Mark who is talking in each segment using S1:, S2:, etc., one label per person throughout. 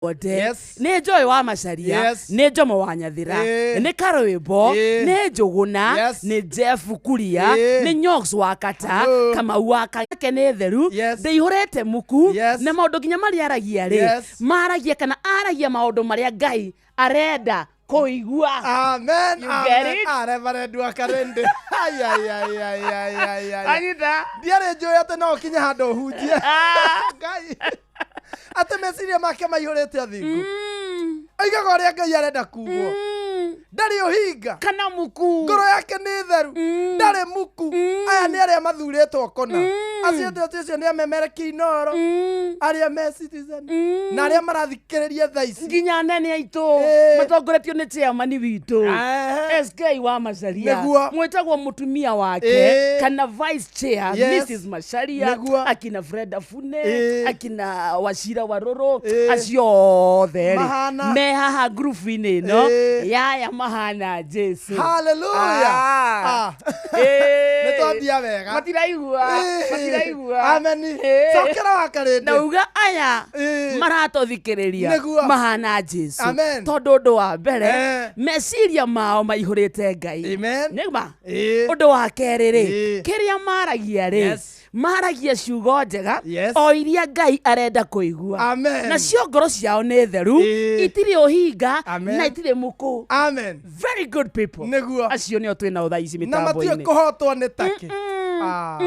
S1: Wode.
S2: Yes.
S1: Nĩ Joy wa Macaria.
S2: Yes.
S1: Nĩ Jomo wa Nyathira.
S2: Ĩĩ.
S1: Nĩ Karwĩmbo.
S2: Ĩĩ.
S1: Nĩ Njũgũna.
S2: Yes.
S1: Nĩ Jeff Kuria.
S2: Ĩĩ.
S1: Nĩ Nyox wa Kata.
S2: Hello.
S1: Kamau wa Kake nĩ theru.
S2: Yes.
S1: Ndĩihũrĩte muku.
S2: Yes.
S1: Na maũndũ nginya marĩa aragia rĩ,
S2: Yes.
S1: maragia kana aragia maũndũ marĩa Ngai arenda kũigua.
S2: Amen.
S1: You get
S2: Amen.
S1: it?
S2: Ah, Reverend wa Karende. Ai, ai, ai, ai, ai, ai, ai.
S1: Anyita.
S2: Ndiarĩ njũĩ atĩ no ũkinye handũ ũhunjie.
S1: Ah.
S2: Ngai. Atĩ meciria make maihũrĩte athingu. Oigaga ũrĩa Ngai arenda kugwo. Ndarĩ ũhinga.
S1: Kana muku.
S2: Ngoro yake nĩ theru. Ndarĩ muku. Aya nĩ arĩa mathurĩtwo kũna. Acio othe acio nĩ amemereki inoro. Arĩa me Citizen. Na arĩa marathikĩrĩria thaa ici.
S1: Nginya anene aitũ
S2: Ĩĩ.
S1: matongoretio nĩ chairman witũ
S2: Ehe.
S1: SK wa Macharia
S2: Nĩguo.
S1: mwĩtagwo mũtumia wake
S2: Ĩĩ.
S1: kana vice chair
S2: Yes.
S1: Mrs Macharia,
S2: Nĩguo.
S1: akina Fred Afune,
S2: Ĩĩ.
S1: akina Wachira Warũrũ,
S2: Ĩĩ.
S1: acio othe rĩ
S2: Mahana.
S1: me haha ngurubu-inĩ ĩno
S2: Ĩĩ.
S1: yaya mahana Jesu.
S2: Hallelujah.
S1: Ah.
S2: Ah.
S1: Ĩĩ.
S2: Nĩ twambia wega.
S1: Matiraigua.
S2: Ĩĩ.
S1: Matiraigua.
S2: Amen.
S1: Ĩĩ.
S2: Cokera wa Karende.
S1: Ndauga aya
S2: Ĩĩ.
S1: maratũthikĩrĩria
S2: Nĩguo.
S1: mahana Jesu.
S2: Amen.
S1: Tondũ ũndũ wa mbere,
S2: Eh.
S1: meciria mao maihũrĩte Ngai.
S2: Amen.
S1: Nĩma
S2: Ĩĩ.
S1: ũndũ wa kerĩ rĩ,
S2: Ĩĩ.
S1: kĩrĩa maragia rĩ,
S2: Yes.
S1: maragia ciugo njega
S2: Yes.
S1: o iria Ngai arenda kũigua.
S2: Amen.
S1: Nacio ngoro ciao nĩ theru,
S2: Ĩĩ.
S1: itirĩ ũhinga
S2: Amen.
S1: na itirĩ mũkũ.
S2: Amen.
S1: Very good people.
S2: Nĩguo.
S1: Acio nĩo twĩ nao thaa ici
S2: Na matiũĩ
S1: mĩtambo-inĩ.
S2: kũhotwo nĩ takĩ. Ah.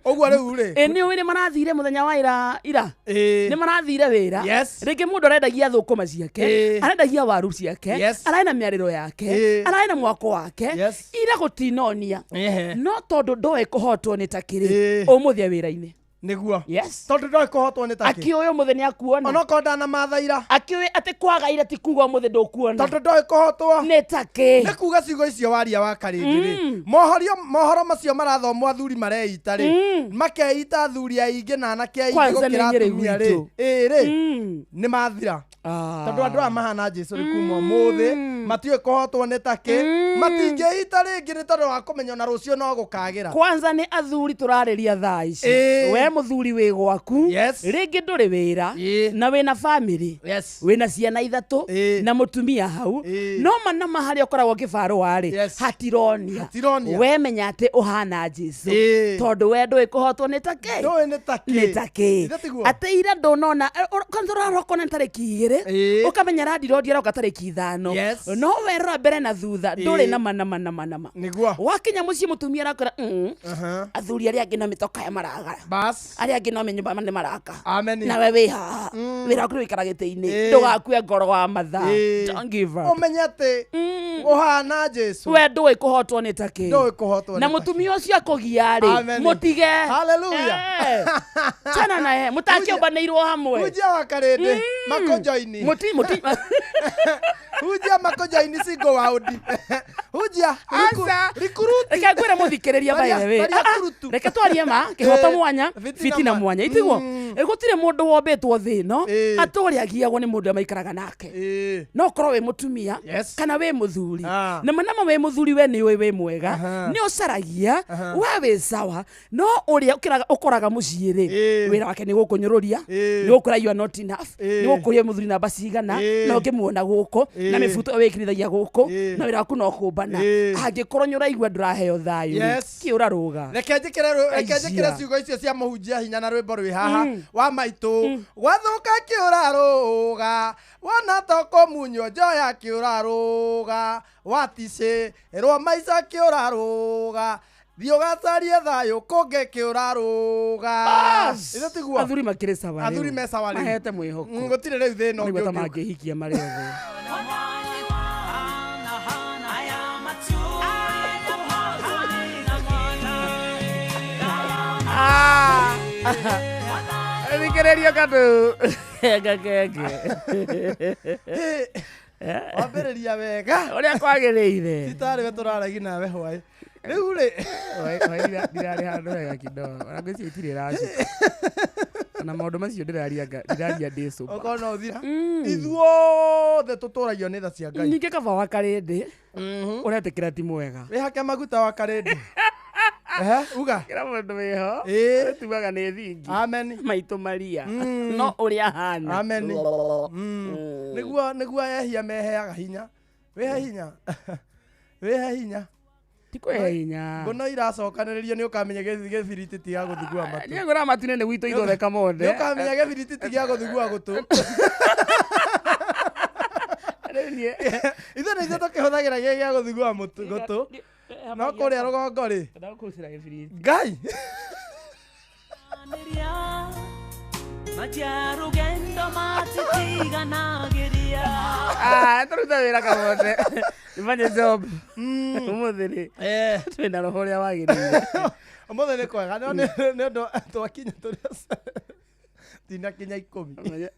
S2: Ũguo rĩu rĩ.
S1: Ĩ nĩ ũĩ nĩ marathire mũthenya wa ira ira.
S2: Ĩĩ.
S1: Nĩ marathire wĩra.
S2: Yes.
S1: Rĩngĩ mũndũ arendagia thũkũma ciake,
S2: Ĩĩ.
S1: arendagia waru ciake,
S2: Yes.
S1: ararĩ na mĩarĩro yake,
S2: Ĩĩ.
S1: ararĩ na mwako wake,
S2: Yes.
S1: ira gũtinonia.
S2: Ehe.
S1: No tondũ ndoĩ kũhotwo nĩ takĩrĩ,
S2: Ĩĩ.
S1: ũmũthĩ e wĩra-inĩ.
S2: Nĩguo.
S1: Yes.
S2: Tondũ ndoĩ kũhotwo nĩ takĩ.
S1: Akĩũĩ ũmũthĩ nĩ akuona.
S2: Onokorwo ndanamatha ira.
S1: Akĩũĩ atĩ kwaga ira ti kuga ũmũthĩ ndũkuona.
S2: Tondũ ndoĩ kũhotwo.
S1: Nĩ takĩ.
S2: Nĩ kuga ciugo icio waria wa Karĩndĩ rĩ, mohorio mohoro macio marathomwo athuri mareita rĩ, makeita athuri aingĩ na anake aingĩ
S1: Kwanza nĩ
S2: gũkĩra
S1: Nyĩrĩ
S2: atumia rĩ,
S1: gwitũ.
S2: ĩĩ rĩ, nĩ mathira. Tondũ andũ aya mahana Jesu rĩ kuma ũmũthĩ matiũĩ kũhotwo nĩ takĩ, matingĩita rĩngĩ nĩ tondũ wa kũmenya ona rũciũ no gũkagĩra.
S1: Kwanza nĩ athuri tũrarĩria thaa ici.
S2: Ĩĩ.
S1: We mũthuri wĩ gwaku,
S2: Yes.
S1: rĩngĩ ndũrĩ wĩra,
S2: Ĩĩ.
S1: na wĩna bamĩrĩ,
S2: Yes.
S1: wĩna ciana ithatũ
S2: Ĩĩ.
S1: na mũtumia hau,
S2: Ĩĩ.
S1: no manama harĩa ũkoragwo kĩbarũa rĩ,
S2: Yes.
S1: hatironia.
S2: Hatironia.
S1: We menya atĩ ũhana Jesu.
S2: Ĩĩ.
S1: Tondũ we ndũĩ kũhotwo nĩ takĩ.
S2: Ndũĩ nĩ takĩ.
S1: Nĩ takĩ.
S2: Ithe tiguo?
S1: Atĩ ira ndũnona, kwanza ũrarokwo nĩ tarĩki 2,
S2: Ĩĩ.
S1: ũkamenya randirondi aroka tarĩki 5.
S2: Yes.
S1: No werora mbere na thutha ndũrĩ
S2: Ĩĩ.
S1: nama nama nama nama.
S2: Nĩguo.
S1: Wakinya mũciĩ mũtumia arakora,
S2: Aha.
S1: athuri arĩa angĩ no mĩtoka ya maragara,
S2: Bas.
S1: arĩa angĩ no mĩnyũmba nĩ maraka.
S2: Amen.
S1: Nawe wĩ haha wĩra waku nĩ wĩikara gĩtĩ-inĩ,
S2: Ĩĩ.
S1: ndũgakue ngoro wa mathaa.
S2: Ĩĩ.
S1: Don't give up.
S2: Ũmenye atĩ ũhana Jesu.
S1: We ndũĩ kũhotwo nĩ takĩ.
S2: Ndũĩ kũhotwo
S1: Na
S2: nĩ takĩ.
S1: mũtumia ũcio akũgia rĩ,
S2: Amen.
S1: mũtige.
S2: Hallelujah.
S1: Eh. Chana naye mũtakĩũmbanĩirwo hamwe.
S2: Hunjia wa Karĩndĩ makũnjo-inĩ.
S1: Mũti mũti
S2: Hunjia makũnjo-inĩ single waũndi. Hunjia
S1: Aca.
S2: rikuruti.
S1: Reke ngwĩre mũthikĩrĩria, by the way.
S2: Tharia
S1: Ah, ah,
S2: kurutu.
S1: reke twarie ma kĩhoto
S2: Eh,
S1: mwanya,
S2: fitina
S1: fitina mwanya itiguo. Gũtirĩ mũndũ wombĩtwo thĩ ĩno
S2: Ĩĩ.
S1: atũrĩ agiagwo nĩ mũndũ ũrĩa maikaraga nake.
S2: Ĩĩ.
S1: No ũkorwo wĩ mũtumia
S2: Yes.
S1: kana wĩ mũthuri.
S2: Ah.
S1: Na manama wĩ mũthuri, we nĩ ũĩ wĩ mwega,
S2: Aha.
S1: nĩ ũcaragia,
S2: Aha.
S1: we wĩ sawa, no ũrĩa ũkoraga mũciĩ rĩ,
S2: Ĩĩ.
S1: wĩra wake nĩ gũkũnyũrũria,
S2: Ĩĩ.
S1: nĩ gũkũra you are not enough,
S2: Ĩĩ.
S1: nĩ gũkũria mũthuri namba cigana,
S2: Ĩĩ.
S1: na ũngĩmuona gũkũ na
S2: Ĩĩ.
S1: mĩbuto ĩyo wĩkĩrithagia gũkũ,
S2: Ĩĩ.
S1: na wĩra waku no kũmbana.
S2: Ĩĩ.
S1: Angĩkorwo nĩ ũraigua ndũraheo thayũ rĩ,
S2: Yes.
S1: kĩ ũrarũga?
S2: Reke njĩkĩre
S1: Aijia.
S2: ciugo icio cia mũhunjia hinya na rwĩmbo rwĩ haha wa maitũ gwathũka kĩũrarũga wona to kũmunywo njoya kĩũrarũga waticĩrwo maica kĩũrarũga thiĩ ũgacarie thayũ kũngĩ kĩũrarũga.
S1: Bas!
S2: Ithe tiguo?
S1: Athuri makĩrĩ sawa rĩu.
S2: Athuri me sawa rĩu.
S1: Mahete mwĩhoko.
S2: Gũtirĩ rĩu thĩna ũngĩ
S1: Marigua ta
S2: ũngĩũka.
S1: mangĩhikia marĩ othe. Thikĩrĩrio kandũ gakenge.
S2: Wambĩrĩria wega.
S1: Ũrĩa kwagĩrĩire.
S2: Titarĩ we tũraragi nawe hwaĩ rĩu rĩ.
S1: Ndirarĩ handũ hega kidogo ona ngwĩciria itirĩ ĩracuka na maũndũ macio ndĩraria ndĩraria ndĩ sober.
S2: Okorwo no ũthira ithuothe tũtũragio nĩ tha cia Ngai.
S1: Ningĩ kaba wa Karĩndĩ ũretĩkĩra ti mwega.
S2: Wĩhake maguta wa Karĩndĩ. Ehe, uga.
S1: Kĩra mũndũ wĩho
S2: Ĩĩ.
S1: tugaga nĩ thingi.
S2: Amen.
S1: Maitũ Maria no ũrĩa ahana.
S2: Amen. Nĩguo ehia meheaga hinya. Wĩhe hinya. Wĩhe hinya.
S1: Ti kwĩhe hinya.
S2: Ngono iracokanĩrĩrio nĩ ũkamenya gĩbiriti ti gĩa gũthugua matũ.
S1: Niĩ ngũraga matu-inĩ nĩ gwitũ ithondeka mothe.
S2: Nĩ ũkamenya gĩbiriti ti gĩa gũthugua gũtũ.
S1: Rĩu niĩ
S2: Ithuĩ nĩ ithuĩ tũkĩhũthagĩra gĩ gĩa gũthugua gũtũ. No kũrĩa rũgongo rĩ.
S1: Ndagũkũrutĩra gĩbiriti.
S2: Ngai.
S1: Ah, tũrute wĩra kamothe. Nĩmanye job. Ũmũthĩ rĩ twĩna roho ũrĩa wagĩrĩire.
S2: Ũmũthĩ nĩ kwega no nĩ ũndũ twakinya tũrĩ tinakinya 10.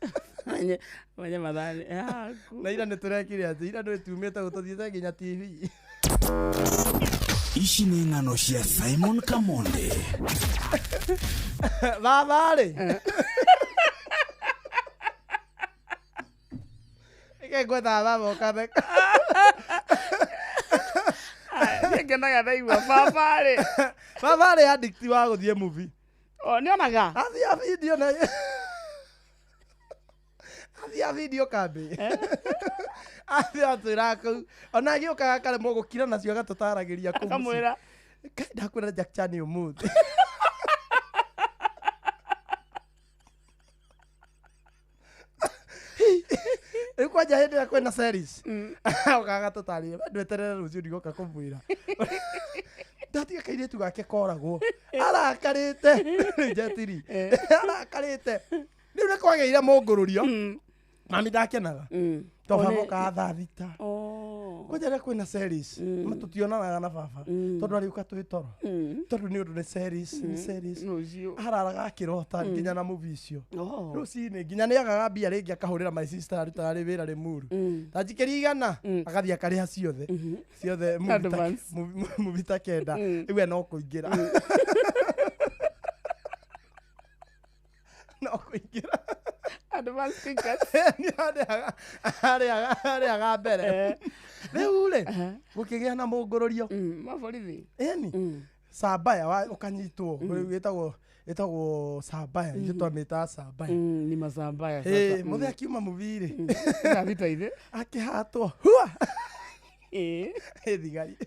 S1: Manye mathaa nĩ yaku.
S2: Na ira nĩ tũrekire atĩ ira nĩ tumĩte gũtũthiĩte nginya TV.
S3: Ici nĩ ng'ano cia Simon Kamonde.
S2: Baba rĩ. Ike ngwethaga baba ũkatheka.
S1: Niĩ ngenaga ndaigua baba rĩ.
S2: Baba rĩ addict wa gũthiĩ movie.
S1: O nĩonaga.
S2: Athiaga video na athiaga video kambĩ. Athiaga twĩraga kũu. Ona agĩũkaga akaremwo gũkira nacio agatũtaragĩria kũu mũciĩ.
S1: Akamwĩra.
S2: Ngai ndakwĩra Jack Chan ũmũthĩ. Rĩu kwanja hĩndĩ ĩrĩa kwĩna series okaga tũtarĩrie ndweterere rũciũ ndigoka kũmwĩra. Ndatiga kairĩtu gake koragwo arakarĩte Jetiri arakarĩte. Rĩu nĩ kwagĩire mũngũrũrio. Mami ndakenaga to baba okaga thaa 6. Kwanja rĩrĩa kwĩna series tũtionanaga na baba tondũ arĩũka twĩ toro tondũ nĩ ũndũ nĩ series nĩ series
S1: Rũciũ.
S2: araraga akĩrota nginya na movie icio. Rũcinĩ nginya nĩ agaga mbia rĩngĩ akahũrĩra my sister arutaga rĩ wĩra Rĩmuru. Ta njikĩria 100 agathiĩ akarĩha ciothe. Ciothe movie ta 9 rĩu we no kũingĩra. No kũingĩra.
S1: Advance tickets.
S2: Nĩ arĩhaga mbere. Rĩu rĩ gũkĩgĩa na mũngũrũrio.
S1: Maborithi.
S2: Ĩni. Sambaya ũkanyitwo ĩtagwo Sambaya ithuĩ twamĩtaga Sambaya.
S1: Ni masambaya sasa.
S2: Mũthee akiuma movie rĩ.
S1: Thaa 6 ithe.
S2: Akĩhatwo hua.
S1: Ĩĩ.
S2: Thigari.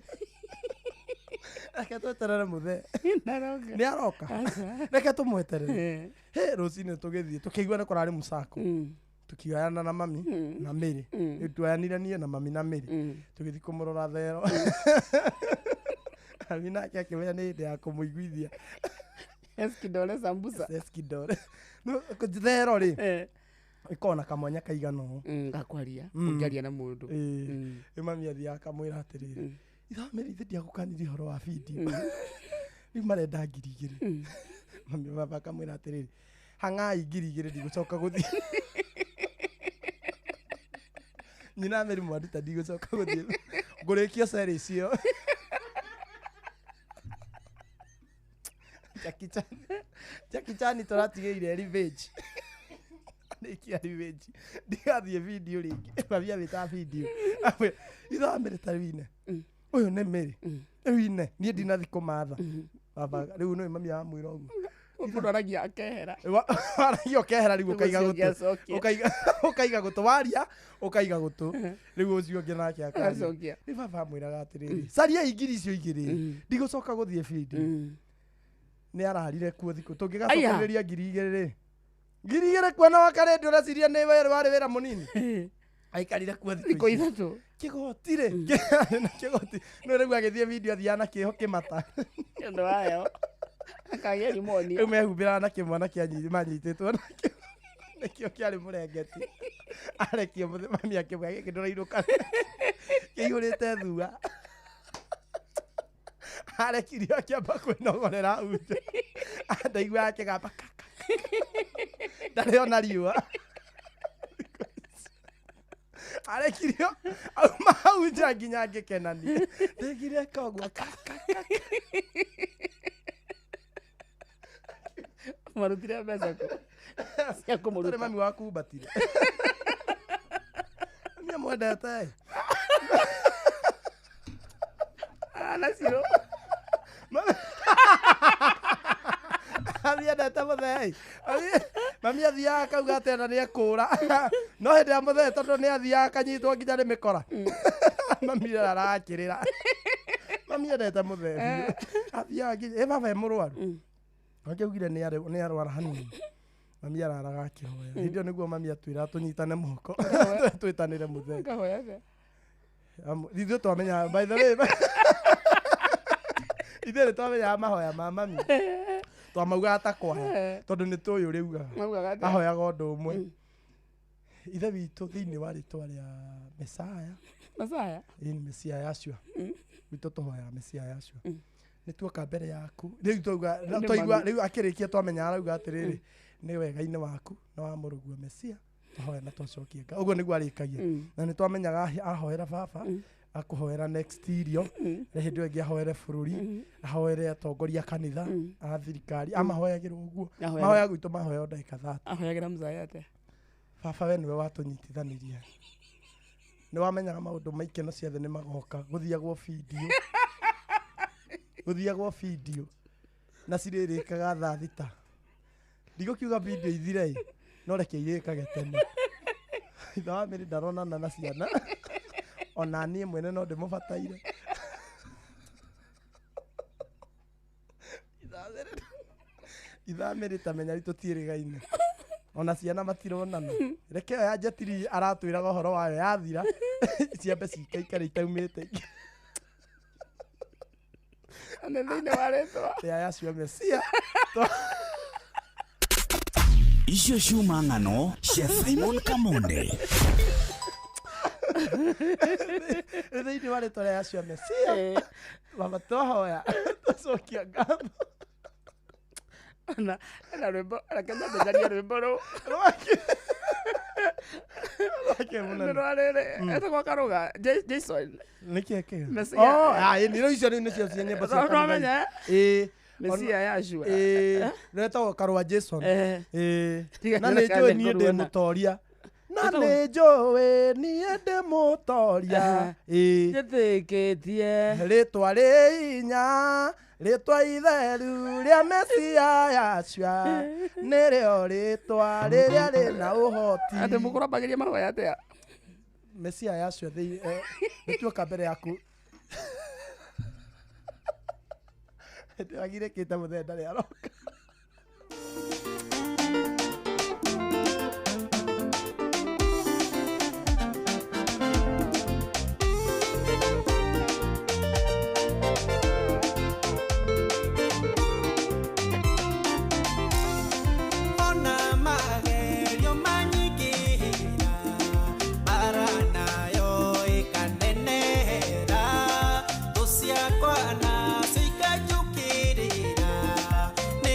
S2: Reke tweterere mũthee.
S1: Ndaroka.
S2: Nĩ aroka. Reke tũmweterere. Hĩ rũcinĩ tũgĩthiĩ tũkĩigua nĩ kũrarĩ mũcako. Tũkĩoyana na mami na Mary. Rĩu tuoyanire niĩ na mami na Mary. Tũgĩthiĩ kũmũrora thero. Mami nake akĩmenya nĩ hĩndĩ ya kũmũiguithia.
S1: Eskidole sambusa.
S2: Eskidole. Thero rĩ ĩkoragwo na kamwanya kaigana ũũ.
S1: Gakwaria. Ũngĩaria na mũndũ.
S2: Rĩu mami athiaga akamwĩra atĩrĩrĩ. Ithaa Mary ithe ndiagũkanirie ũhoro wa video. Rĩu marenda 2,000. Mami baba akamwĩra atĩrĩrĩ. Hang'ai 2,000 ndigũcoka gũthiĩ. Nyina Mary mwanduta ndigũcoka gũthiĩ. Ngũrĩkia series ĩyo. Jackie Chan. Jackie Chan tũratigĩire revenge. Nĩkia revenge. Ndigathiĩ video rĩngĩ. Mami amĩtaga video. Ithaa Mary ta rĩu ine. Ũyũ nĩ Mary. Rĩu ine niĩ ndinathiĩ kũmatha. Baba rĩu nĩ mami aramwĩra ũguo.
S1: Mũndũ aragia akehera.
S2: Waragia ũkehera rĩu ũkaiga gũtũ. Ũkaiga gũtũ waria ũkaiga gũtũ. Rĩu ũcio ũngĩ nake akaria. Rĩu baba amwĩraga atĩrĩrĩ. Cariai 2,000 icio. Ndigũcoka gũthiĩ video. Nĩ ararire kuo thikũ. Tũngĩgacokanĩrĩria 2,000 rĩ. 2,000 kuona wakarĩndĩ ũreciria nĩ warĩ wĩra mũnini. Aikarire kuo
S1: thikũ 3.
S2: Kĩgoti rĩ. Na kĩgoti. No rĩu agĩthiĩ video athiaga na kĩho kĩmata.
S1: Nĩ ũndũ wayo. Akagĩa pneumonia.
S2: Rĩu mehumbĩraga na kĩmwana kĩa manyitĩtwo nakĩo. Nĩkĩo kĩarĩ mũrengeti. Arekio mami akĩmwĩra gĩkĩ ndũrainũka. Kĩihũrĩte thua. Arekirio akĩamba kwĩnogorera hau nja. Ndaigua akĩgamba kaka. Ndarĩ ona riũa. Arekirio auma hau nja nginya ngĩkenania. Ndaigire koguo kaka.
S1: Marutire mbeca kũ? Cia kũmũruta.
S2: Tũrĩ mami wakumbatire. Mami amwendete.
S1: Ana ciro.
S2: Mami. Mũthee mami athiaga akauga atĩ ona nĩ ekũra, no hĩndĩ ya mũthee tondũ nĩ athiaga akanyitwo nginya nĩ mĩkora, mami arakĩrĩra. Mami endete mũthee biũ. Athiaga nginya ĩ baba e mũrwaru, akĩaugire nĩ arwara hanini, mami araraga akĩhoya. Hĩndĩ ĩyo nĩguo mami atwĩra tũnyitane moko twĩtanĩre mũthee.
S1: Ngahoya atĩa?
S2: Ithuĩ twamenya, by the way, ithuĩ nĩ twamenyaga mahoya ma mami, twamaugaga ta kwaya tondũ nĩ tũĩ ũrĩa ugaga.
S1: Maugaga atĩa?
S2: Ahoyaga ũndũ ũmwe: Ithe witũ thĩinĩ wa rĩtwa rĩa Mesaya.
S1: Masaya.
S2: Ĩĩ, nĩ Mesia Yashua witũ, tũhoyaga Mesia Yashua, nĩ tuoka mbere yaku rĩu twauga
S1: Nĩ
S2: twaigua
S1: mami.
S2: rĩu akĩrĩkia twamenya arauga atĩrĩrĩ, nĩ wega-inĩ waku na wa mũrũguo Mesia twahoya na twacokia nga. Ũguo nĩguo arĩkagia. Na nĩ twamenyaga ahoera baba, akũhoera next irio, na hĩndĩ ĩyo ĩngĩ ahoere bũrũri, ahoere atongoria a kanitha, a thirikari, amahoyagĩrwo ũguo.
S1: Ahoyagĩra-
S2: Mahoya gwitũ mahoya o ndagĩka 30.
S1: Ahoyagĩra mzaya atĩa?
S2: Baba, we nĩwe watũnyitithanirie, nĩ wamenyaga maũndũ ma ikeno ciothe nĩ magoka, gũthiagwo bindiũ, gũthiagwo bindiũ na cirĩrĩkaga thaa 6. Ndigũkiuga bindiũ ithire ĩ, no reke irĩkage tene. Ithe wa mĩrĩ ndaronana na ciana, ona niĩ mwene no ndĩmũbataire. Ithaa mĩrĩ ta menya tũtiĩrĩgaine, ona ciana matironana. Reke ĩyo ya njetiri aratwĩraga ũhoro wayo yathira, ciambe cikaikare itaumĩte.
S1: Nĩ thĩinĩ wa rĩtwa
S2: ya Yashua Mesia.
S3: Icio ciuma ng'ano cia Simon Kamonde.
S2: Nĩ thĩinĩ wa rĩtwa rĩa Yashua Mesia, baba, twahoya twacokia ngatho.
S1: Na ena rwĩmbo, reke nyambe njarie rwĩmbo rũu.
S2: Rwake rwake
S1: Nĩ
S2: mũnene.
S1: rwa rĩrĩ etagwo Karũga Jason.
S2: Nĩkĩ kĩo?
S1: Mesia.
S2: Oh, ah, ĩ, nĩ icio rĩu nĩcio cia nyĩmbo cia
S1: No
S2: kanitha.
S1: wamenya.
S2: Ĩ.
S1: Mesia Yashua.
S2: Ĩ, rwetagwo Karũa Jason. Ĩ.
S1: Tiga
S2: Na nĩ
S1: kĩrĩa
S2: njũĩ niĩ ndĩ
S1: ngũruona.
S2: mũtoria, na
S1: Ĩtagwo-
S2: nĩ njũĩ niĩ ndĩ mũtoria. Ĩ.
S1: Njĩtĩkĩtie
S2: Rĩtwa rĩ inya, rĩtwa itheru rĩa Mesia Yashua, nĩrĩo rĩtwa rĩrĩa rĩna ũhoti.
S1: Atĩ mũkũrambagĩria mahoya atĩa?
S2: Mesia Yashua, nĩtuoka mbere yaku. Ndĩragirĩkĩte, mũthee ndarĩ aroka.
S4: Ona magerio manyingĩhĩra, mbara nayo ĩkanenehera, thũ ciakwa nacio ikanjũkĩrĩra, nĩ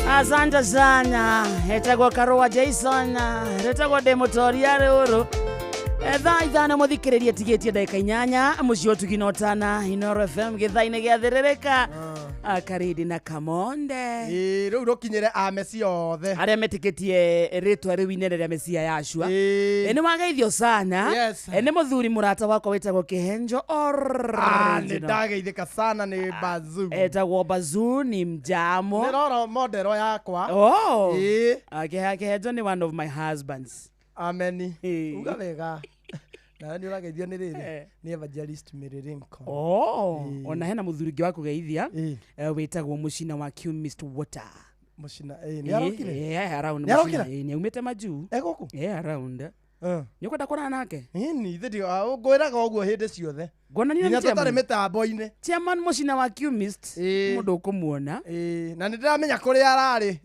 S5: Asante sana. Etagwo Karua Jason, retagwo Demotoria ruru. Thaa 5 muthikiririe tigitie ndagika 8 mucio tuginotana Inoro FM githaini giathirĩrĩka Karidi na Kamonde.
S2: Ĩĩ, rĩu rũkinyĩre ameci othe.
S5: Arĩa metĩkĩtie rĩtwa rĩu inene rĩa Mesia Yashua.
S2: Ĩĩ.
S5: Nĩ wageithio sana.
S2: Yes.
S5: Nĩ mũthuri mũrata wakwa wĩtagwo Kĩhenjo
S2: Ah, nĩ
S5: original.
S2: ndageithĩka sana nĩ Bazoo.
S5: Etagwo Bazoo ni mjamo.
S2: Nĩ roro modero yakwa.
S5: Oh.
S2: Ĩĩ.
S5: Kĩhenjo nĩ one of my husbands.
S2: Ameni.
S5: Ĩĩ.
S2: Uga wega. Nawe nĩ ũrageithio nĩ rĩrĩ.
S5: Eh.
S2: Nĩ Evangelist Mary Lincoln.
S5: Oh,
S2: Ĩĩ.
S5: ona hena mũthuri ũngĩ wa kũgeithia
S2: Ĩĩ.
S5: wĩtagwo mũcina wa Chemist Water.
S2: Mũcina. Ĩĩ, nĩ arokire?
S5: Ĩĩ, around
S2: Nĩ arokire?
S5: mũcina. Ĩĩ, nĩ aumĩte majuu.
S2: E gũkũ?
S5: Ĩĩ, around.
S2: Eh.
S5: Nĩ ũkwenda kuonana nake?
S2: Ĩni, ithe ngwĩraga ũguo hĩndĩ ciothe.
S5: Nguonania
S2: Nginya
S5: nĩ
S2: tũtarĩ
S5: chairman.
S2: mĩtambo-inĩ.
S5: Chairman mũcina wa Chemist.
S2: Ĩĩ.
S5: Mũndũ ũkũmuona.
S2: Ĩĩ, na nĩ ndĩramenya kũrĩa ararĩ.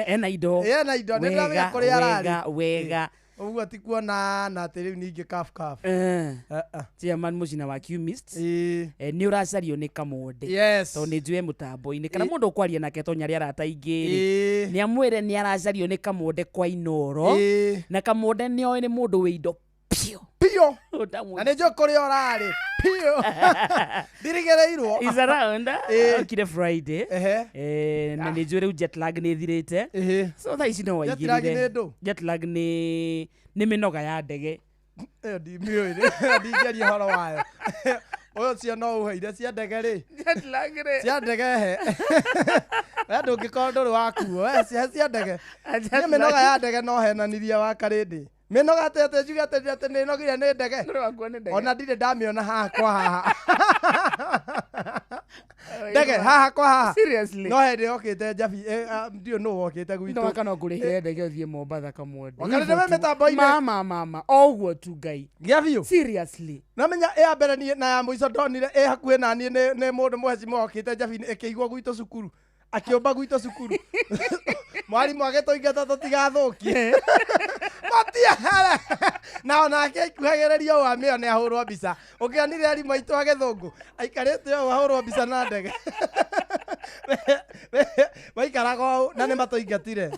S5: Ena indo.
S2: Ĩĩ, ena indo, nĩ ndĩramenya kũrĩa ararĩ.
S5: Wega, wega.
S2: Ũguo ti kuona na atĩ rĩu ningĩ kaf kaf.
S5: Eh,
S2: Eh, eh.
S5: Chairman mũcina wa Chemist.
S2: Ĩĩ.
S5: Nĩ ũracario nĩ Kamonde.
S2: Yes.
S5: Tondũ nĩ njũĩ mũtambo-inĩ kana
S2: Ĩĩ.
S5: mũndũ ũkwaria nake tonya arĩa arata aingĩ rĩ.
S2: Ĩĩ.
S5: Nĩ amwĩre nĩ aracario nĩ Kamonde kwa Inoro.
S2: Ĩĩ.
S5: Na Kamonde nĩ oĩ nĩ mũndũ wĩ indo piũ.
S2: Piũ.
S5: Ũtamwĩ-
S2: Na nĩ njũĩ kũrĩa ũrarĩ. Piũ. Ndirigĩrĩirwo.
S5: Is around.
S2: Ĩĩ.
S5: Okire Friday.
S2: Ehe.
S5: Na nĩ njũĩ rĩu jet lag nĩ ĩthirĩte.
S2: Ĩhĩ.
S5: So thaa ici no
S2: Jet lag
S5: waigĩrire.
S2: nĩ ndũ?
S5: Jet lag nĩ mĩnoga ya ndege.
S2: Ĩyo ndimĩũĩ rĩ. Ndingĩaria ũhoro wayo. Ũyũ ũcio no ũheire cia ndege rĩ.
S1: Jet lag rĩ.
S2: Cia ndege he. We ndũngĩkorwo ndũrĩ wakuo. We cia ndege. Niĩ mĩnoga ya ndege no henanirie wa Karĩndĩ. Mĩnoga atĩ atĩ njuge atĩ atĩ nĩnogire nĩ ndege.
S1: Ndũrĩ wakuo nĩ ndege.
S2: Ona ndirĩ ndamĩona haha kwa haha. Ndege haha kwa haha.
S1: Seriously.
S2: No hĩndĩ yokĩte njabi ndiũĩ nũ wokĩte
S1: No
S2: gwitũ.
S1: kana ngũrĩhĩre ndege ũthiĩ Mombatha Kamonde.
S2: Wakarĩndĩ
S1: Hivyo
S2: we
S1: tu.
S2: mĩtambo-inĩ.
S1: Mama mama o ũguo tu Ngai.
S2: Gĩa biũ.
S1: Seriously.
S2: Namenya ĩ ya mbere niĩ na ya mũico ndonire ĩ hakuhĩ na niĩ nĩ mũndũ mũhecimo okĩte njabi-inĩ ĩkĩigwo gwitũ cukuru. Akĩũmba gwitũ cukuru. Mwarimũ agĩtũingata tũtigathũkie. Matiahere. Na onake aikuhagĩrĩria ũũ amĩone ahũrwo mbica. Ũkĩonire arimũ aitũ a gĩthũngũ aikarĩte ũũ ahũrwo mbica na ndege. Maikaraga ũũ na nĩ matũingatire.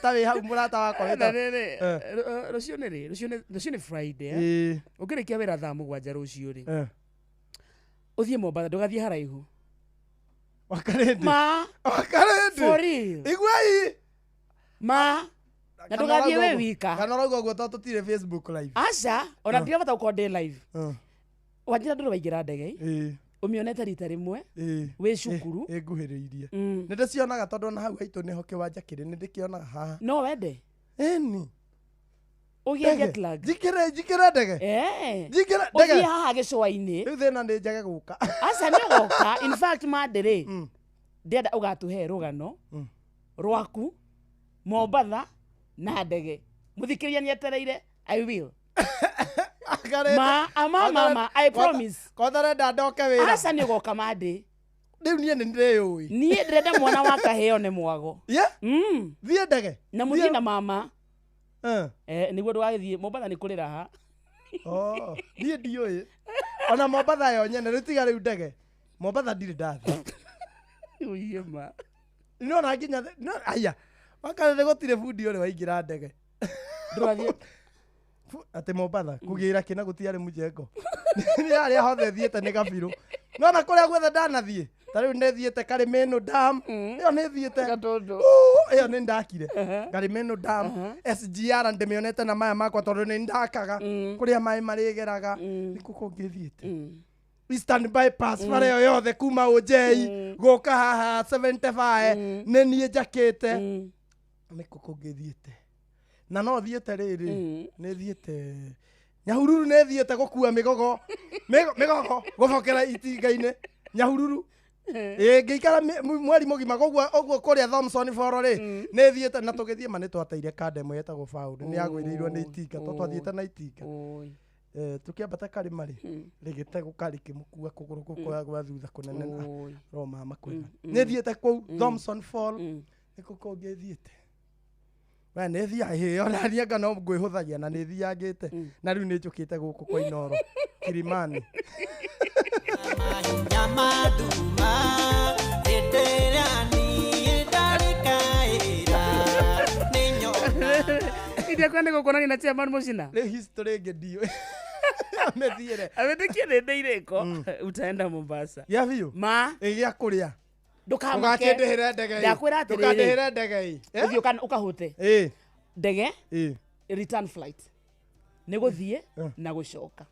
S2: Ta wĩ hau mũrata wakwa
S1: Na
S2: wĩtagwo-
S1: rĩrĩ,
S2: Eh.
S1: rũciũ nĩ rĩ? Rũciũ nĩ Friday. Eh?
S2: Ĩĩ.
S1: Ũngĩrĩkia wĩra thaa 7 rũciũ rĩ.
S2: Eh.
S1: Ũthiĩ Mombatha ndũgathiĩ haraihu.
S2: Wakarĩndĩ.
S5: Ma.
S2: Wakarĩndĩ.
S5: For real.
S2: Iguai.
S5: Ma. Na ndũgathiĩ wĩ wika.
S2: Kana ũrauga ũguo tondũ tũtirĩ Facebook live.
S5: Aca, ona ndirabata gũkorwo ndĩ live.
S2: Eh.
S5: Wanjĩra ndũrĩ waingĩra ndege.
S2: Ĩĩ.
S5: Ũmĩonete rita rĩmwe.
S2: Ĩĩ.
S5: Wĩ cukuru.
S2: Ĩ nguhĩrĩirie.
S5: Mm.
S2: Nĩ ndĩcionaga tondũ ona hau haitũ nĩho kĩwanja kĩrĩ nĩ ndĩkĩonaga haha.
S5: No wende.
S2: Ĩni.
S5: Ũgĩe jet lag.
S2: Njikĩre njikĩre ndege.
S5: Eh.
S2: Njikĩre
S5: Ũthiĩ
S2: ndege.
S5: haha gĩcũa-inĩ.
S2: Rĩu thĩna nĩ njage gũka.
S5: Aca nĩ ũgoka. In fact Monday rĩ.
S2: Mm.
S5: Ndĩrenda ũgatũhe rũgano
S2: Mm.
S5: rwaku Mombatha na ndege. Mũthikĩrĩria nĩ etereire. I will.
S2: Wakarĩndĩ.
S5: Ma, ama mama, I promise.
S2: Kwanza renda ndoke wĩra.
S5: Aca nĩ ũgoka Monday.
S2: Rĩu niĩ nĩ ndĩyũĩ.
S5: Niĩ ndĩrenda mwana wa kaheo nĩ mwago.
S2: Ye?
S5: Mm.
S2: Thiĩ ndege.
S5: Na mũthiĩ na mama.
S2: Eh.
S5: Eh, nĩguo ndũgagĩthiĩ Mombatha nĩ kũrĩ raha.
S2: Oh, niĩ ndiũĩ. Ona Mombatha yo nyene rĩu tiga rĩu ndege. Mombatha ndirĩ ndathiĩ.
S1: Ũiye ma.
S2: Nĩona nginya no aya. Wakarĩndĩ gũtirĩ bundi ũrĩ waingĩra ndege.
S1: Ndũrathiĩ
S2: Atĩ Mombatha kũgĩra kĩna gũtiarĩ mũjengo. Nĩ harĩa hothe thiĩte nĩ gabirũ. Nona kũrĩa guothe ndanathiĩ. Ta rĩu nĩ thiĩte Karimeno Dam. Ĩyo nĩ thiĩte.
S1: Gatũndũ.
S2: Ĩyo nĩ ndakire. Karimeno Dam. SGR ndĩmĩonete na maya makwa tondũ nĩ ndakaga. Kũrĩa maĩ marĩgeraga. Nĩkuo kũngĩ thiĩte. Eastern Bypass bara ĩyo yothe kuma Ũnjei gũka haha 75 nĩ niĩ njakĩte. Nĩkuo kũngĩ thiĩte. Na no thiĩte rĩrĩ nĩ thiĩte Nyahururu nĩ thiĩte gũkua mĩgogo mĩgogo gũbokera itinga-inĩ Nyahururu. Ĩĩ ngĩikara mweri mũgima koguo ũguo kũrĩa Thomson Boro rĩ nĩ thiĩte na tũgĩthiĩ ma nĩ twateire kanda ĩmwe yetagwo Faulu nĩ yagwĩrĩirwo nĩ itinga tondũ twathiĩte na itinga. Tũkĩambata karĩma rĩ rĩgĩtegũka rĩkĩmũkua kũgũrũ gũkũ gwa thutha kũnene na ro mama kwega. Nĩ thiĩte kũu Thomson Fall nĩkuo kũngĩ thiĩte. We nĩ thiaga hĩ ona niĩ anga no ngwĩhũthagia na nĩ thiangĩte na rĩu nĩ njũkĩte gũkũ kwa Inoro Kilimani.
S4: Mahinya manduma hĩndĩ ĩrĩa niĩ ndarĩkaĩra nĩnyona
S1: Ndiakwenda gũkuonania na chairman Mũcina.
S2: Rĩu history ĩngĩ ndiũĩ. Mĩthiĩre.
S1: Awĩtĩkie nĩ ndĩirĩko utaenda Mombasa.
S2: Gĩa biũ.
S1: Ma
S2: Ĩ gĩa kũrĩa.
S1: ndũkamake.
S2: Ndũgakĩndĩhĩre ndege ĩ.
S1: Ndakwĩra atĩrĩrĩ.
S2: Ndũkandĩhĩre ndege ĩ. Eh?
S1: Ũthiĩ ũkahũte
S2: Ĩ.
S1: ndege
S2: Ĩ.
S1: return flight nĩ gũthiĩ
S2: Eh.
S1: na gũcoka.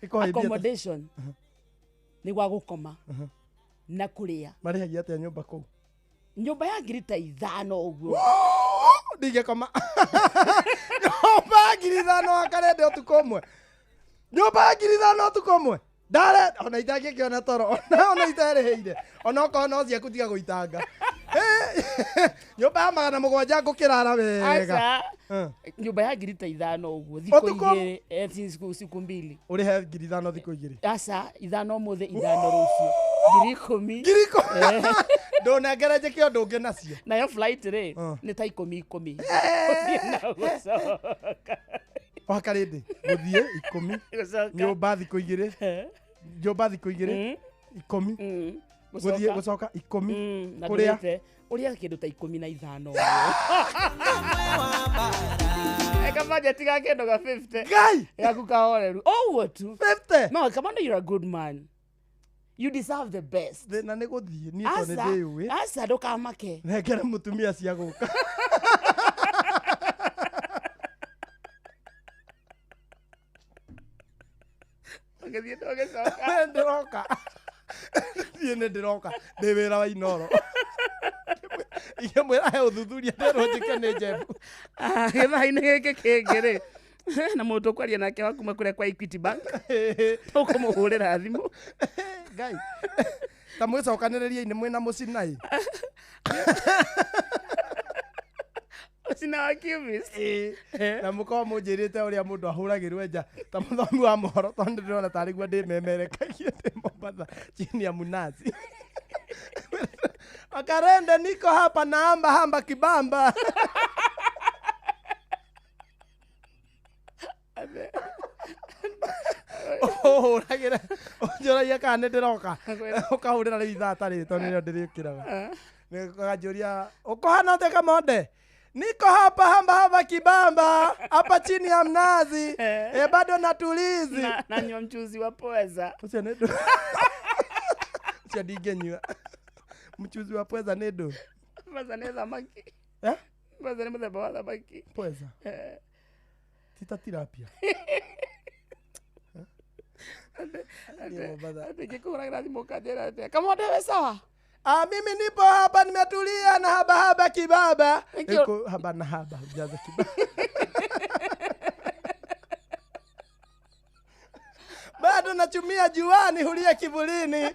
S2: Ĩkũhaimbia atĩa?
S1: Accommodation nĩ gwa gũkoma na kũrĩa.
S2: Marĩhagia atĩa nyũmba kũu?
S1: Nyũmba ya ngiri ta ithano ũguo.
S2: Ndingĩkoma. Nyũmba ya 5,000 wakarende ũtukũ ũmwe. Nyũmba ya 5,000 ũtukũ ũmwe. Ndare ona itangĩkĩona toro ona iterĩhĩire ona okorwo no ciaku tiga gũitanga. Eh, Nyũmba ya 700 ngũkĩrara wega.
S1: Aca.
S2: Eh.
S1: Nyũmba ya ngiri ta ithano ũguo thikũ
S2: Ũtukũ-
S1: igĩrĩ eh, si siku mbili.
S2: Ũrĩhe 5,000 thikũ igĩrĩ.
S1: Aca ithano ũmũthĩ ithano rũciũ. 10,000.
S2: 10,000. Ndũnengere njĩke ũndũ ũngĩ nacio.
S1: Nayo flight rĩ
S2: Eh.
S1: nĩ ta ikũmi ikũmi. Gũthiĩ na gũcoka.
S2: Wakarĩndĩ gũthiĩ ikũmi
S1: Gũcoka.
S2: nyũmba thikũ igĩrĩ
S1: Eh.
S2: nyũmba thikũ igĩrĩ ikũmi
S1: Mm.
S2: gũthiĩ
S1: Gũcoka.
S2: gũcoka ikũmi
S1: Mm, na
S2: kũrĩa
S1: ndũrĩte ũrĩa kĩndũ ta 15
S4: wa mbara
S1: eka budget ga kĩndũ ga 50
S2: Ngai
S1: gaku kahoreru ũguo tu
S2: 50
S1: no Kamande you're a good man you deserve the best
S2: thĩna nĩ gũthiĩ niĩ to nĩ
S1: aca
S2: ndĩũĩ
S1: aca ndũkamake
S2: nengere mũtumia cia gũka
S1: ũgĩthiĩ ndũgĩcoka
S2: ndĩroka niĩ nĩ ndĩroka ndĩ wĩra wa inoro ingĩmwĩra he ũthuthuria nderwo njĩke nĩ njembu
S1: Ah, gĩthaa-inĩ gĩkĩ kĩngĩ rĩ na mũndũ ũkwaria nake wa kuma kũrĩa kwa Equity Bank tũkũmũhũrĩra thimũ
S2: ngai ta mwĩcokanĩrĩriei-nĩ mwĩna mũcinai
S1: ũcina wa Cubist
S2: na mũkorwo mũnjĩrĩte ũrĩa mũndũ ahũragĩrwo nja ta mũthomi wa mohoro tondũ ndĩrona tarĩ guo ndĩmemerekagie ndĩ Mombasa chini ya munazi Wakarende niko hapa naamba hamba kibamba ũhũragĩra ũnjũragia kana nĩ ndĩroka ũkahũrĩra rĩu ithaa tarĩ tondũ nĩrĩo ndĩrĩkĩraga akanjũria ũkũhana atĩa kamonde niko hapa hamba hamba kibamba hapa chini ya mnazi e, bado natulizi
S1: nanyua mchuzi wa pweza
S2: ũcio nĩ ndũ ũcio ndingĩnyua mchuzi wa pweza nĩ ndũ
S1: pweza nĩ thamaki
S2: Eh?
S1: pweza nĩ mũthemba wa thamaki
S2: pweza
S1: Eh.
S2: ti ta tilapia Niĩ Mombatha.
S1: Atĩ ngĩkũhũragĩra thimũ ũkanjĩra atĩa kamonde we sawa
S2: Ah, mimi nipo hapa nimetulia na haba haba kibaba.
S1: Thank you.
S2: Iko haba na haba hujaza kibaba. Bado nachumia juani hulia kivulini.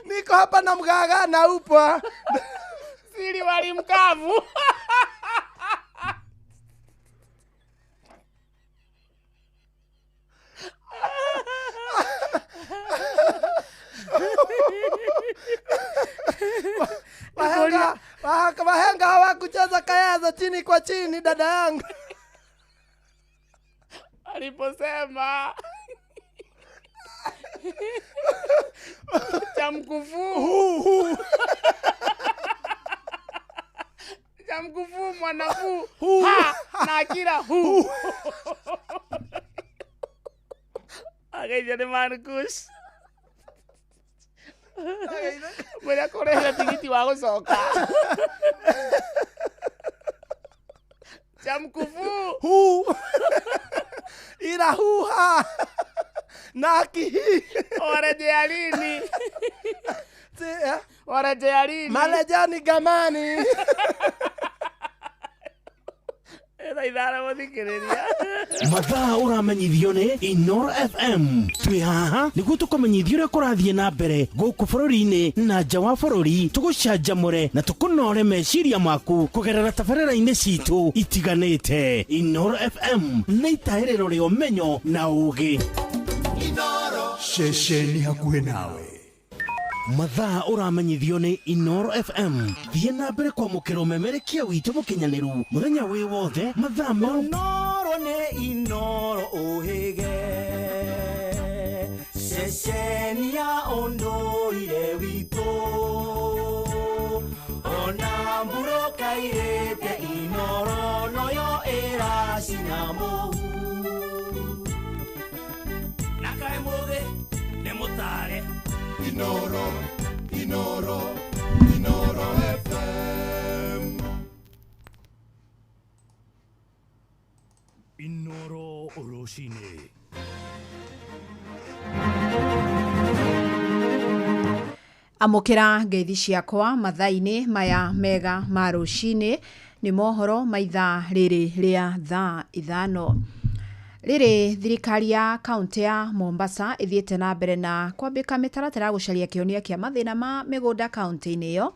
S2: Niko hapa na mgaga na upwa.
S1: siri wali mkavu
S2: Wahenga, wahenga hawakucheza kayaza chini kwa chini dada yangu.
S1: aliposema cha mkufuu cha mkufuu mwanafuu ha na akira hu ageithio nĩ Mankush mwĩre kũrĩhĩra tigiti wa gũcoka cha mkufuu
S2: Hu. Ila huha. Na kihi.
S1: warejea lini
S2: Si, eh?
S1: warejea lini
S2: Marejani gamani.
S1: thaa ithano mũthikĩrĩria
S3: Mathaa ũramenyithio nĩ Inoro FM. Twĩ haha nĩguo tũkũmenyithia ũrĩa kũrathiĩ na mbere gũkũ bũrũri-inĩ na nja wa bũrũri, tũgũcanjamũre na tũkũnore meciria maku kũgerera tabarĩra-inĩ citũ itiganĩte. Inoro FM nĩ itahĩrĩro rĩa ũmenyo na ũũgĩ.
S6: Ceceni hakuhĩ nawe.
S3: Mathaa ũramenyithio nĩ Inoro FM. Thiĩ na mbere kwamũkĩra ũmemerekia witũ mũkinyanĩru mũthenya wĩ wothe mathaa mĩrongo.
S4: Inoro nĩ Inoro ũhĩge ceceni ya ũndũire witũ ona mburoka irĩte Inoro noyo ĩracina mũhu na kaĩ mũgĩ nĩ mũtare.
S6: Inoro, Inoro, Inoro FM.
S3: Inoro rũcinĩ.
S7: Amũkĩra ngeithi ciakwa mathaa-inĩ maya mega ma rũcinĩ nĩ mohoro ma ithaa rĩrĩ rĩa thaa 5. Rĩrĩ thirikari ya kaunti ya Mombasa ĩthiĩte na mbere na kwambĩka mĩtaratara ya gũcaria kĩhonia kĩa mathĩna ma mĩgũnda kaunti-inĩ ĩyo.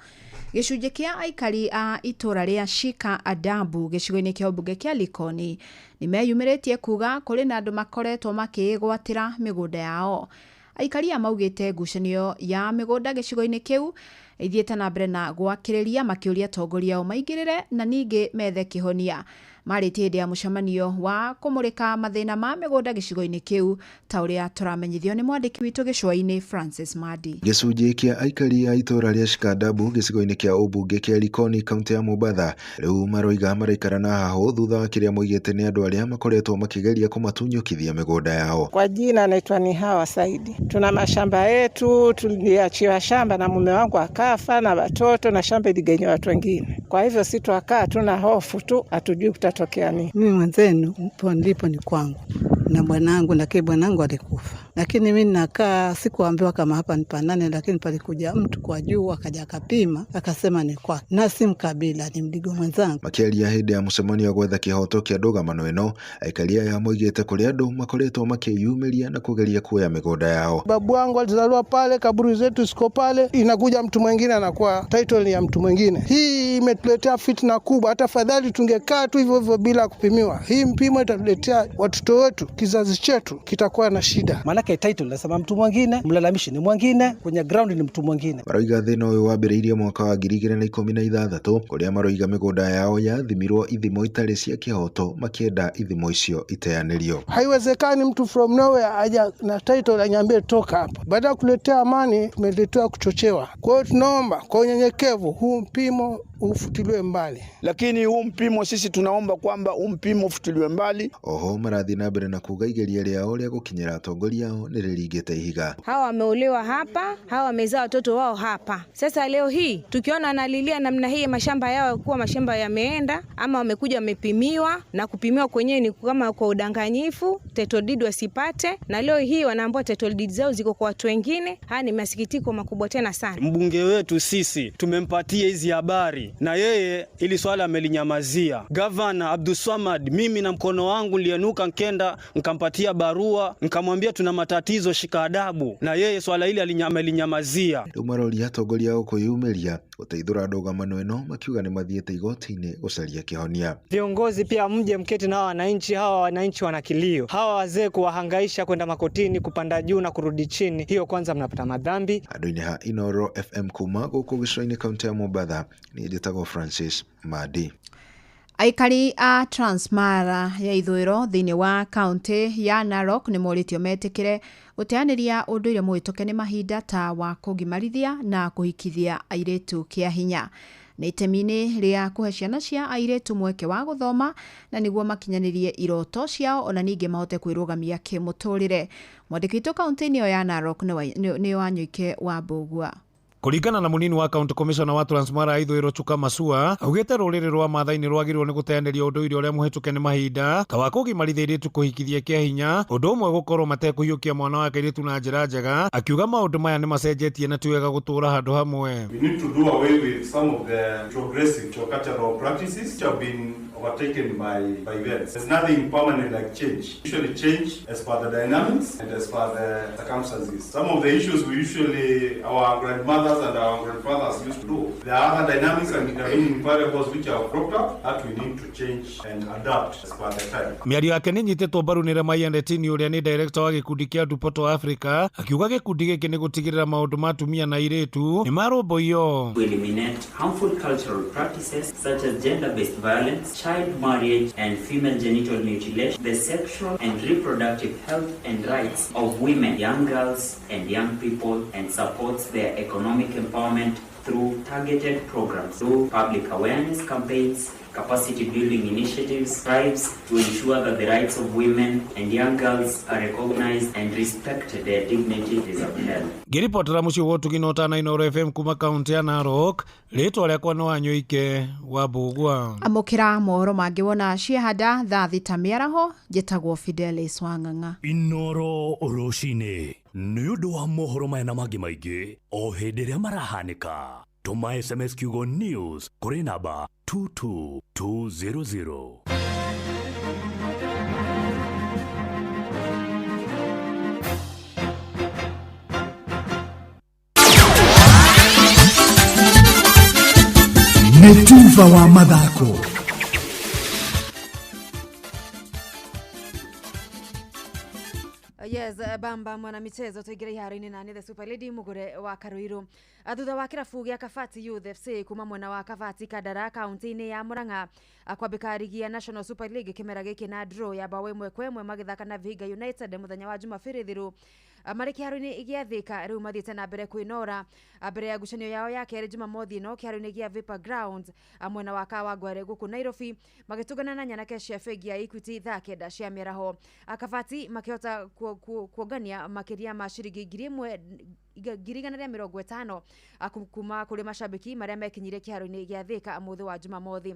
S7: Gĩcunjĩ kĩa aikari a itũra rĩa Shika Adabu gĩcigo-inĩ kĩa ũmbunge kĩa Likoni nĩ meyumĩrĩtie kuga kũrĩ na andũ makoretwo makĩĩgwatĩra mĩgũnda yao. Aikari aya maugĩte ngucanio ya mĩgũnda gĩcigo-inĩ kĩu ithiĩte na mbere na gwakĩrĩria makĩũria atongoria ao maingĩrĩre na ningĩ methe kĩhonia. Marĩtie hĩndĩ ya mũcemanio wa kũmũrĩka mathĩna ma mĩgũnda gĩcigo-inĩ kĩu ta ũrĩa tũramenyithio nĩ mwandĩki witũ gĩcũa-inĩ Francis Madi.
S8: Gĩcunjĩ kĩa aikari a itũra rĩa Shikadabu gĩcigo-inĩ kĩa ũmbunge kĩa Likoni kaunti ya Mombatha rĩu maroiga maraikara na hahũ thutha wa kĩrĩa moigĩte nĩ andũ arĩa makoretwo makĩgeria kũmatunyũkithia mĩgũnda yao.
S9: Kwa jina naitwa ni Hawa Saidi. Tuna mashamba yetu, tuliachiwa shamba na mume wangu akafa na watoto na shamba iligenywa watu wengine. Kwa hivyo si twakaa tuna hofu tu, hatujui kutatokea nini.
S10: Mimi mwenzenu po nilipo ni kwangu na bwanangu, lakini bwanangu alikufa, lakini mimi nakaa, sikuambiwa kama hapa ni panane, lakini palikuja mtu kwa juu akaja akapima akasema ni kwake, na si mkabila, ni mdigo mwenzangu.
S8: Makĩaria hĩndĩ ya mũcemanio wa gwetha kĩhoto kĩa ndũgamano ĩno, aikari aya moigĩte kũrĩ andũ makoretwo makĩyumĩria na kũgeria kuoya mĩgũnda yao.
S11: Babu wangu alizaliwa pale, kaburi zetu ziko pale, inakuja mtu mwingine anakuwa title ni ya mtu mwingine. Hii imetuletea fitna kubwa. Hata fadhali tungekaa tu hivyo hivyo bila kupimiwa. Hii mpimo itatuletea watoto wetu, kizazi chetu kitakuwa na shida.
S12: Maanake title nasema mtu mwingine, mlalamishi ni mwingine, kwenye ground ni mtu mwingine.
S8: Maroiga thĩna ũyũ wambĩrĩirie mwaka wa 2016 kũrĩa maroiga mĩgũnda yao yathimirwo ithimo itarĩ cia kĩhoto makĩenda ithimo icio iteanĩrio.
S11: Haiwezekani mtu from nowhere aja na title anyambie toka hapa. Baada ya kuletea amani, tumeletewa kuchochewa. Kwa hiyo tunaomba kwa unyenyekevu huu mpimo ufutiliwe mbali.
S13: Lakini huu mpimo sisi tunaomba kwamba huu mpimo ufutiliwe mbali.
S8: Oho marathiĩ na mbere na kuga igeria rĩao rĩa gũkinyĩra atongoria ao nĩ rĩringĩte ihiga.
S14: Hawa wameolewa hapa, hawa wamezaa watoto wao hapa. Sasa leo hii tukiona analilia namna hii, mashamba yao kuwa mashamba yameenda ama wamekuja wamepimiwa, na kupimiwa kwenyewe ni kama kwa udanganyifu, title deed wasipate, na leo hii wanaambiwa title deed zao ziko kwa watu wengine. Haya ni masikitiko makubwa tena sana.
S15: Mbunge wetu sisi tumempatia hizi habari na yeye ili swala amelinyamazia. Gavana Abdulswamad, mimi na mkono wangu nilienuka nkenda nkampatia barua nkamwambia tuna matatizo, shika adabu, na yeye swala hili amelinyamazia.
S8: Rĩu maroria atongoria ao kwĩyumĩria gũteithũra ndũgamano ĩno makiuga nĩ mathiĩte igoti-inĩ gũcaria kĩhonia.
S16: Viongozi pia mje mketi na hawa wananchi. Hawa wananchi wana kilio, hawa wazee kuwahangaisha kwenda makotini, kupanda juu na kurudi chini, hiyo kwanza mnapata madhambi.
S8: Handũ-inĩ ha Inoro FM kuma gũkũ gĩcũa-inĩ kaunti ya Mombatha, niĩ njĩtagwo Francis Madi.
S7: Aikari a Transmara ya ithũĩro thĩinĩ wa kaunti ya Narok nĩ morĩtio metĩkĩre gũteanĩria ũndũire mũhĩtũke nĩ mahinda ta wa kũgimarithia na kũhikithia airĩtu kĩa hinya. Nĩ itemi-inĩ rĩa kũhe ciana cia airĩtu mweke wa gũthoma na nĩguo makinyanĩrie iroto ciao ona ningĩ mahote kwĩrũgamia kĩmũtũrĩre. Mwandĩki witũ kaunti-inĩ ĩyo ya Narok nĩ Wanyũike wa Mbũgua.
S17: Kũringana na mũnini wa county commissioner wa Transmara ya ithũĩro Chuka Masua augĩte rũrĩrĩ rwa Maathai nĩ rwagĩrĩirwo nĩ gũteanĩria ũndũire ũrĩa mũhĩtũke nĩ mahinda ta wa kũgimarithia airĩtu kũhikithia kĩa hinya, ũndũ ũmwe gũkorwo matekũhiũkia mwana wa kairĩtu na njĩra njega, akiuga maũndũ maya nĩ macenjetie na ti wega gũtũũra handũ hamwe.
S18: We need to do away with some of the progressive cultural practices which have been overtaken by events. There's nothing permanent like change. Usually change as per the dynamics and as per the circumstances. Some of the issues we usually, our grandmothers and our grandfathers used to do, there are other dynamics and intervening variables which have cropped up that we need to change and adapt as per the time.
S17: Mĩario yake nĩ nyitĩtwo mbaru nĩ Lemayian Tini ũrĩa nĩ director wa gĩkundi kĩa Dupoto Africa akiuga gĩkundi gĩkĩ nĩ gũtigĩrĩra maũndũ ma atumia na airĩtu nĩ marũmbũiyo.
S19: To eliminate harmful cultural practices such as gender-based violence, child marriage and female genital mutilation, the sexual and reproductive health and rights of women, young girls and young people, and supports their economic empowerment through targeted programs, through public awareness campaigns, capacity building initiatives, strives to ensure that the rights of women and young girls are recognized and respected, their dignity is upheld.
S17: Ngĩribotera mũciĩ wa ũtugi na ũtana Inooro FM kuma kaũntĩ ya Narok, rĩtwa rĩakwa nĩ Wanyũike wa Mbũgua.
S7: Amũkĩra mohoro mangĩ wona ciehanda thaa thita mĩaraho. Njĩtagwo Fidelis Wang'ang'a.
S4: Inoro rũcinĩ nĩ ũndũ wa mohoro maya na mangĩ maingĩ o hĩndĩ ĩrĩa marahanĩka, tũma SMS kiugo news kũrĩ namba 22200.
S20: Nĩ tuba wa mathako.
S21: Yes, bamba mwanamichezo, tuingire iharo-inĩ na nĩ the super lady Mugure wa Karuiru. Thutha wa kĩrabu gĩa Kabati Youth FC kuma mwena wa Kabati Kandara kaunti-inĩ ya Murang'a kwambĩka rigi ya National Super League kĩmera gĩkĩ na draw ya bao 1-1 magĩthaka na Vihiga United mũthenya wa Jumabiri thiru, marĩ kĩharo-inĩ gĩa Thika rĩu mathiĩte na mbere kwĩnora mbere ya ngucanio yao ya kerĩ Jumamothi ĩno kĩharo-inĩ gĩa Vipa Grounds mwena wa Kawangware gũkũ Nairobi, magĩtũngana na nyanake cia bengi ya Equity thaa 9 cia mĩaraho. Kabati makĩhota kuongania makĩria ma ciringi 1,150,000 kuma kũrĩ macambĩki marĩa mekinyire kĩharo-inĩ gĩa Thika mũthĩ wa Jumamothi.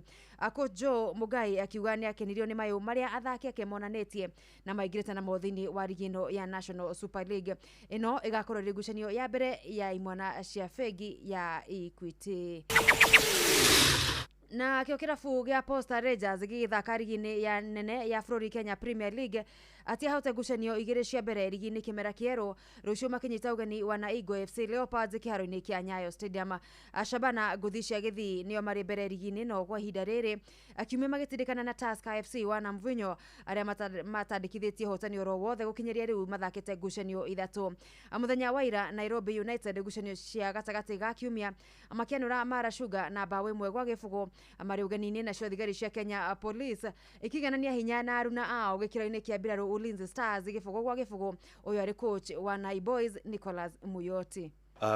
S21: Coach Joe Mugai akiuga nĩ akenirio nĩ mayũ marĩa athaki ake monanĩtie na maingĩrĩte namo thĩinĩ wa rigi ĩno ya National Super League. Ĩno ĩgakorwo ĩrĩ ngucanio ya mbere ya imwana cia bengi ya Equity. Na kĩo kĩrabu gĩa Posta Rangers gĩgĩthaka rigi-inĩ ya nene ya bũrũri Kenya Premier League atiahote ngucanio igĩrĩ cia mbere rigi-inĩ kĩmera kĩerũ, rũciũ makĩnyita ũgeni wa Naingo FC Leopards kĩharo-inĩ kĩa Nyayo Stadium. Shabana ngũthi cia Gĩthii nĩo marĩ mbere rigi-inĩ no kwa ihinda rĩrĩ akiumia magĩtindĩkana na Tusker FC wa Namvinyo arĩa matandĩkithĩtie ũhotani oro wothe gũkinyĩria rĩu mathakĩte ngucanio 3. Mũthenya wa ira Nairobi United ngucanio cia gatagatĩ ga kiumia makĩanũra Mara Sugar na bao 1-0 marĩ ũgeni-inĩ, nacio thigari cia Kenya Police ikiganania hinya na aruna ao gĩkĩro-inĩ kĩa mbirarũ Ulinzi Stars 0-0. Ũyũ arĩ coach wa Nai Boys Nicholas Muyoti.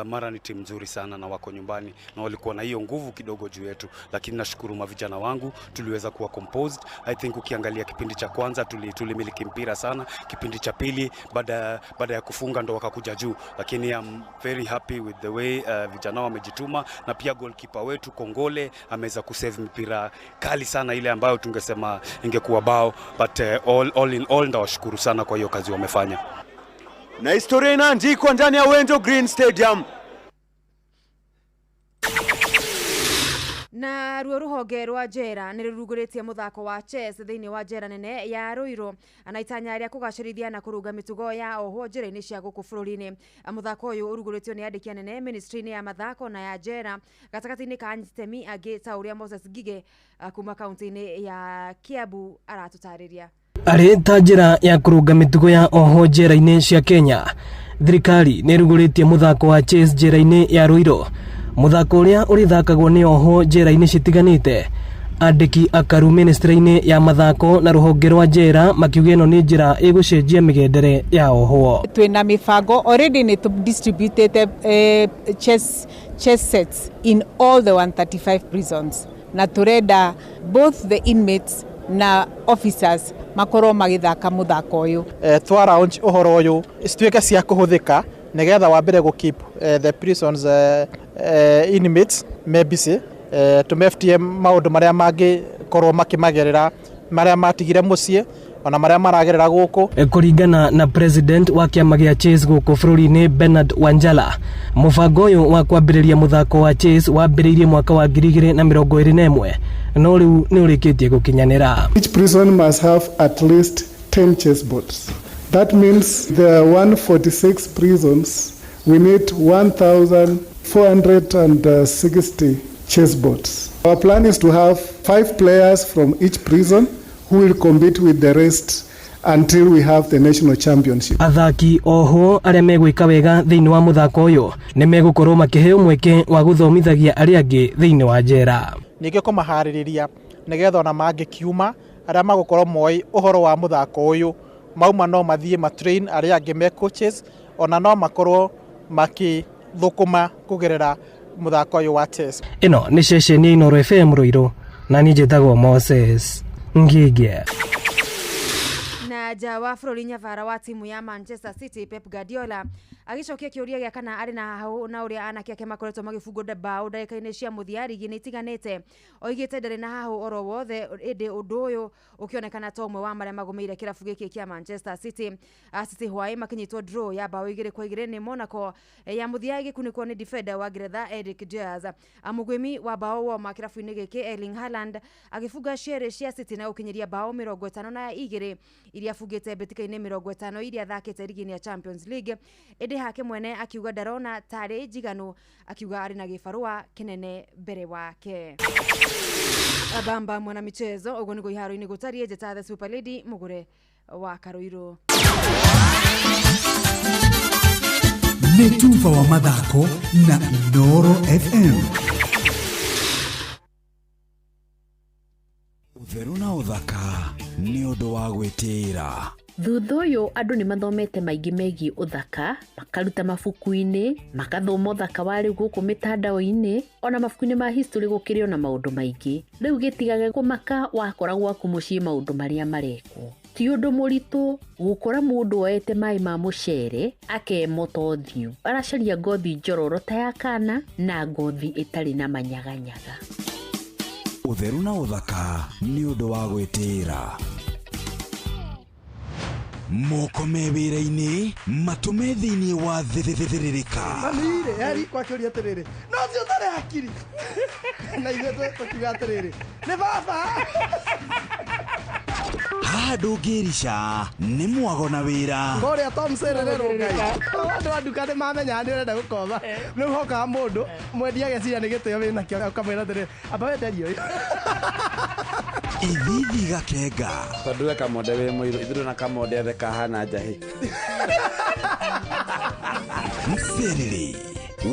S22: Mara ni timu nzuri sana na wako nyumbani na walikuwa na hiyo nguvu kidogo juu yetu, lakini nashukuru mavijana wangu tuliweza kuwa composed. I think ukiangalia kipindi cha kwanza tulimiliki mpira sana, kipindi cha pili baada ya kufunga ndo wakakuja juu, lakini I'm very happy with the way vijana wamejituma, na pia goalkeeper wetu Kongole ameweza kusave mpira kali sana ile ambayo tungesema ingekuwa bao, but all in all ndawashukuru sana kwa hiyo kazi wamefanya.
S23: Na historia inaandikwa ndani ya Wendo Green Stadium.
S21: Na ruo ruhonge rwa njera nĩ rũrugũrĩtie mũthako wa chess thĩinĩ wa njera nene ya Ruiru na itanya rĩa kũgacĩrithia na kũrũnga mĩtugo ya ohwo njera-inĩ cia gũkũ bũrũri-inĩ. Mũthako ũyũ ũrugũrĩtio nĩ andĩki anene ministry-inĩ ya mathako na ya njera gatagatĩ-inĩ ka anyitemi angĩ ta ũrĩa Moses Ngige kuma kaunti-inĩ ya Kiambu aratũtarĩria.
S24: Arĩ ta njĩra ya kũrũnga mĩtugo ya oho njera-inĩ cia Kenya, thirikari nĩ ĩrugũrĩtie mũthako wa chess njera-inĩ ya Ruiru, mũthako ũrĩa ũrĩthakagwo nĩ oho njera-inĩ citiganĩte. Andĩki akaru ministry-inĩ ya mathako na rũhonge rwa njera makiuga ĩno nĩ njĩra ĩgũcenjia mĩgendere ya ohwo.
S25: Twĩna mĩbango already nĩ tũ chess sets in all the 135 prisons, na tũrenda both the inmates na officers makorwo magĩthaka mũthako ũyũ.
S26: Twa launch ũhoro ũyũ cituĩke cia kũhũthĩka nĩgetha wa mbere gũ keep the prisons inmates me busy, tũmebutie maũndũ marĩa mangĩkorwo makĩmagerera marĩa matigire mũciĩ, Ona marĩa maragerera gũkũ.
S24: Kũringana na president wa kĩama gĩa chess gũkũ bũrũri-inĩ Bernard Wanjala, mũbango ũyũ wa kwambĩrĩria mũthako wa chess wambĩrĩirie mwaka wa 2021, no rĩu nĩ ũrĩkĩtie gũkinyanĩra.
S1: Each prison must have at least 10 chessboards. That means there are 146 prisons. We need 1,460 chessboards. Our plan is to have 5 players from each prison who will compete with the rest until we have the national championship.
S24: Athaki oho arĩa megwĩka wega thĩinĩ wa mũthako ũyũ nĩ megũkorwo makĩheo mweke wa gũthomithagia arĩa angĩ thĩinĩ wa njera.
S26: Ningĩ kũmaharĩrĩria nĩgetha ona mangĩkiuma, arĩa magũkorwo moĩ ũhoro wa mũthako ũyũ mauma no mathiĩ matrain arĩa angĩ me coaches, ona no makorwo makĩthũkũma kũgerera mũthako ũyũ wa chess.
S24: Ĩno nĩ ceceni ya Inooro FM Ruiru, na niĩ njĩtagwo Moses Ngige.
S21: Na nja wa bũrũri, nyabara wa timu ya Manchester City Pep Guardiola agĩcokia kĩũria gĩa kana arĩ na hahũ na ũrĩa anake ake makoretwo magĩbungwo mbaũ ndagĩka-inĩ cia mũthia rigi-inĩ itiganĩte. Oigĩte ndarĩ na hahũ oro wothe, ĩndĩ ũndũ ũyũ ũkĩonekana ta ũmwe wa marĩa magũmĩire kĩrabu gĩkĩ kĩa Manchester City. City hwaĩ makinyitwo draw ya mbaũ 2-2 nĩ Monaco, ya mũthia ĩgĩkunĩkwo nĩ defender wa Ngeretha Eric Dias. Mũgwĩmi wa mbaũ woma kĩrabu-inĩ gĩkĩ Erling Haaland agĩbunga cierĩ cia City na gũkinyĩria mbaũ 52 iria abungĩte mbĩtĩka-inĩ 50 iria athakĩte rigi-inĩ ya Champions League, ĩndĩ hake mwene akiuga ndarona tarĩ njiganu, akiuga arĩ na gĩbarũa kĩnene mbere wake. Bamba mwana michezo, ũguo nĩguo iharo-inĩ gũtariĩ. Njĩta the Super Lady mũgũre wa Karũirũ.
S20: Nĩ tuba wa mathako na Inooro FM.
S2: Ũtheru na ũthaka nĩ ũndũ wa gwĩtĩĩra.
S3: Thutha ũyũ andũ nĩ mathomete maingĩ megiĩ ũthaka, makaruta mabuku-inĩ, makathoma ũthaka wa rĩu gũkũ mĩtandao-inĩ, ona mabuku-inĩ ma history gũkĩrĩ ona maũndũ maingĩ. Rĩu gĩtigage kũmaka wakora gwaku mũciĩ maũndũ marĩa marekwo. Ti ũndũ mũritũ gũkora mũndũ oete maĩ ma mũcere akemota ũthiũ. Aracaria ngothi njororo ta ya kana na ngothi ĩtarĩ na manyaganyaga.
S2: Ũtheru na ũthaka nĩ ũndũ wa gwĩtĩĩra. Moko me wĩra-inĩ, matũme thĩinĩ wa thĩrĩrĩka.
S5: Mami-rĩ, eri kwakĩũria atĩrĩrĩ, no ũcio ũtarĩ hakiri na ithuĩ tũkiuga atĩrĩrĩ, nĩ baba.
S2: Haha ndũngĩrica nĩ mwago na wĩra.
S5: Kũrĩa Tom Serererwo Ngai, andũ a nduka nĩ mamenyaga nĩ ũrenda gũkoma. Rĩu hokaga mũndũ mwendia ageciria nĩ gĩtĩo wĩnakĩo, ũkamwĩra atĩrĩrĩ, amba wenderie ũyũ.
S2: Ithithi gakenga.
S6: Tondũ we Kamonde wĩ mũirũ, ithuĩ na Kamonde othe kahana njahĩ.
S2: Mserere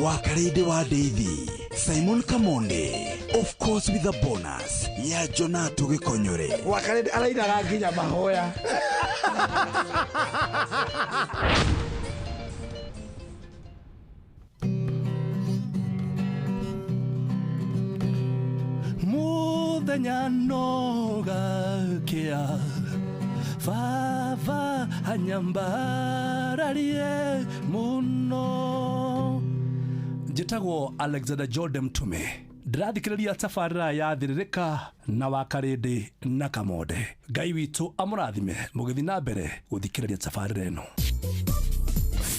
S2: wa Karĩndĩ wa Ndeithi, Simon Kamonde, of course with a bonus ya Jonatu Gĩkonyore.
S5: Wakarĩndĩ arainaga nginya mahoya.
S4: Muthenya no gakĩa, baba anyambararie mũno. Njĩtagwo Alexander Jordan Mtume, ndĩrathikĩrĩria tabarĩra ya Thĩrĩrĩka na Wakarĩndĩ na Kamonde. Ngai witũ amũrathime mũgĩthiĩ na mbere gũthikĩrĩria tabarĩra ĩno.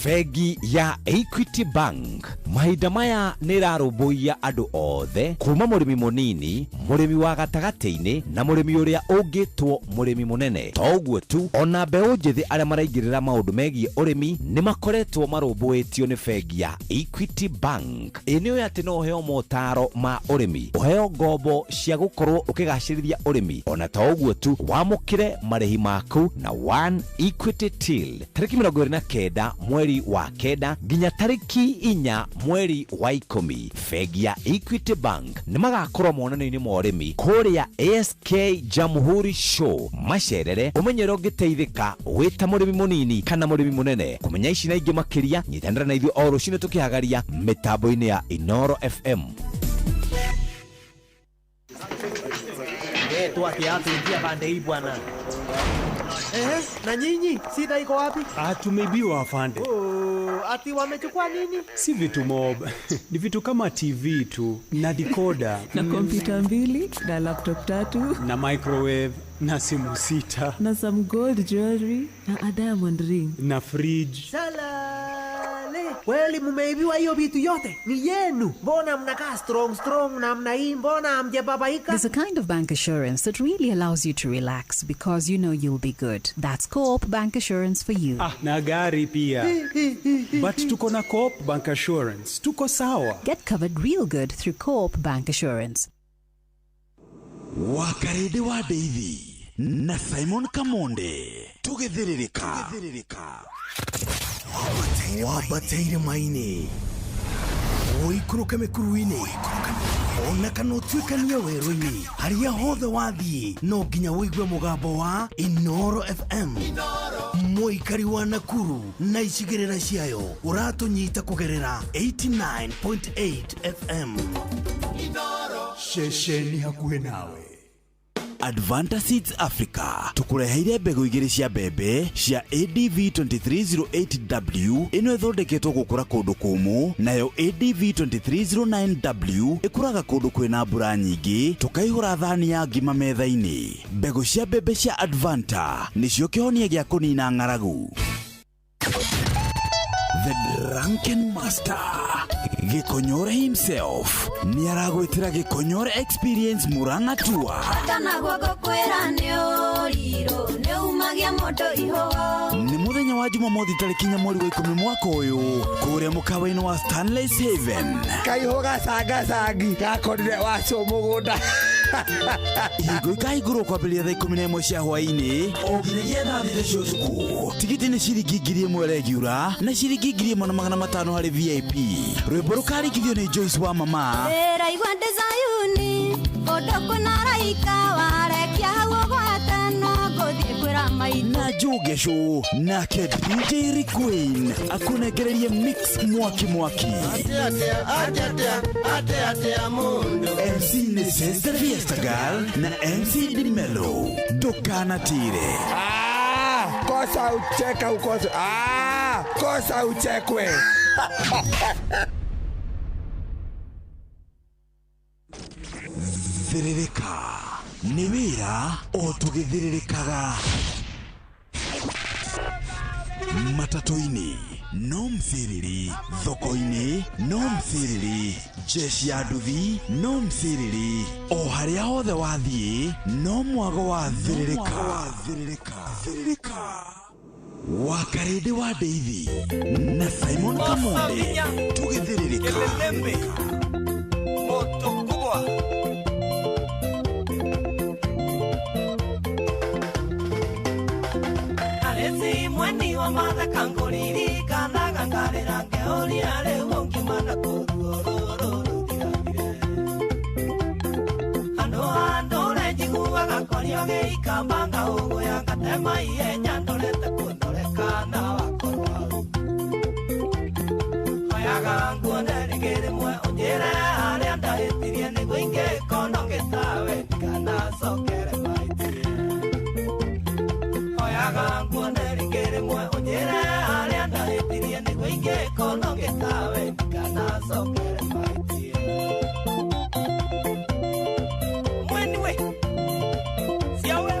S2: Bengi ya Equity Bank mahinda maya nĩ ĩrarũmbũiya andũ othe kuma mũrĩmi mũnini, mũrĩmi wa gatagatĩ-inĩ na mũrĩmi ũrĩa ũngĩtwo mũrĩmi mũnene. To ũguo tu, ona mbeũ njĩthĩ arĩa maraingĩrĩra maũndũ megiĩ ũrĩmi nĩ makoretwo marũmbũĩtio nĩ bengi ya Equity Bank. Ĩ nĩ ũĩ atĩ no ũheo motaro ma ũrĩmi, ũheo ngombo cia gũkorwo ũkĩgacĩrithia ũrĩmi, ona to ũguo tu, wamũkĩre marĩhi maku na One Equity Till tarĩki 29 mweri wa 9 nginya tarĩki 4 mweri wa 10. Bengi ya Equity Bank nĩ magakorwo monanio-inĩ ma ũrĩmi kũrĩa ASK Jamhuri Show. Macerere ũmenye ũrĩa ũngĩteithĩka wĩ ta mũrĩmi mũnini kana mũrĩmi mũnene. Kũmenya ici na ingĩ makĩria, nyitanĩra na ithuĩ o rũcinĩ tũkĩhagaria mĩtambo-inĩ ya Inooro FM.
S9: Tuatia pande hii bwana. Na nyinyi shida iko wapi?
S27: Tumeibiwa afande.
S9: Oh. Ati wamechukua nini?
S10: Si vitu mob. Ni vitu kama TV tu na decoder
S11: na kompyuta 2 na laptop 3
S10: na microwave na simu 6
S11: na some gold jewelry na a diamond ring
S10: na fridge.
S9: Salale. Kweli mumeibiwa hiyo vitu yote? Ni yenu. Mbona mnakaa strong strong namna hii? Mbona hamjababaika?
S12: There's a kind of bank assurance that really allows you to relax because you know you'll be good. That's Co-op Bank Assurance for you.
S10: Ah, na gari pia. But tuko na Co-op Bank Assurance. Tuko sawa.
S12: Get covered real good through Co-op Bank Assurance.
S2: Wakarede wa Deithi na Simon Kamonde tugithiririka
S20: wabataire maini ũikũrũke mĩkuru-inĩ ona kana ũtuĩkanie werũ-inĩ harĩa hothe wathiĩ no nginya ũigue mũgambo wa Inoro FM. Mũikari wa Nakuru na icigĩrĩra ciayo ũratũnyita kũgerera 89.8 FM.
S10: Ceceni hakuhĩ nawe.
S2: Advanta Seeds Africa tukureheire mbegũ igĩrĩ cia mbembe cia ADV 2308W ĩno ĩthondeketwo gũkũra kũndũ kũmũ, nayo ADV 2309W ĩkũraga kũndũ kwĩna mbura nyingĩ, tũkaihũra thani ya ngima metha-inĩ. Mbegũ cia mbembe cia Advanta nĩcio kĩhonia gĩa kũnina ng'aragu. The Drunken Master Gikonyore himself ni aragwitira Gikonyore Experience Murang'a Tour. Ni muthenya wa Jumamothi tariki 4 mweri wa 10 mwaka uyu kuria mukawa-ini wa Stanley's Haven.
S5: Kaiho gacangacangi gakorire wacu mugunda.
S2: Ihingo ikahingũrwo kwambĩrĩria thaa 11 cia hwaĩ-inĩ o nginyagia thaa 3 cia ũtukũ. Tigiti nĩ ciringi 1000 regular na ciringi 1500 harĩ VIP. Rwĩmbo rũkarigithio nĩ Joyce wa mama. Na Jogesho nake DJ Rick Queen akunengererie mix mwaki mwaki. MC ni Sister Fiesta Girl na MC Dimelo. Ndukanatire.
S5: Kosa ucheka ukosa. Kosa uchekwe.
S2: Thiririka ni wira o tugithiririkaga. Matatu-inĩ no mthiriri, thoko-inĩ no mthiriri, jeshi ya nduthi no mthiriri, o harĩa hothe wathiĩ no mwago wa thiririka. Wakarĩndĩ wa Ndeithi na Simon Kamonde tugithiririka.
S13: Moto kubwa. Mweni wa matha kangũririkanaga ngarĩra ngeũria rĩu ũngiumana kũruorũrũrũthiranire handũ handũre njiguaga korio gĩikamba ngaũgũya ngatema ihenya ndorete kũndoreka na wakorwo hau hoyaga nguone rĩngĩ rĩmwe ũnjĩre harĩa ndahĩtirie nĩguo ingĩkorwo ngĩtawe ndikanacokere mahĩtia hoyaga nguone rĩngĩ rĩmwe ũnjĩre harĩa ndahĩtirie nĩguo ingĩkorwo ngĩtawe ndikanacokere mahĩtia. Mweni we siawe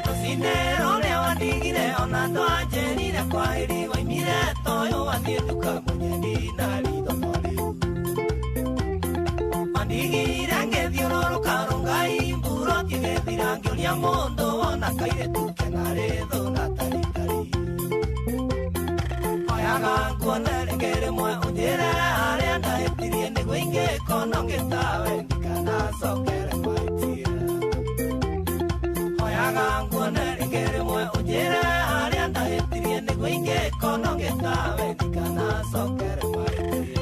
S13: rũcinĩ rũrĩa wandigire ona ndwanjĩrire kwahĩri waimire toyũ wathiĩ nduka mũnyendi na ritho rĩu wandigire ngĩthiũrũrũka rũngai mburoti ĩgĩthira ngĩũria mũndũ wona kairĩtu kena rĩthũ na taritari hoyaga nguone rĩngĩ rĩmwe ũnjĩre harĩa ndahĩtirie nĩguo ingĩkorwo ngĩtawe ndikanacokere mahĩtia hoyaga nguone rĩngĩ rĩmwe ũnjĩre harĩa ndahĩtirie nĩguo ingĩkorwo ngĩtawe ndikanacokere mahĩtia.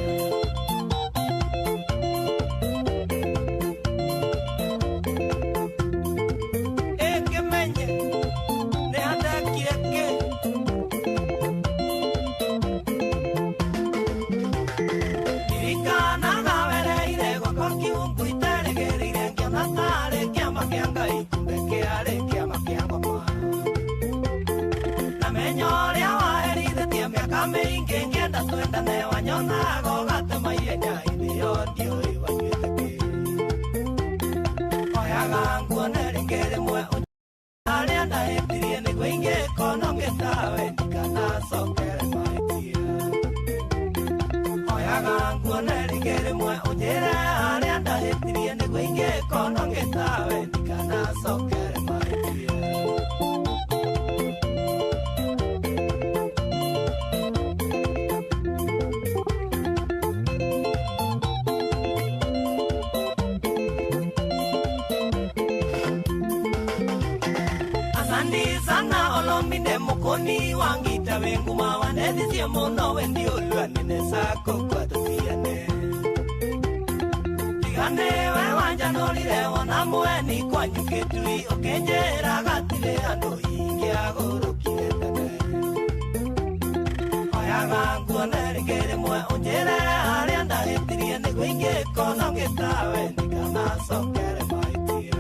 S13: Ĩngĩmenye nĩ handekire kĩ ndirikanaga wereire gwakwa kiungu Ingĩenda twendane wanyonaga ũgatema ihenya hĩndĩ ĩyo ndiũĩ wanyuĩte kĩ. Oyaga nguone rĩngĩ rĩmwe harĩa ndahĩtirie nĩguo ingĩkona ngĩtawe ndikanacokere mahĩtia. Oyaga nguone rĩngĩ rĩmwe ũnjĩre harĩa ndahĩtirie nĩguo ingĩkona ngĩtawe ndikanacokere mahĩtia. Sana olominde mukoni wangita wenguma wanethicie muno wendi ulwa nene sako kwa tutiane tigane we wanjanũrire wona mweni kwanyu gĩtui ũkĩnjĩra gatirĩ andũ ingĩagũrũkire tene. Oyaga nguone rĩngĩ rĩmwe ũnjĩre harĩa ndahĩtirie nĩguo ingĩkona ngĩtawe ndikanacokere mahĩtia.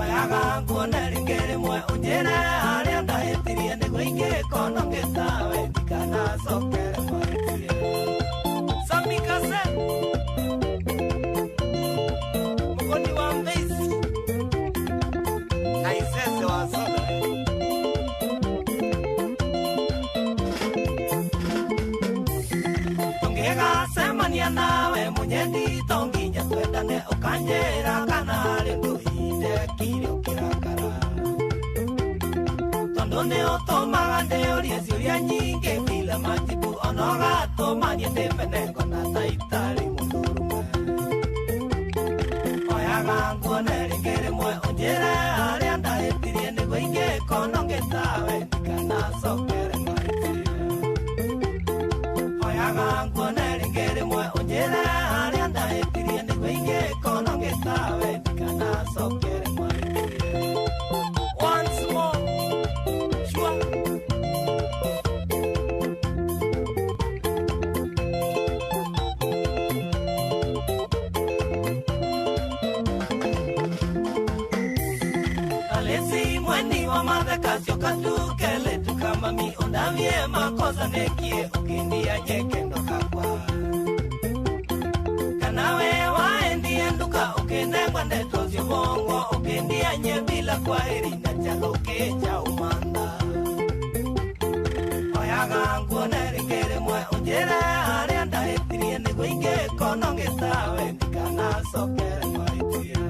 S13: Oyaga nguone rĩngĩ rĩmwe ũnjĩre harĩa ndahĩtirie nĩguo ingĩkona ngĩtawe ndikanacokere mahĩtia. Samikase mugoni wa Mbezi na Isese wa Soda. Tũngĩgacemania nawe mũnyendi to nginya twendane ũkanjĩra kana harĩ ũndũ indekire ũkĩrakara tondũ nĩ ũtũmaga ndĩũrie ciũria nyingĩ bila majibu ona ũgatũma niĩ ndĩmene ngona ta itarĩ mũndũrũme. Oyaga nguone rĩngĩ rĩmwe ũnjĩre harĩa ndahĩtirie nĩguo ingĩkona ngĩtawe ndikanacokere mahĩtia. Oyaga nguone rĩngĩ rĩmwe ũnjĩre harĩa ndahĩtirie nĩguo ingĩkona ngĩtawe ndikanacokere mahĩtia. Once more, sure. Alesi mweni wa matheka katukele tukamami undavie makosa nekie ukindia nyekendo kakwa kanawe waendie nduka ukinengwa ndeto cio ukindia nye bila kwaheri na chalo cha umanda. Oyaga nguone rĩngĩ rĩmwe ũnjĩre harĩa ndahĩtirie nĩguo ingĩkona ngĩtawe ndikanacokere mahĩtia.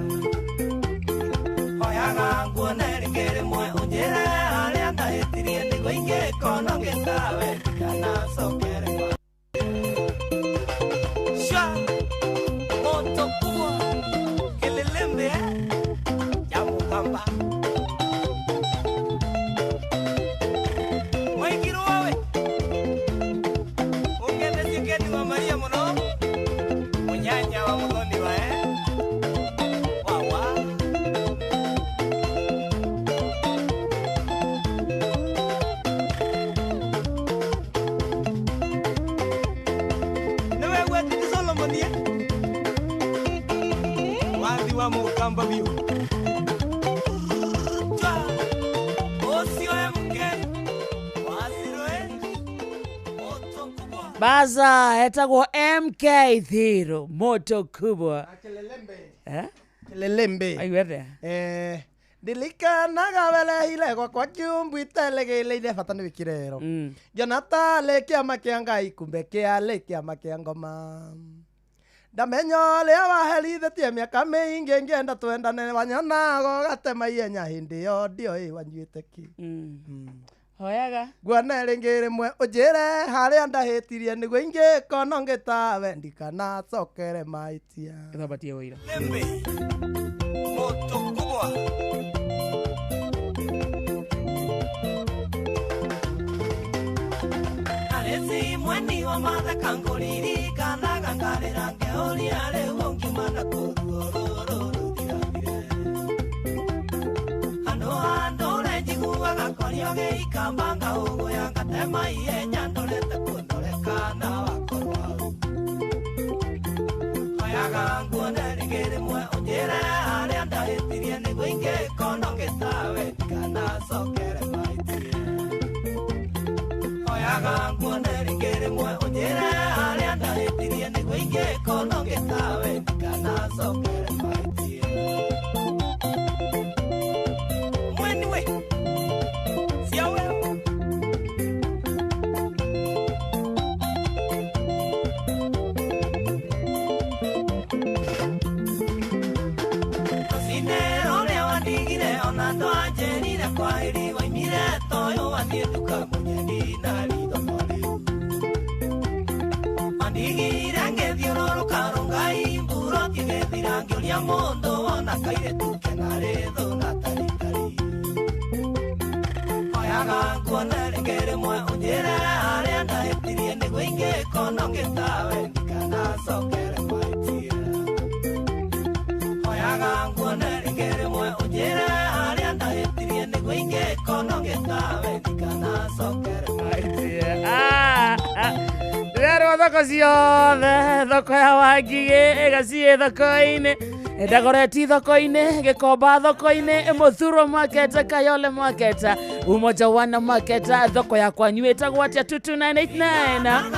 S13: Oyaga nguone rĩngĩ rĩmwe ũnjĩre harĩa ndahĩtirie nĩguo ingĩkona ngĩtawe ndikanacokere mahĩtia. Sha moto kubwa kelelembe ya mukamba waigirwo wawe ungethetie keni wa Maria muno munyanya wa muthoni wae wawa. Niwe gwetiti Solomon ye wathi wa mukamba biũ.
S8: Baza etagwo MK Thiro moto kubwa.
S5: Kelelembe. Kelelembe.
S8: Aigwete.
S5: Ndilikanaga weleile gwakwa kiumbwitelegeleire bata nĩ wĩkirero ngĩona tarĩ kĩama kĩa Ngai kumbe kĩarĩ kĩama kĩa ngoma ndamenya ũrĩa waherithĩtie mĩaka mĩingĩ ngĩenda twendane wanyonaga ũgatema ihenya hĩndĩ ĩyo ndioĩ wanyuĩte kĩ.
S8: Hoyaga
S5: nguone rĩngĩ rĩmwe ũnjĩre harĩa ndahĩtirie nĩguo ingĩkona ngĩtawe ndikanacokere mahĩtia.
S8: Gĩthambatie wĩira.
S13: Moto kubwa. Alesi mweni wa matheka ngũririkanaga ngarĩra ngeũria rĩu ũngiuma na kũruo rũrũ rũthirathire. Handũ handũre njiguaga korio gĩikamba ngahũgũya ngatema ihenya ndorete kũndoreka na wakorwo hau. Oyaga nguone rĩngĩ rĩmwe ũnjĩre harĩa ndahĩtirie nĩguo ingĩkona ngĩtawe ndikanacokere mahĩtia. Oyaga nguone ndikanacokere mahĩtia. Mweni we ciawe. Rũcinĩ rũrĩa wandigire ona ndwanjĩrire kwahĩri waimire toyũ wathiĩ nduka mũnyendi na ritho rĩu wandigire ngĩthiũrũrũka rũngai mburoti ngĩthira ngĩũria mũndũ wona kairĩtu kena rĩthũ na taritari hoyaga nguone rĩngĩ rĩmwe ũnjĩre harĩa ndahĩtirie nĩguo ingĩkona ngĩtawe ndikanacokere mahĩtia. Hoyaga nguone rĩngĩ rĩmwe ũnjĩre harĩa ndahĩtirie nĩguo ingĩkona ngĩtawe ndikanacokere mahĩtia.
S8: Ndĩrerwo thoko ciothe, thoko ya Wangigĩ ĩgaciĩ thoko-inĩ, Dagoretti thoko-inĩ, Gĩkomba thoko-inĩ, Mũthuro market, Kayole market, Umoja Wana market, thoko ya kwanyu ĩtagwo atĩa? 22989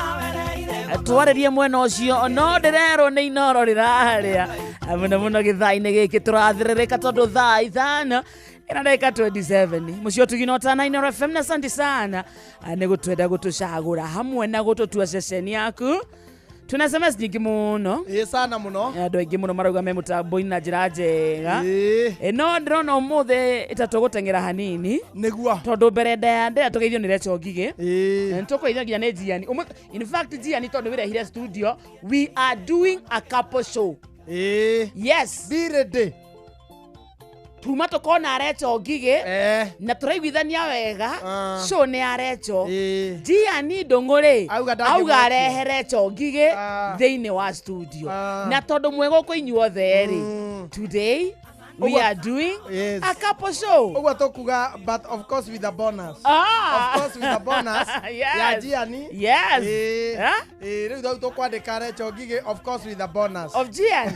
S8: twarĩrie mwena ũcio no ndĩrerwo nĩ inoro rĩrarĩa mũno mũno gĩthaa-inĩ gĩkĩ tũrathĩrĩrĩka tondũ thaa 5 ina dakika 27 mũciĩ ũtugino ta Inooro FM na asante sana nĩ gũtwenda gũtũcagũra hamwe na gũtũtua ceceni yaku. Tuna SMS nyingĩ mũno.
S5: Ĩ sana mũno.
S8: Andũ aingĩ mũno marauga me mũtambo-inĩ na njĩra njega. No ndĩrona ũmũthĩ ĩtatũ hanini.
S5: Nĩguo.
S8: Tondũ mbere ndaya ndĩra tũgeithio nĩ Rachel Ngigĩ. Nĩ tũkũgeithio nginya nĩ Jiani. In fact Jiani tondũ wĩrehire studio, we are doing a couple show. Yes.
S5: Be ready.
S8: Tuma tũkona Rachel Ngigĩ na tũraiguithania wega show nĩ ya Rachel. Jiani Ndũng'ũ rĩ auga arehe Rachel Ngigĩ thĩinĩ wa studio na tondũ mwĩ gũkũ inyuothe rĩ, today we are doing a couple show.
S5: Ũguo tũkuga, but of course with a bonus. Of course with a bonus.
S8: Yes.
S5: Ya Jiani.
S8: Yes.
S5: Rĩu rĩu tũkwandĩka Rachel Ngigĩ of course with a bonus.
S8: Of Jiani.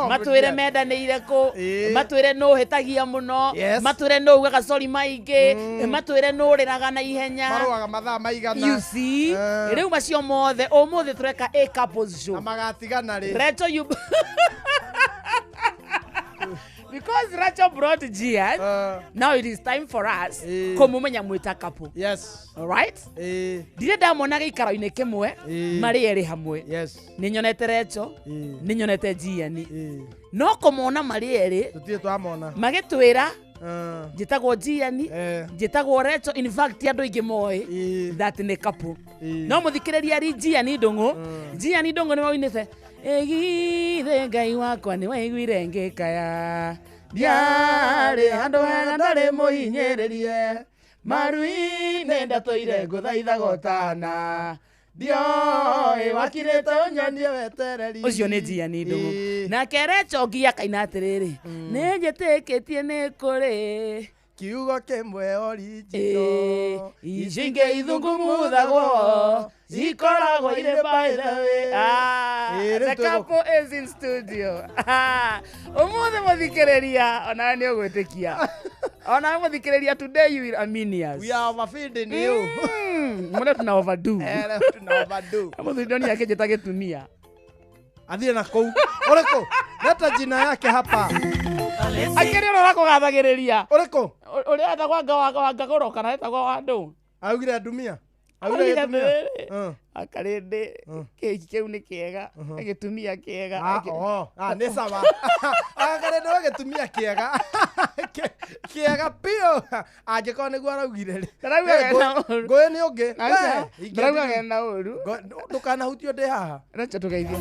S8: Matwĩre mendanĩire kũ, matwĩre nũ hĩtagia mũno, matwĩre nũ ugaga sorry maingĩ, matwĩre nũ ũrĩraga na ihenya.
S5: Marũaga mathaa maigana.
S8: You see? Rĩu macio mothe ũmũthĩ tũreka a couples show.
S5: Na magatigana rĩ.
S8: Rachel you because Rachel brought Gian, now it is time for us kũmũmenya mwĩta couple.
S5: Yes.
S8: All right? Ndirĩ ndamona gĩikaro-inĩ kĩmwe marĩ erĩ hamwe.
S5: Yes.
S8: Nĩ nyonete Rachel, nĩ nyonete Gian. No kũmona marĩ erĩ
S5: tũtirĩ twamona.
S8: Magĩtwĩra njĩtagwo Gian, njĩtagwo Rachel, in fact andũ aingĩ moĩ that nĩ couple. No mũthikĩrĩria ri Gian Ndũng'ũ, Gian Ndũng'ũ nĩ wainĩte Egithe Ngai wakwa nĩ waiguire ngĩkaya ndiarĩ handũ hega ndarĩ mũhinyĩrĩrie maru-inĩ ndatũire ngũthaithaga ũtana ndioĩ wakirĩte ũnyonie
S5: wetereri.
S8: Ũcio nĩ Gian Ndũng'ũ. Nake Rachel Ngigĩ akaina atĩrĩrĩ, nĩ njĩtĩkĩtie nĩ kũrĩ
S5: kiugo kĩmwe original
S8: icio ingĩ ithungumuthagwo cikoragwo irĩ by the way. The couple is in studio. Ũmũthĩ mũthikĩrĩria onawe nĩ ũgwĩtĩkia. Onawe mũthikĩrĩria today you will amini us.
S5: We are overfeeding you.
S8: Mũno tuna overdo.
S5: Tuna overdo.
S8: Mũthuri ndonire akĩnjĩta gĩtumia.
S5: Athiĩ na kũu. Ũrĩkũ? Leta jina yake hapa.
S8: Akĩrĩ ũrĩa ũrakũgathagĩrĩria.
S5: Ũrĩkũ?
S8: Ũrĩa etagwo Ngagũro kana etagwo Wandũ.
S5: Augire ndumia. Augire gĩtumia.
S8: Akarĩndĩ kĩhiki kĩu nĩ kĩega, gĩtumia kĩega.
S5: Nĩ sawa. Akarĩndĩ we gĩtumia kĩega. Kĩega biũ. Angĩkorwo nĩguo araugire rĩ. Ngũĩ nĩ ũngĩ.
S8: Ndarauga kena ũru.
S5: Ndũkanahutio ndĩ haha.
S8: Rachel tũgeithie.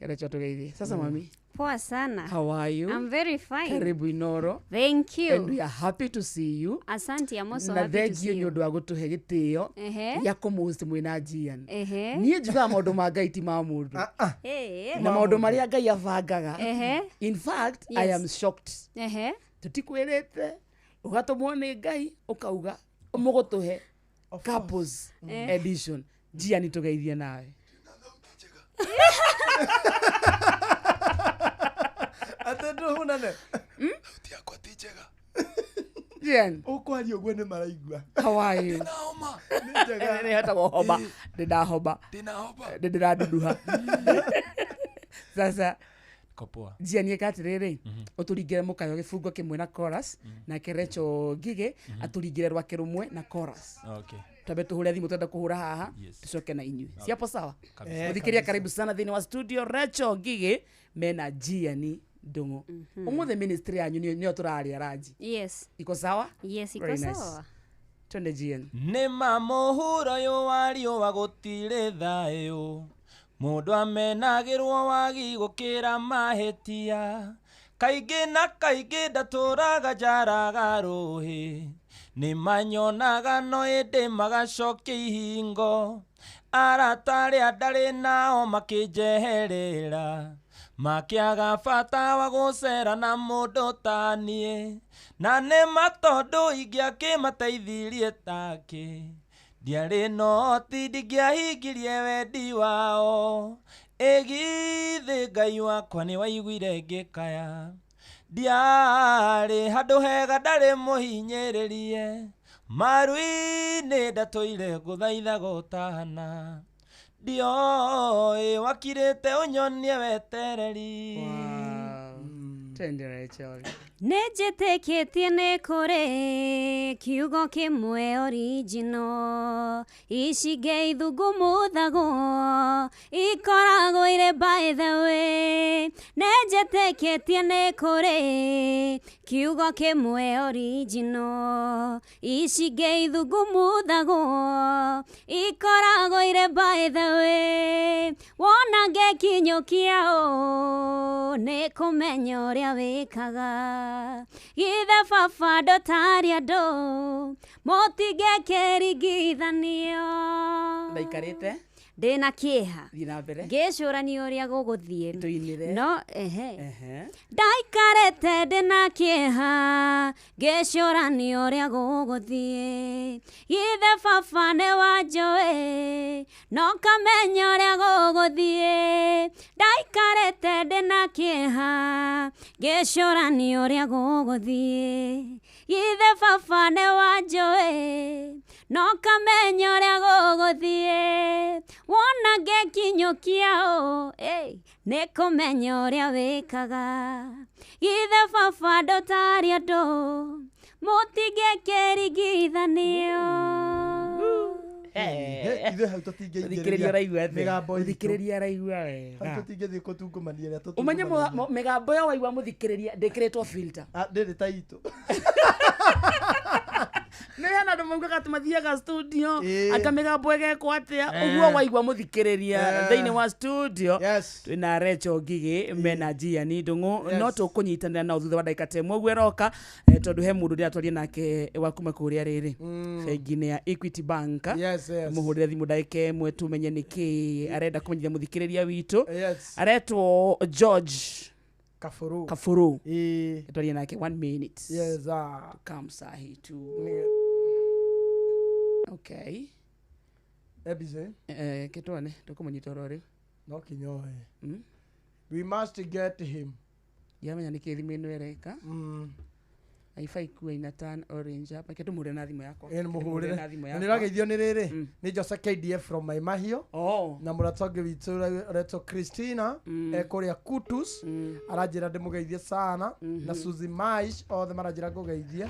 S8: Rachel tũgeithie. Sasa mami.
S14: Poa sana.
S8: How are you?
S14: I'm very fine.
S8: Karibu Inooro.
S14: Thank you.
S8: And we are happy to see you.
S14: Asante, I'm also
S8: na
S14: happy to see
S8: thank you
S14: you.
S8: nĩ ũndũ wa gũtũhe gĩtĩo gĩa kũmũhost mwĩna Gian. Niĩ njugaga maũndũ ma Ngai ti ma mũndũ. Na maũndũ marĩa Ngai abangaga. In fact, I am shocked. Tũtikwĩrĩte ũgatũmwo nĩ Ngai ũkauga mũgũtũhe couples edition. Gian tũgeithie nawe.
S5: Ate nduhunane.
S4: Sauti yakwa ti njega.
S8: Gian.
S5: Ũkwaria ũguo nĩ maraigua.
S8: How are you?
S4: Ndĩnahoma.
S5: Nĩ njega.
S8: Nĩ hetagwo homa. Ndĩnahoba.
S4: Ndĩnahoba.
S8: Ndĩraduduha. Sasa
S7: Iko poa.
S8: Jiani eka atiriri uturingire mukayo gibungo kimwe na chorus nake Rachel Ngige aturingire rwake rumwe na chorus.
S7: Okay.
S8: Twambe tuhure thimu twenda kuhura haha tucoke na inyuĩ. Si hapo sawa? Muthikiria karibu sana thĩinĩ wa studio Rachel Ngige mena Jiani Ndung'u. Umuthi ministry yanyu niyo tũraria ranji.
S14: Yes.
S8: Iko sawa?
S14: Yes, iko
S8: Very nice.
S14: sawa.
S8: Twende Jiani.
S7: Nĩ ma mũhuro ũyũ wa riũa gũtirĩ thayũ mũndũ amenagĩrwo wagi gũkĩra mahĩtia kaingĩ na kaingĩ ndatũraga njaraga rũhĩ nĩ manyonaga no ĩndĩ magacokia ihingo arata arĩa ndarĩ nao makĩnjeherera makĩaga bata wa gũcera na mũndũ ta niĩ na nĩ ma tondũ ingĩakĩmateithirie take ndiarĩ noti ndingĩahingirie wendi wao ĩgithĩ Ngai wakwa nĩ waiguire ngĩkaya ndiarĩ handũ hega ndarĩ mũhinyĩrĩrie maru-inĩ ndatũire ngũthaithaga ũtana ndioĩ wakirĩte ũnyonie wetereri.
S8: Twende Rachel.
S14: Nĩnjĩtĩkĩtie nĩ kũrĩ kiugo kĩmwe original ici ngĩithungumuthagwo ikoragwo irĩ by the way. Nĩnjĩtĩkĩtie nĩ kũrĩ kiugo kĩmwe original ici ngĩithungumuthagwo ikoragwo irĩ by the way. Wona ngĩkinyũkia ũũ nĩ kũmenya ũrĩa wĩkaga githe baba ndũtarĩ andũ mũtingĩkĩringithanio.
S8: Ndaikarĩte
S14: ndĩna kĩeha
S8: thiĩ na mbere
S14: ngĩcũrania ũrĩa gũgũthiĩ
S8: tũinĩre
S14: no ehe ndaikarĩte ndĩna kĩeha ngĩcũrania ũrĩa gũgũthiĩ githe baba nĩ wanjũĩ no kamenya ũrĩa gũgũthiĩ ndaikarĩte ndĩna kĩeha ngĩcũrania ũrĩa gũgũthiĩ githe baba nĩ wanjũĩ no kamenya ũrĩa gũgũthiĩ wona ngĩkinyũkia ũũ nĩ kũmenya ũrĩa wĩkaga githe baba ndũtarĩ andũ mũtingĩkĩringithanio.
S5: Ithuĩ hau
S8: tũtingĩingĩrĩria
S5: mĩgambo itũ.
S8: Mũthikĩrĩria araigua wega.
S5: Hau tũtingĩthiĩ kũtungumania ĩrĩa
S8: Ũmenye
S5: tũtungumanagia.
S8: mĩgambo ĩyo waigua mũthikĩrĩria ndĩkĩrĩtwo filter.
S5: Ndĩrĩ ta itũ.
S8: Nĩ hena andũ maugaga atĩ mathiaga studio anga mĩgambo ĩgekwo atĩa ũguo waigua mũthikĩrĩria thĩinĩ wa studio twĩna Rachel Ngige mena Jiani Ndung'u no tũkũnyitanĩra nao thutha wa ndagĩka ta ĩmwe ũguo ĩroka tondũ he mũndũ ndĩratwaria nake wa kuma kũrĩa rĩrĩ bengi-inĩ ya Equity Bank mũhũrĩre thimũ ndagĩka ĩmwe tũmenye nĩkĩ arenda kũmenyithia mũthikĩrĩria witũ aretwo George
S5: Kaburu.
S8: Kaburu. Twarie nake 1 minute.
S5: Yes,
S8: to come sahi tu. Okay.
S5: Ebize.
S8: Ketone tukumunyita oro riu.
S5: No kinyoe. We must get him.
S8: Yamenya niki thimu ino ereka. Haifai kuwa ina turn orange hapa. Ketu na thimu yakwa.
S5: Ĩĩ, mũhũrĩre.
S8: Na thimu
S5: Na
S8: yakwa.
S5: nĩũrageithio nĩ rĩrĩ nĩ Jose KDF from Maimahio na mũrata ũngĩ witũ ũretwo Christina ekũrĩa Kutus aranjĩra ndĩmũgeithie sana na Suzy Maish othe maranjĩra ngũgeithie.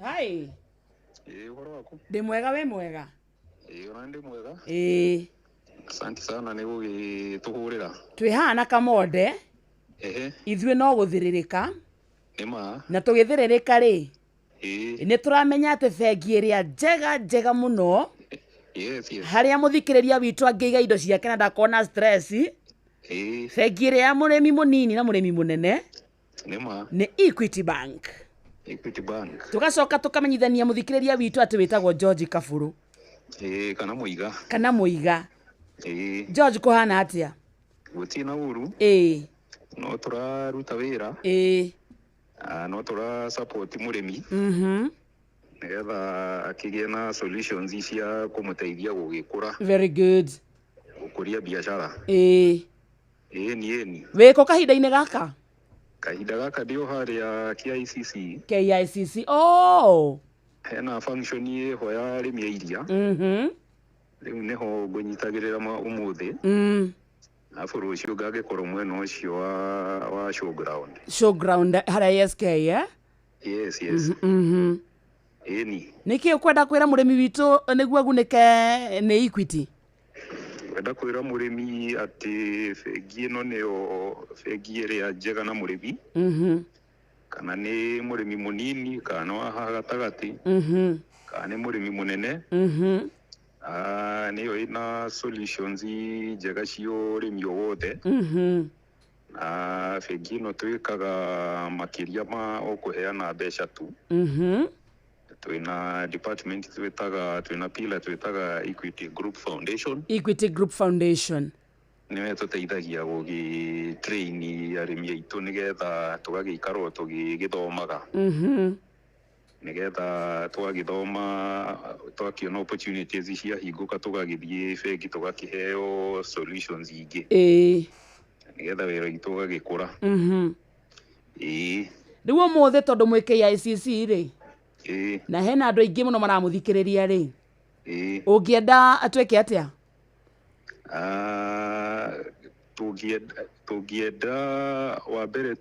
S8: Hi.
S15: Ĩĩ, ũhoro waku?
S8: Ndĩ mwega we mwega.
S15: Ĩĩ, ona ndĩ mwega.
S8: Ĩĩ.
S15: Asante sana nĩ gũgĩtũhũrĩra.
S8: Twĩ haha na Kamonde.
S15: Ehe.
S8: Ithuĩ no gũthĩrĩrĩka.
S15: Nĩ ma.
S8: Na tũgĩthĩrĩrĩka rĩ
S15: Ĩĩ.
S8: nĩ tũramenya atĩ bengi ĩrĩa njega njega mũno
S15: Yes, yes.
S8: harĩa mũthikĩrĩria witũ angĩiga indo ciake na ndakona stress
S15: Ĩĩ.
S8: bengi ĩrĩa ya mũrĩmi mũnini na mũrĩmi mũnene
S15: Nĩ ma.
S8: nĩ Equity Bank.
S15: Equity Bank.
S8: Tũgacoka tũkamenyithania mũthikĩrĩria witũ atĩ wĩtagwo George Kaburu
S15: Ĩĩ, kana Mũiga.
S8: kana Mũiga.
S15: Ĩĩ.
S8: George kũhana atĩa?
S15: Gũtirĩ na ũru.
S8: Ĩĩ.
S15: No tũraruta wĩra.
S8: Ĩĩ.
S15: No tũra support mũrĩmi. Nĩgetha akĩgĩe na solutions cia kũmũteithia gũgĩkũra.
S8: Very good.
S15: Gũkũria biacara.
S8: Ĩĩ.
S15: Ĩni ĩni.
S8: Wĩkũ kahinda-inĩ gaka?
S15: Kahinda gaka ndĩ o harĩa KICC.
S8: KICC. Oh.
S15: Hena function ĩho ya arĩmi a iria. Rĩu nĩho ngũnyitagĩrĩra ũmũthĩ. Arabu rũciũ ngagĩkorwo mwena ũcio wa showground.
S8: Showground harĩa ASK, eh?
S15: Yes. Ĩni.
S8: Nĩkĩ ũkwenda kwĩra mũrĩmi witũ nĩguo agunĩke nĩ Equity?
S15: Ngwenda kwĩra mũrĩmi atĩ bengi ĩno nĩyo bengi ĩrĩa njega na mũrĩmi, kana nĩ mũrĩmi mũnini, kana nĩ wa haha gatagatĩ, kana nĩ mũrĩmi mũnene. Nĩyo ĩna solutions njega cia ũrĩmi o wothe. Na bengi ĩno twĩkaga makĩria ma o kũheana mbeca tu. Twĩna department twĩtaga, twĩna pillar twĩtaga Equity Group Foundation.
S8: Equity Group Foundation.
S15: Nĩwe tũteithagia gũgĩ train arĩmi aitũ nĩgetha tũgagĩikarwo tũgĩgĩthomaga, nĩgetha twagĩthoma twakĩona opportunities ciahingũka tũgagĩthiĩ bengi tũgakĩheo solutions ingĩ, nĩgetha wĩra witũ ũgagĩkũra. Ĩĩ.
S8: Rĩu ũmũthĩ tondũ mwĩ KICC rĩ,
S15: Ĩĩ.
S8: na hena andũ aingĩ mũno maramũthikĩrĩria rĩ,
S15: Ĩĩ.
S8: ũngĩenda twĩke atĩa?
S15: Tũngĩenda wa mbere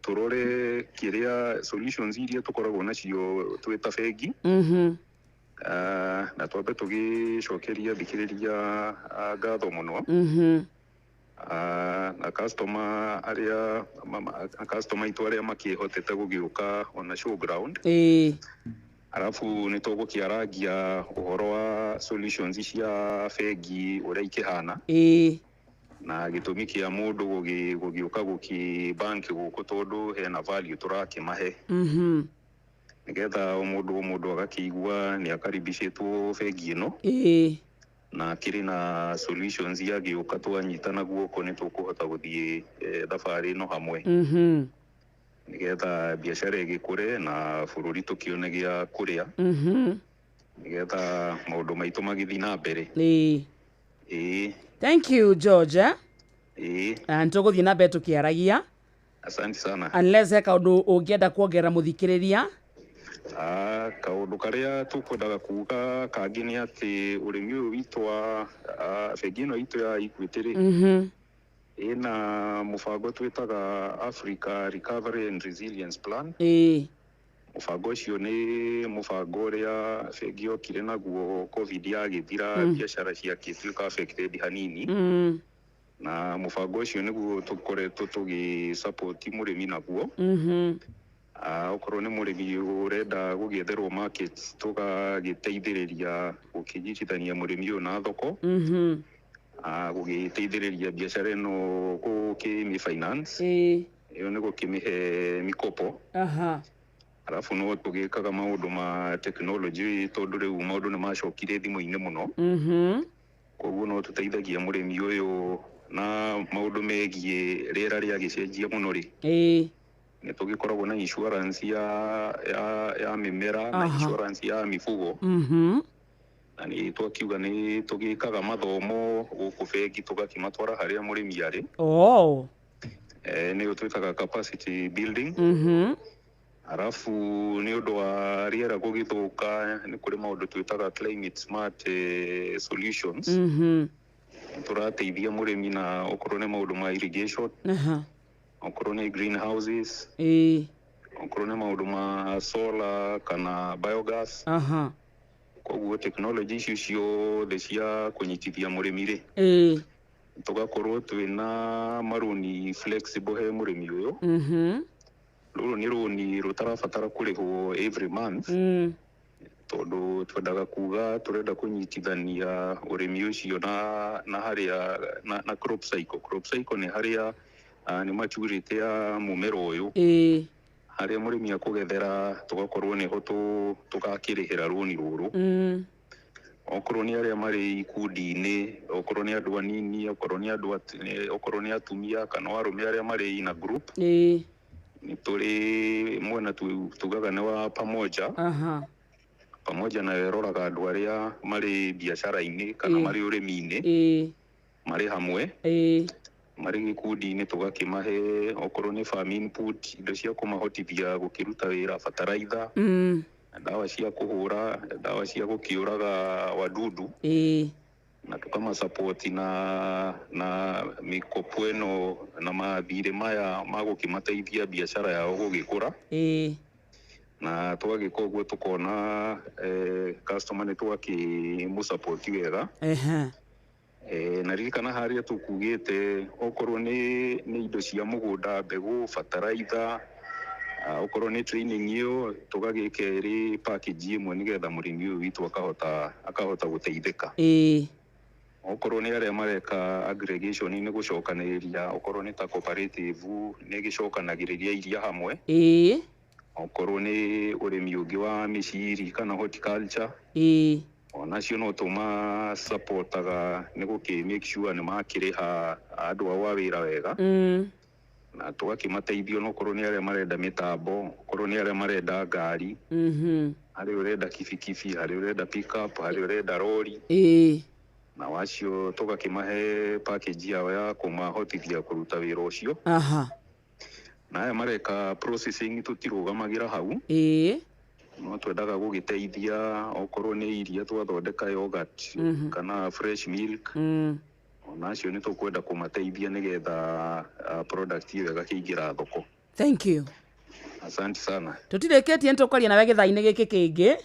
S15: tũrore kĩrĩa solutions iria tũkoragwo nacio twĩ ta bengi. Na twambe tũgĩcokeria thikĩrĩria ngatho mũno. Na customer arĩa customer aitũ arĩa makĩhotete gũgĩũka ona showground. Arabu nĩ tũgũkĩarangia ũhoro wa solutions cia bengi ũrĩa ikĩhana, na gĩtũmi kĩa mũndũ gũgĩũka gũkĩ bank gũkũ tondũ hena value tũrakĩmahe, nĩgetha o mũndũ agakĩigua nĩ akaribicĩtwo bengi ĩno, na kĩrĩ na solutions agĩũka twanyitana guoko nĩ tũkũhota gũthiĩ thabarĩ ĩno hamwe, nĩgetha biacara ĩgĩkũre na bũrũri tũkĩone gĩa kũrĩa, nĩgetha maũndũ maitũ magĩthiĩ na mbere. Ĩĩ.
S8: Thank you, George, eh?
S15: Ĩĩ.
S8: Na nĩtũgũthiĩ na mbere tũkĩaragia.
S15: Asante sana.
S8: Unless he kaũndũ ũngĩenda kuongerera mũthikĩrĩria.
S15: Kaũndũ karĩa tũkwendaga kuga kangĩ nĩ atĩ ũrĩmi ũyũ witũ wa bengi ĩno itũ ya Equity rĩ, ĩna mũbango twĩtaga Africa Recovery and Resilience Plan. Mũbango ũcio nĩ mũbango ũrĩa bengi yokire naguo COVID yagĩthira, biacara ciagĩtuĩka affected hanini. Na mũbango ũcio nĩguo tũkoretwo tũgĩ support mũrĩmi naguo. Okorwo nĩ mũrĩmi ũrenda gũgĩetherwo market, tũgagĩteithĩrĩria gũkĩnyitithania mũrĩmi ũyũ na thoko, gũgĩteithĩrĩria biacara ĩno gũkĩmĩ finance, ĩyo nĩ gũkĩmĩhe mikopo. Arabu no tũgĩkaga maũndũ ma technology tondũ rĩu maũndũ nĩ macokire thimũ-inĩ mũno. Koguo no tũteithagia mũrĩmi ũyũ na maũndũ megiĩ rĩera rĩagĩcenjia mũno rĩ, nĩ tũgĩkoragwo na insurance ya mĩmera na insurance ya mifugo. Na nĩ twakiuga nĩ tũgĩkaga mathomo gũkũ bengi tũgakĩmatwara harĩa mũrĩmi arĩ. Nĩyo twĩtaga capacity building. Arabu nĩ ũndũ wa rĩera gũgĩthũka nĩ kũrĩ maũndũ twĩtaga climate smart solutions. Tũrateithia mũrĩmi na okorwo nĩ maũndũ ma irrigation, okorwo nĩ greenhouses, okorwo nĩ maũndũ ma solar kana biogas. Koguo technology icio ciothe cia kũnyitithia mũrĩmi rĩ, tũgakorwo twĩna marũni flexible he mũrĩmi ũyũ. Rũrũ nĩ rũni rũtarabatara kũrĩhwo every month, tondũ twendaga kuga tũrenda kũnyitithania ũrĩmi ũcio na harĩa na crop cycle. Crop cycle nĩ harĩa nĩ maturity ya mũmera ũyũ, harĩa mũrĩmi akũgethera tũgakorwo nĩho tũgakĩrĩhĩra rũni rũrũ. Okorwo nĩ arĩa marĩ ikundi-inĩ, okorwo nĩ andũ anini, okorwo nĩ andũ okorwo nĩ atumia kana arũme arĩa marĩ in a group, nĩ tũrĩ mwena tugaga nĩ wa pamoja. Pamoja nayo ĩroraga andũ arĩa marĩ biacara-inĩ kana marĩ ũrĩmi-inĩ, marĩ hamwe, marĩ gĩkundi-inĩ, tũgakĩmahe okorwo nĩ farm input, indo cia kũmahotithia gũkĩruta wĩra, bataraitha, ndawa cia kũhũra, ndawa cia gũkĩũraga wadudu. Na tũkamasapoti na mĩkopo ĩno na mathirĩ maya ma gũkĩmateithia biacara yao gũgĩkũra. Na twagĩka ũguo tũkona customer nĩ twakĩmũsapoti wega. Na ririkana harĩa tũkugĩte okorwo nĩ indo cia mũgũnda, mbegũ, bataraitha, okorwo nĩ training ĩyo tũgagĩka ĩrĩ package ĩmwe nĩgetha mũrĩmi ũyũ witũ akahota gũteithĩka. Okorwo nĩ arĩa mareka aggregation nĩ gũcokanĩrĩria, okorwo nĩ ta cooperative nĩ gĩcokanagĩrĩria iria hamwe. Okorwo nĩ ũrĩmi ũngĩ wa mĩciri kana horticulture, onacio no tũma supportaga nĩ gũkĩ make sure nĩ makĩrĩha andũ ao a wĩra wega. Na tũgakĩmateithia onokorwo nĩ arĩa marenda mĩtambo, okorwo nĩ arĩa marenda ngari, harĩ ũrenda kibikibi, harĩ ũrenda pick-up, harĩ ũrenda rori. Na wacio tũgakĩmahe package yao ya kũmahotithia kũruta wĩra ũcio. Na aya mareka processing tũtirũgamagĩra hau. No twendaga gũgĩteithia okorwo nĩ iria twathondeka yogurt kana fresh milk. Onacio nĩ tũkwenda kũmateithia nĩgetha product ĩyo ĩgakĩingĩra thoko.
S8: Thank you.
S15: Asante sana.
S8: Tũtirĩkĩtie nĩ tũkwaria nawe gĩthaa-inĩ gĩkĩ kĩngĩ.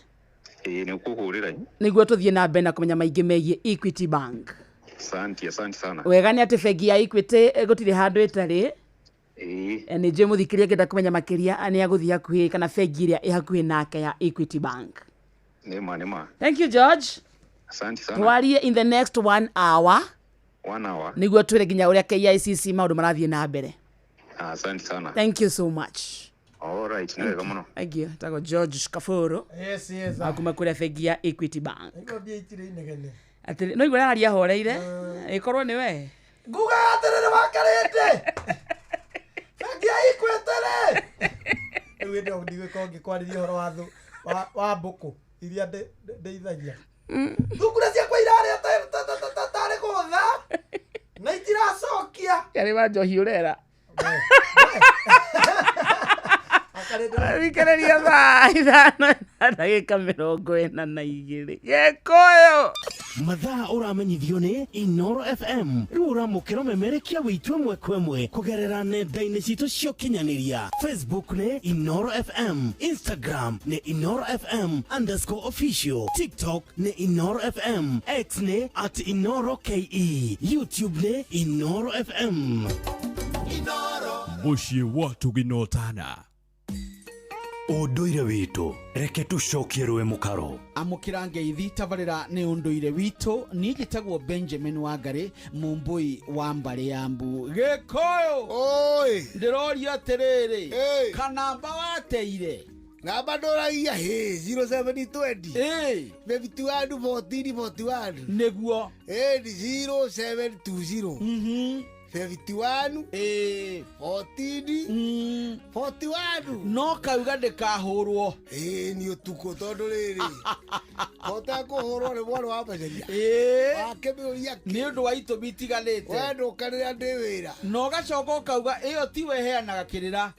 S15: Nĩ ũkũhũrĩra.
S8: Nĩguo tũthiĩ na mbere na kũmenya maingĩ megiĩ Equity Bank.
S15: Asante, asante sana.
S8: Wega nĩ atĩ bengi ya Equity gũtirĩ handũ ĩtarĩ. Nĩ njũĩ mũthikĩrĩria angĩenda kũmenya makĩria nĩ agũthiĩ hakuhĩ kana bengi ĩrĩa ĩ hakuhĩ nake ya Equity Bank.
S15: Nĩma, nĩma.
S8: Thank you, George.
S15: Asante sana.
S8: Twarie in the next 1 hour.
S15: 1 hour.
S8: Nĩguo twĩre nginya ũrĩa KICC maũndũ marathiĩ na mbere.
S15: Asante sana.
S8: Thank you so much.
S15: All right, nĩ wega mũno.
S8: Thank you. Tagwo George Kaburu.
S5: Yes, yes.
S8: Akuma kũrĩa bengi ya Equity Bank.
S5: Nĩguo mbia itirĩ inegene.
S8: Atĩrĩ, no igua araria horeire. Ĩkorwo nĩ we.
S5: Nguga atĩrĩrĩ wakarĩte. Bengi ya Equity rĩ. Rĩu hĩndĩ ĩyo ndigũkorwo ngĩkwarĩria ũhoro wa thũ wa mbũkũ iria ndeithagia. Thungura ciakwa irarĩa tarĩ gũtha na itiracokia.
S8: Yarĩ wa njohi ũrera. Thikĩrĩria thaa 5 na ndagĩka 42. Gĩkũyũ.
S20: Mathaa ũramenyithio nĩ Inoro FM. Rĩu ũramũkĩra ũmemerekia witũ ĩmwe kwa ĩmwe kũgerera nenda-inĩ citũ cia ũkinyanĩria. Facebook nĩ Inoro FM, Instagram nĩ Inoro FM _official, TikTok nĩ Inoro FM, X nĩ @InoroKE, YouTube nĩ Inoro FM.
S16: Mũciĩ wa tũginotana.
S17: Ũndũire witũ reke tũcokie rũĩ mũkaro.
S18: Amũkĩra ngeithi tabarĩra nĩ ũndũire witũ. Niĩ njĩtagwo Benjamin Wangari, mũmbũi wa mbarĩ ya mbu. Gĩkũyũ.
S19: Oi.
S18: Ndĩroria atĩrĩrĩ, kanamba wateire?
S19: Namba ndũragia hĩ 0720 51 14 41.
S18: Nĩguo.
S19: 0720 51 14 41.
S18: No kauga ndĩkahũrwo.
S19: Nĩ ũtukũ tondũ rĩrĩ ũtekũhũrwo nĩ mwana wa mbecaria wakĩmĩũria
S18: nĩ ũndũ wa itũmi itiganĩte.
S19: We ndũka rĩrĩa ndĩ wĩra.
S18: Na ũgacoka ũkauga ĩyo tiwe ĩheanaga kĩrĩra.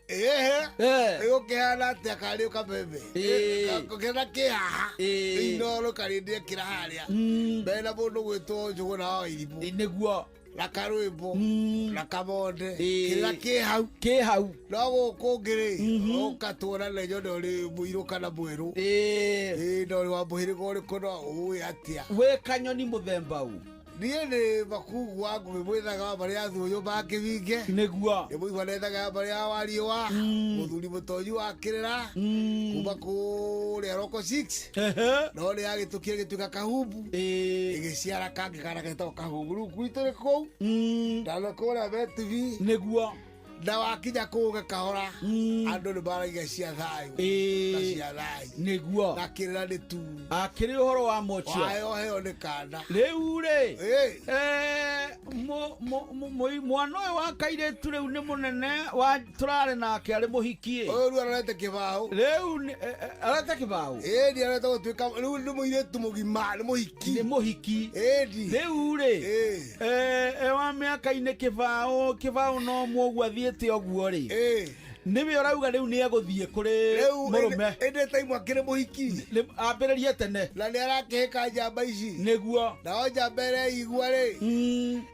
S19: Ĩgũkĩheana atĩa karĩ ũkameme kĩrĩra kĩ haha Inoro karĩ ndĩekĩra harĩa mbere na mũndũ gwĩtwo Njũgũna wa Wairimũ.
S18: Nĩguo.
S19: Na karwĩmbo na kamonde kĩrĩra kĩ hau
S18: kĩ hau.
S19: No gũkũ ũngĩ rĩ ũka tuonane nyone ũrĩ mũirũ kana mwerũ. Na ũrĩ wa mũhĩrĩga ũrĩkũ no ũĩ atĩa.
S18: Wĩ kanyoni mũthemba ũ?
S19: Niĩ nĩ makungu wa ngũgĩ mwĩthaga wa mbarĩ ya Thũyũ ma Kĩbinge.
S18: Nĩguo.
S19: Nĩ mũigua nethaga ya mbarĩ ya Wariũa, mũthuri mũtonyi wa kĩrĩra kuma kũrĩa Roko 6. No nĩ yagĩtũkire gĩtuĩka Kahumbu ĩgĩciara kangĩ kana getagwo Kahumbu. Rĩu gwitũ nĩ kũu na kũrĩa Betibi.
S18: Nĩguo.
S19: Na wakinya kũu gakahora andũ nĩ maragia cia thayũ na cia thayũ.
S18: Nĩguo.
S19: Na kĩrĩra nĩ tu.
S18: Akĩrĩ ũhoro wa mocio.
S19: Wayo heo nĩ kanda.
S18: Rĩu rĩ mwana ũyũ wa kairĩtu rĩu nĩ mũnene wa tũrarĩ nake arĩ mũhiki.
S19: Ũyũ rĩu arorete kĩbaũ.
S18: Rĩu arorete kĩbaũ.
S19: Ĩni arorete gũtuĩka rĩu nĩ mũirĩtu mũgima nĩ mũhiki.
S18: Nĩ mũhiki.
S19: Ĩni.
S18: Rĩu rĩ e wa mĩaka-inĩ kĩbaũ no mũguo athiĩte ũguo rĩ. Nĩwe ũrauga rĩu nĩ egũthiĩ kũrĩ mũrũme.
S19: Ĩndĩ ta imwe akĩrĩ mũhiki.
S18: Ambĩrĩrie tene.
S19: Na nĩ arakĩhĩka njamba ici.
S18: Nĩguo.
S19: Nao njamba ĩrĩa igua rĩ.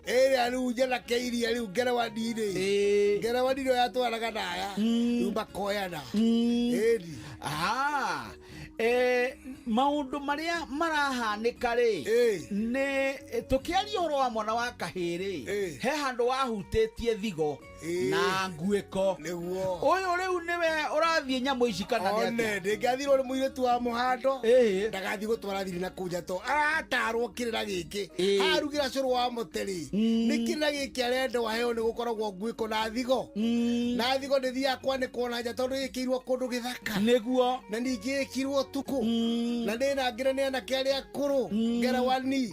S19: Ĩrĩa rĩu njanake iria rĩu ngerewani rĩ. Ngerewani nĩyo yatwaraga naya. Rĩu makoyana. Ĩni.
S18: Maũndũ marĩa marahanĩka rĩ nĩ tũkĩaria ũhoro wa mwana wa kahĩĩ rĩ he handũ wahutĩtie thigo na nguĩko. Ũyũ rĩu nĩwe ũrathiĩ nyamũ ici kana nĩ atĩa?
S19: One ndĩngĩathirwo nĩ mũirĩtu wa mũhando ndagathiĩ gũtwara thiri na kũnja to aratarwo kĩrĩra gĩkĩ arugĩra cũrũ wa mũtĩ rĩ nĩ kĩrĩra gĩkĩ arenda aheo nĩ gũkoragwo nguĩko na thigo na thigo nĩ thiaga kwanĩkwo na nja tondũ ĩkĩirwo kũndũ gĩthaka.
S18: Nĩguo.
S19: Na ningĩ ĩkirwo ũtukũ na nĩ nangĩra nĩ anake arĩa akũrũ ngerewani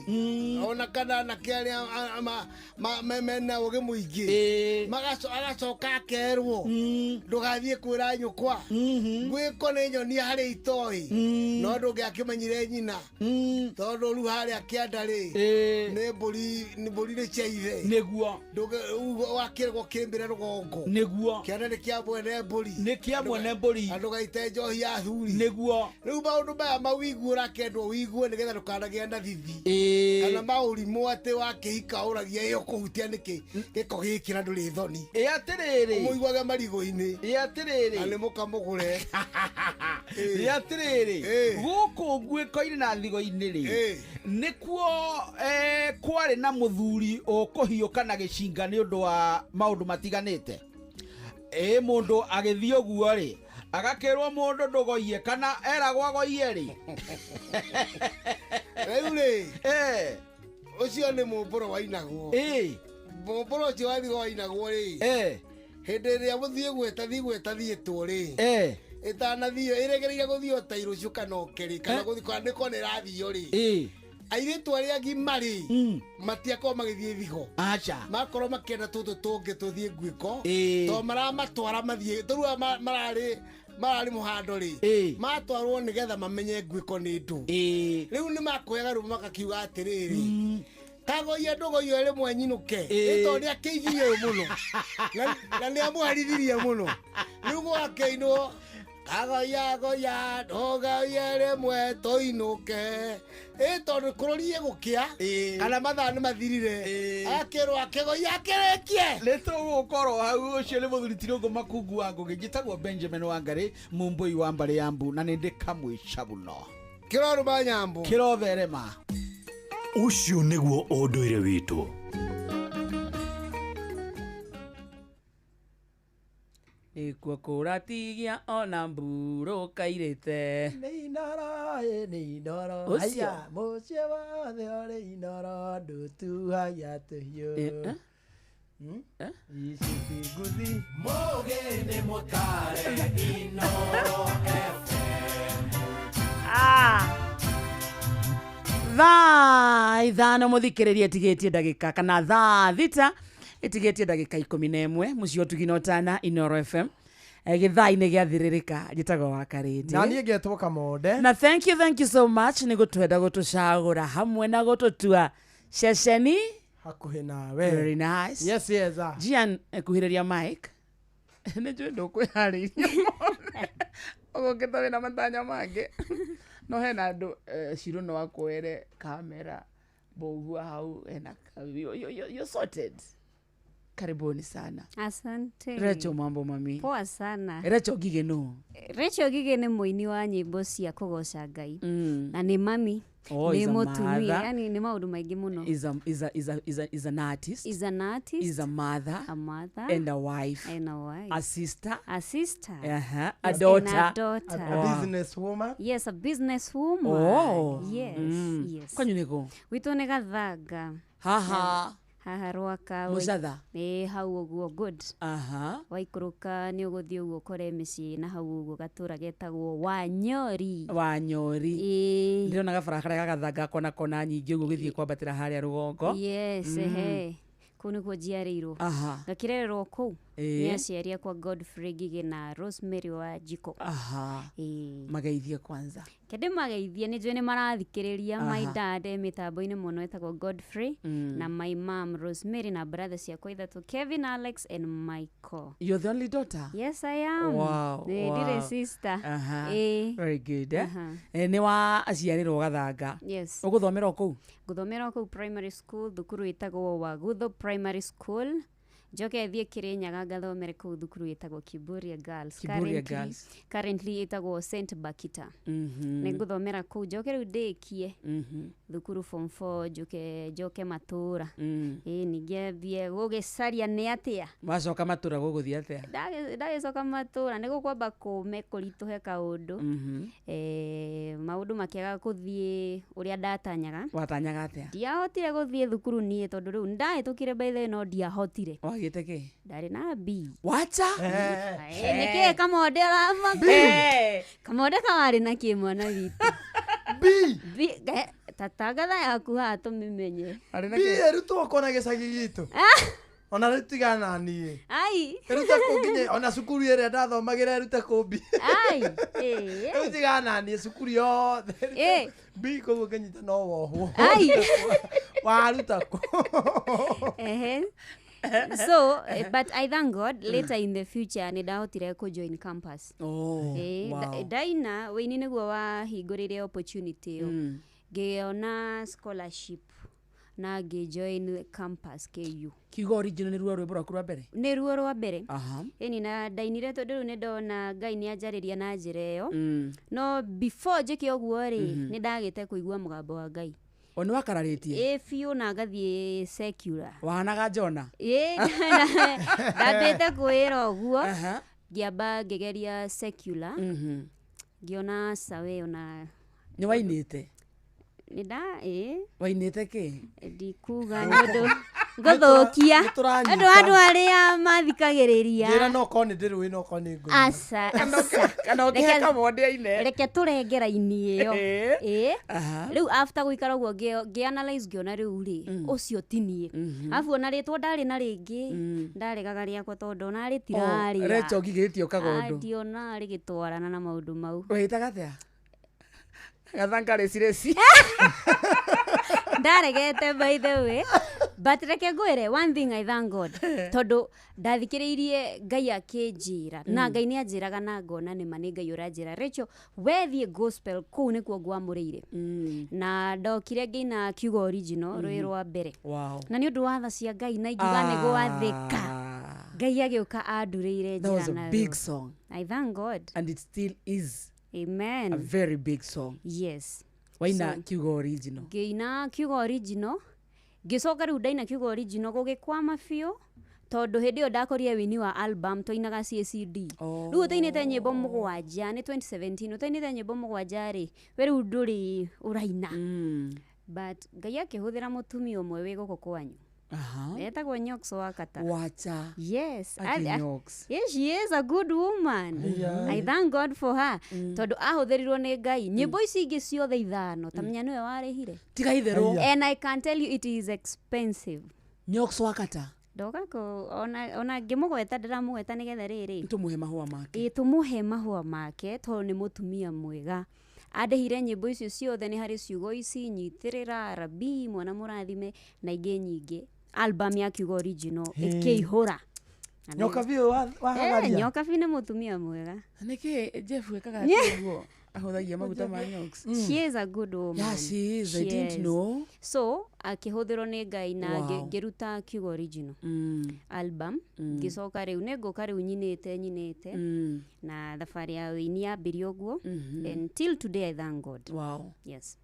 S19: ona kana anake arĩa mena ũgĩ mũingĩ agacoka akerwo ndũgathiĩ kwĩra nyũkwa ngwĩko nĩ nyonia harĩ itoi no ndũngĩakĩmenyire nyina tondũ rĩu harĩa kĩanda rĩ nĩ mbũri nĩ cia ithe.
S18: Nĩguo.
S19: Wakĩrgwo kĩmbĩre rũgongo.
S18: Nĩguo.
S19: Kĩanda nĩ kĩa mwene mbũri.
S18: Nĩ kĩa mwene mbũri.
S19: Na ndũgaite njohi ya athuri.
S18: Nĩguo.
S19: Rĩu maũndũ maya mawĩiguo ũrakendwo wĩigue nĩgetha ndũkanagĩe na thithi kana maũrimũ atĩ wakĩhika ũragia ĩyo kũhutia nĩkĩ gĩko gĩkĩ na ndũrĩ thoni.
S18: Ĩ atĩrĩrĩ.
S19: Ũmũiguage marigũ-inĩ.
S18: Ĩ atĩrĩrĩ.
S19: Na nĩ mũkamũgũre.
S18: Ĩ atĩrĩrĩ. Gũkũ nguĩko-inĩ na thigo-inĩ rĩ nĩkuo kwarĩ na mũthuri ũkũhiũka na gĩcinga nĩ ũndũ wa maũndũ matiganĩte. Ĩ mũndũ agĩthiĩ ũguo rĩ agakĩrwo mũndũ ndũgoiye kana eragwo agoiye rĩ.
S19: Rĩu rĩ ũcio nĩ mũmbũro wainagwo. Mũmbũro ũcio wa thigo wainagwo rĩ hĩndĩ ĩrĩa mũthiĩ gwĩta thiĩtwo rĩ ĩtanathiĩ ĩregereire gũthiĩ ta irũciũ kana ũkĩrĩ kana gũthiĩ nĩko nĩ ĩrathio rĩ airĩtu arĩa agima rĩ matiakorwo magĩthiĩ thigo.
S18: Aca.
S19: Makorwo makĩenda tũtũ tũngĩ tũthiĩ nguĩko to maramatwara mathiĩ tũrua mararĩ mũhando rĩ matwarwo nĩgetha mamenye nguĩko nĩ ndũ. Rĩu nĩ makuoyaga rĩu makakiuga atĩrĩrĩ kagoiye ndũgoiye rĩmwe nyinũke ĩ tondũ nĩ akĩigirie ũyũ mũno na nĩ amũherithirie mũno rĩu gwakĩinwo kagoiya goya ndũgoiye rĩmwe tũinũke ĩ tondũ kũrũrie gũkĩa kana mathaa nĩ mathirire akĩrwo akĩgoiya akĩrĩkie.
S18: Nĩ tũgũkorwo hau ũcio nĩ mũthuri Tirũngũ Makungu wa Ngũgĩ. Njĩtagwo Benjamin Wangarĩ mũmbũi wa mbarĩ ya mbu na nĩ ndĩ kamwĩca mũno.
S19: Kĩrorũma nyambo.
S18: Kĩrotherema.
S17: Ũcio nĩguo ũndũire witũ.
S8: Nĩkuo kũratigia ona mburũkairĩte.
S5: Nĩ inoro ĩ nĩ inoro.
S8: Ũcio.
S5: Haiya mũciĩ wothe ũrĩ inoro ndũtuhagia tũhiũ. Ici ti nguthi.
S13: Mũgĩ nĩ mũtare Inoro FM.
S8: Thaa 5 mũthikĩrĩria ĩtigĩtie ndagĩka kana thaa 6 ĩtigĩtie ndagĩka 11 mũciĩ ũtugina ũtana Inoro FM gĩthaa-inĩ gĩa thirĩrĩka njĩtagwo wa Karĩndĩ
S5: na niĩ ngetwo Kamonde.
S8: Na thank you so much nĩ gũtwenda gũtũcagũra hamwe na gũtũtua ceceni
S5: hakuhĩ nawe.
S8: Very nice.
S5: Yes, yes.
S8: Gian kuhĩrĩria mic. Nĩ njũĩ ndũkwĩharĩirie ũgũkĩte wĩna matanya mangĩ no hena andũ Shiro no akwere kamera mbũgua hau hena you're sorted. Karibuni sana.
S14: Asante.
S8: Recho mambo mami.
S14: Poa sana.
S8: Recho Gige no.
S14: Recho Gige nĩ mũini wa nyĩmbo cia kũgoca Ngai. Na nĩ mami.
S8: Oh,
S14: nĩ mũtumia, yani nĩ maũndũ maingĩ mũno.
S8: Is an artist.
S14: Is an artist.
S8: Is a mother.
S14: A mother.
S8: And a wife.
S14: And a wife.
S8: A sister.
S14: A sister.
S8: Uh-huh. A
S14: Yes,
S8: daughter.
S14: And a daughter.
S5: A business woman.
S14: Yes, a business woman.
S8: Oh.
S14: Yes, yes.
S8: Kwanyu nĩkũ?
S14: Witũ nĩ Gathanga.
S8: Haha.
S14: Haha Rwaka.
S8: Mũcatha.
S14: Ĩĩ hau ũguo good.
S8: Aha.
S14: Waikũrũka nĩ ũgũthiĩ ũguo ũkore mĩciĩ na hau ũguo gatũra getagwo Wanyori.
S8: Wanyori.
S14: Ĩĩ.
S8: Ndĩrona gabara karĩa gagathanga kona kona nyingĩ ũguo ũgĩthiĩ kwambatĩra harĩa rũgongo.
S14: Yes, ehe. Kũu nĩkuo njiarĩirwo.
S8: Aha.
S14: Ngakĩrererwo kũu.
S21: Nĩ aciari akwa Godfrey Ngigĩ na Rosemary wa Jiko.
S8: Aha.
S21: Ĩĩ.
S8: Mageithie kwanza.
S14: Kende mageithie nĩ njũĩ nĩ marathikĩrĩria. My dad e mĩtambo-inĩ mũno etagwo Godfrey, na my mom Rosemary, na brother ciakwa ithatũ, Kevin, Alex and Michael.
S8: You're the only daughter?
S14: Yes, I am.
S8: Wow.
S14: Ĩĩ, ndirĩ sister.
S8: Aha.
S14: Ĩĩ.
S8: Very good, eh?
S14: Aha.
S8: Eh, nĩ wa aciarĩrwo Gathanga?
S14: Yes.
S8: Ũgũthomera o kũu?
S14: Ngũthomera o kũu primary school, thukuru ĩtagwo Wagutho Primary School. Njoke thiĩ Kĩrĩnyaga ngathomere kũu thukuru ĩtagwo Kiburia Girls.
S8: Kiburia Girls.
S14: Currently ĩtagwo St Bakita. Nĩ ngũthomera kũu njoke rĩu ndĩkie thukuru form 4, njoke matũra. Ĩĩ, ningĩ thiĩ gũgĩcaria nĩ atĩa.
S8: Wacoka matũra gũgũthiĩ atĩa?
S14: Ndagĩcoka matũra nĩ gũkwamba kũme kũritũhe kaũndũ. Eh, maũndũ makĩaga kũthiĩ ũrĩa ndatanyaga.
S8: Watanyaga atĩa?
S14: Ndiahotire gũthiĩ thukuru niĩ tondũ rĩu nĩndahĩtũkire by the way, no ndiahotire.
S8: Wagĩte kĩ?
S14: Ndarĩ na B.
S8: Wacha.
S14: Nĩkĩ Kamonde ũramaka? Kamonde kawarĩ na kĩ mwana witũ?
S5: B.
S14: B tatangatha yaku haha tũmĩmenye.
S5: B ĩrutwo kona gĩcagi gitũ ona rĩu tigana niĩ.
S14: Ai.
S5: Ĩrute kũnginya ona cukuru ĩrĩa ndathomagĩra ĩrute kũmbi.
S14: Ai.
S5: Rĩu tigana niĩ cukuru yothe
S14: ĩrute
S5: B, koguo ngĩnyita no wohwo.
S14: Ai.
S5: Waruta kũ?
S14: Ehe. So but I thank God, later in the future nĩ ndahotire kũ join campus.
S8: Oh, wow.
S14: Ndaina wĩini nĩguo wahingũrĩire opportunity ĩyo. Ngĩona scholarship na ngĩjoin campus KU.
S8: Kiugo original nĩ ruo rwĩmbo rwaku rwa mbere?
S14: Nĩ ruo rwa mbere. Ĩni, na ndainire tondũ rĩu nĩ ndona Ngai nĩ anjarĩria na njĩra ĩyo. No before njĩke ũguo rĩ, nĩ ndagĩte kũigua mũgambo wa Ngai.
S8: O nĩ wakararĩtie?
S14: Ĩ biũ, na ngathiĩ secular.
S8: Wahanaga Jona?
S14: Ĩ, ndambĩte kwĩra ũguo. Ngĩamba ngĩgeria secular. Ngĩona sawe ona.
S8: Nĩ wainĩte?
S14: Nĩ nda ĩ.
S8: Wainĩte kĩ?
S14: Ndikuga nĩ ũndũ ngũthũkia
S5: Nĩtũranyita.
S14: andũ arĩa mathikagĩrĩria.
S5: Njĩra no korwo nĩ ndĩrũĩ, no korwo nĩ ngũina.
S14: Aca, aca.
S8: Kana ũkĩhe Kamonde aine?
S14: Reke tũrenge raini ĩyo. Ĩ.
S8: Aha.
S14: Rĩu after gũikara ũguo ngĩ-analyze, ngĩona rĩu rĩ, ũcio ti niĩ. Arabu ona rĩtwa ndarĩ na rĩngĩ ndaregaga rĩakwa tondũ ona rĩtirarĩa.
S8: Recho ngigĩtio kagondo.
S14: Ndiona rĩgĩtwarana na maũndũ mau.
S8: Wĩtaga atĩa? Gathanga recireci.
S14: Ndaregete by the way, but reke ngwĩre one thing, I thank God tondũ ndathikĩrĩirie Ngai akĩnjĩra, na Ngai nĩ anjĩraga na ngona nĩma nĩ Ngai ũranjĩra, "Rachel, wethiĩ gospel, kũu nĩkuo ngwamũrĩire." Na ndokire ngĩina kiugo original rwĩ rwa mbere. Na nĩ ũndũ wa tha cia Ngai na ingiuga nĩ gwathĩka, Ngai agĩũka andurĩire
S8: That was
S14: njĩra.
S8: a
S14: Na
S8: big
S14: rĩu.
S8: song.
S14: I thank God.
S8: And it still is
S14: Amen.
S8: a very big song.
S14: Yes.
S8: Waina
S14: So-
S8: kiugo original.
S14: Ngĩina kiugo original, ngĩcoka rĩu ndaina kiugo original gũgĩkwama biũ tondũ hĩndĩ ĩyo ndakorire wĩini wa album twainaga CACD. Rĩu ũtainĩte nyĩmbo 7, nĩ 2017, ũtainĩte nyĩmbo 7 rĩ, we rĩu ndũrĩ ũraina. But Ngai akĩhũthĩra mũtumia ũmwe wĩ gũkũ kwanyu etagwo Nyox wa Kata.
S8: Wacha.
S14: Yes.
S8: Aki Nyox.
S14: Yes, she is a good woman. I thank God for her tondũ ahũthĩrirwo nĩ Ngai. Nyĩmbo ici ingĩ ciothe ithano tamenya nĩwe warĩhire.
S8: Tiga itherũ.
S14: And I can tell you it is expensive.
S8: Nyox wa Kata.
S14: Ndoka kũ ona ngĩmũgweta, ndĩramũgweta nĩgetha rĩrĩ
S8: tũmũhe mahũa make.
S14: Ĩ, tũmũhe mahũa make tondũ nĩ mũtumia mwega. Andĩhire nyĩmbo icio ciothe, nĩ harĩ ciugo ici, nyitĩrĩra, rabii, mwana mũrathime na ingĩ nyingĩ. Album ya kiugo original ĩkĩihũra. Na
S5: Nyoka biũ wahagaria.
S14: Eh, Nyoka biũ nĩ mũtumia mwega.
S8: Nĩkĩ Jeff wĩkaga atĩa ũguo ahũthagia maguta ma Nyox?
S14: She is a good woman.
S8: Yeah, she is. I
S14: She
S8: didn't
S14: is.
S8: know.
S14: So akĩhũthĩrwo nĩ Ngai na ngĩruta kiugo original album. Ngĩcoka rĩu nĩ ngũka rĩu nyinĩte nyinĩte, na thabarĩ ya ũini yambirie ũguo. And till today I thank God. Yes.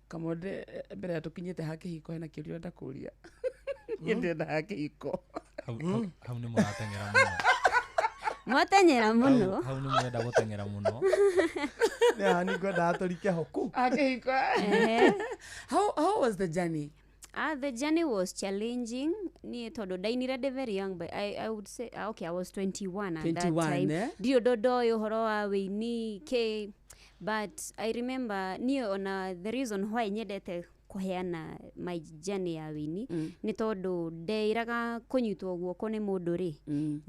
S8: Kamonde, mbere ya tũkinyĩte ha kĩhiko, hena kĩũria ũrenda kũria? Niĩ ndĩrenda ha kĩhiko.
S7: Hau nĩ mũrateng'era mũno.
S14: Mwatenyera mũno.
S7: Hau nĩ mũrenda gũteng'era mũno.
S5: Nĩ ngwendaga tũrike ho kũu.
S8: Ha kĩhiko. How was the journey?
S14: Ah, the journey was challenging niĩ tondũ ndainire ndĩ very young, but I would say, ah, okay, I was 21 at that
S8: 21,
S14: time.
S8: eh?
S14: Ndirĩ ũndũ ndoĩ ũhoro wa wĩini k, but I remember niĩ ona the reason why nyendete kũheana my journey ya wĩini nĩ tondũ ndeĩraga kũnyitwo guoko nĩ mũndũ rĩ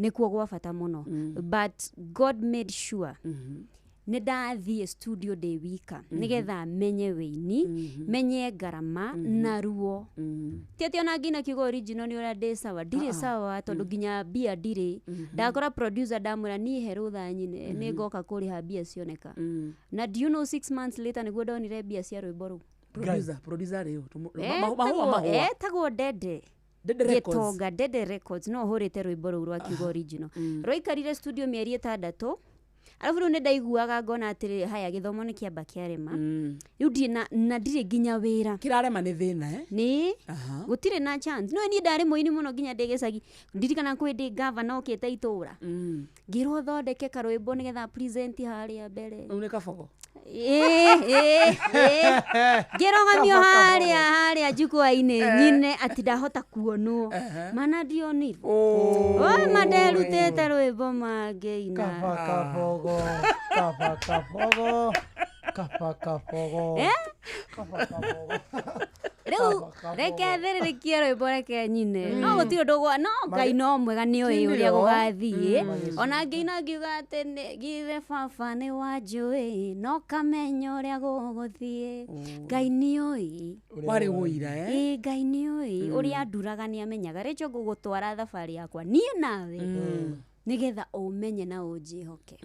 S14: nĩkuo gwa bata mũno, but God made sure nĩ ndathiĩ studio ndĩ wika nĩgetha menye wĩini, menye ngarama na ruo. Ti atĩ ona ngina kiugo original nĩ ũrĩa ndĩ sawa, ndirĩ sawa tondũ nginya mbia ndirĩ. Ndakora producer ndamwĩra niĩ he rũtha nyine nĩ ngoka kũrĩha mbia cioneka. Na do you know 6 months later nĩguo ndonire mbia cia rwĩmbo rũu.
S8: Producer rĩu mahũa mahũa
S14: Etagwo Dede
S8: Dede Records.
S14: Gĩtonga Dede Records no hũrĩte rwĩmbo rũu rwa kiugo original. Rwaikarire studio mĩeri 6. Arabu rĩu nĩ ndaiguaga ngona atĩrĩrĩ, haya gĩthomo nĩ kĩamba kĩarema. Rĩu ndirĩ na ndirĩ nginya wĩra.
S8: Kĩrarema nĩ thĩna eh?
S14: Nĩ gũtirĩ na chance. No niĩ ndarĩ mũini mũno nginya ndĩ gĩcagi. Ndirikana kwĩ ndĩ gavana okĩte itũra. Ngĩrwo thondeke karwĩmbo nĩgetha present harĩa mbere.
S8: Rĩu nĩ kabogo.
S14: Ngĩrũgamio harĩa jukwaa-inĩ nyine atĩ ndahota kuonwo. Mana ndionire. Oi manderutĩte rwĩmbo mangĩina.
S5: Kaba kabogo, kaba kabogo, kaba kabogo. Kaba kabogo.
S14: Rĩu reke thĩrĩrĩkie rwĩmbo reke nyine. No gũtirĩ ũndũ no Ngai no mwega nĩoĩ ũrĩa gũgathiĩ. Ona ngĩina ngiuga atĩ githe baba nĩ wanjũĩ no kamenya ũrĩa gũgũthiĩ. Ngai nĩoĩ.
S8: Warĩ wũira eh?
S14: Ĩĩ Ngai nĩoĩ ũrĩa anduraga nĩamenyaga. Rĩcho ngũgũtwara thabarĩ yakwa niĩ nawe nĩgetha ũmenye na ũnjĩhoke.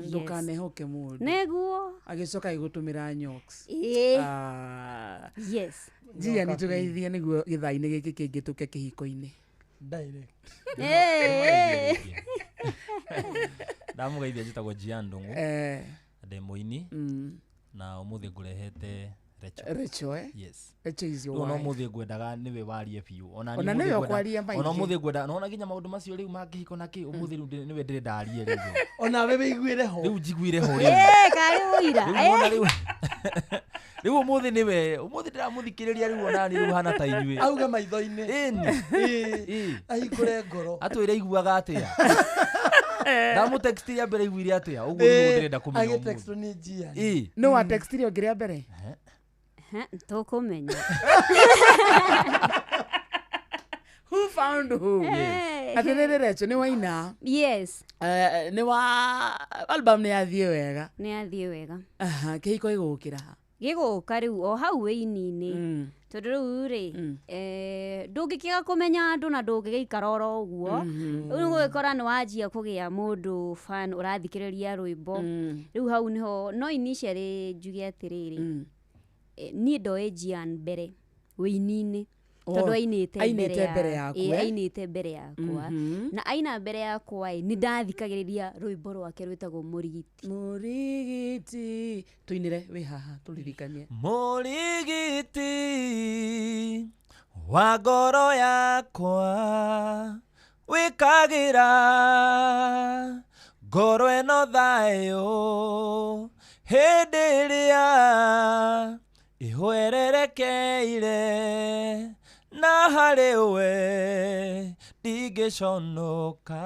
S8: Ndũkanehoke mũndũ.
S14: Nĩguo.
S8: Agĩcoka agĩgũtũmĩra nyoks.
S14: Ĩĩ. Yes.
S8: Njia nĩ tũgeithie nĩguo gĩthaa-inĩ gĩkĩ kĩngĩ tũke kĩhiko-inĩ.
S5: Direct.
S7: Ndamũgeithia njĩtagwo Gian Ndung'u. Ndĩ mũini. Na ũmũthĩ ngũrehete Rachel.
S8: Rachel eh?
S7: Yes.
S8: Rachel is your
S7: wife. No
S8: wife.
S7: mũthĩ ngwendaga nĩwe warie biũ.
S8: Ona nĩwe ũkwaria maingĩ.
S7: Ona mũthĩ ngwendaga nona nginya maũndũ macio rĩu ma kĩhiko na kĩ ũmũthĩ rĩu nĩwe ndĩrenda arie rĩu.
S5: Ona we wĩiguĩre ho.
S7: Rĩu njiguire ho rĩu.
S14: Karĩ ũira.
S7: Rĩu ũmũthĩ nĩwe ũmũthĩ ndĩramũthikĩrĩria rĩu ona niĩ rĩu hana ta inyuĩ.
S5: Auge maitho-inĩ.
S7: Ĩni.
S5: Ahingũre ngoro.
S7: Atwĩre aiguaga atĩa. Ndamũtextirie mbere aiguire atĩa. Ũguo nĩguo ndĩrenda kũmenya ũmũthĩ.
S5: Agĩtextwo nĩ Gian.
S8: No watextirie ũngĩ rĩa mbere?
S14: Tũkũmenya.
S8: Who found who?
S14: Yes.
S8: Atĩrĩrĩ Rachel nĩ waina.
S14: Yes.
S8: Nĩ wa album nĩ yathiĩ wega.
S14: Nĩ yathiĩ wega.
S8: Kĩhiko gĩgũkĩra ha?
S14: Gĩgũka rĩu o hau wĩini-inĩ. Tondũ rĩu rĩ ndũngĩkĩaga kũmenya andũ na ndũngĩgĩikara oro ũguo. Rĩu nĩũgũgĩkora nĩ wanjia kũgĩa mũndũ fan ũrathikĩrĩria rwĩmbo. Rĩu hau nĩho no initially njuge atĩrĩrĩ niĩ ndoĩ Gian mbere wĩini-inĩ tondũ ainĩte
S8: mbere yakwa.
S14: Ainĩte mbere yakwa. Na aina mbere yakwa ĩ nĩ ndathikagĩrĩria rwĩmbo rwake rwĩtagwo Mũrigiti.
S8: Mũrigiti tũinĩre wĩ haha tũririkanie.
S7: Mũrigiti wa ngoro yakwa wĩkagĩra ngoro ĩno thayũ hĩndĩ ĩrĩa ihwererekeire na harĩ we ndingĩconoka.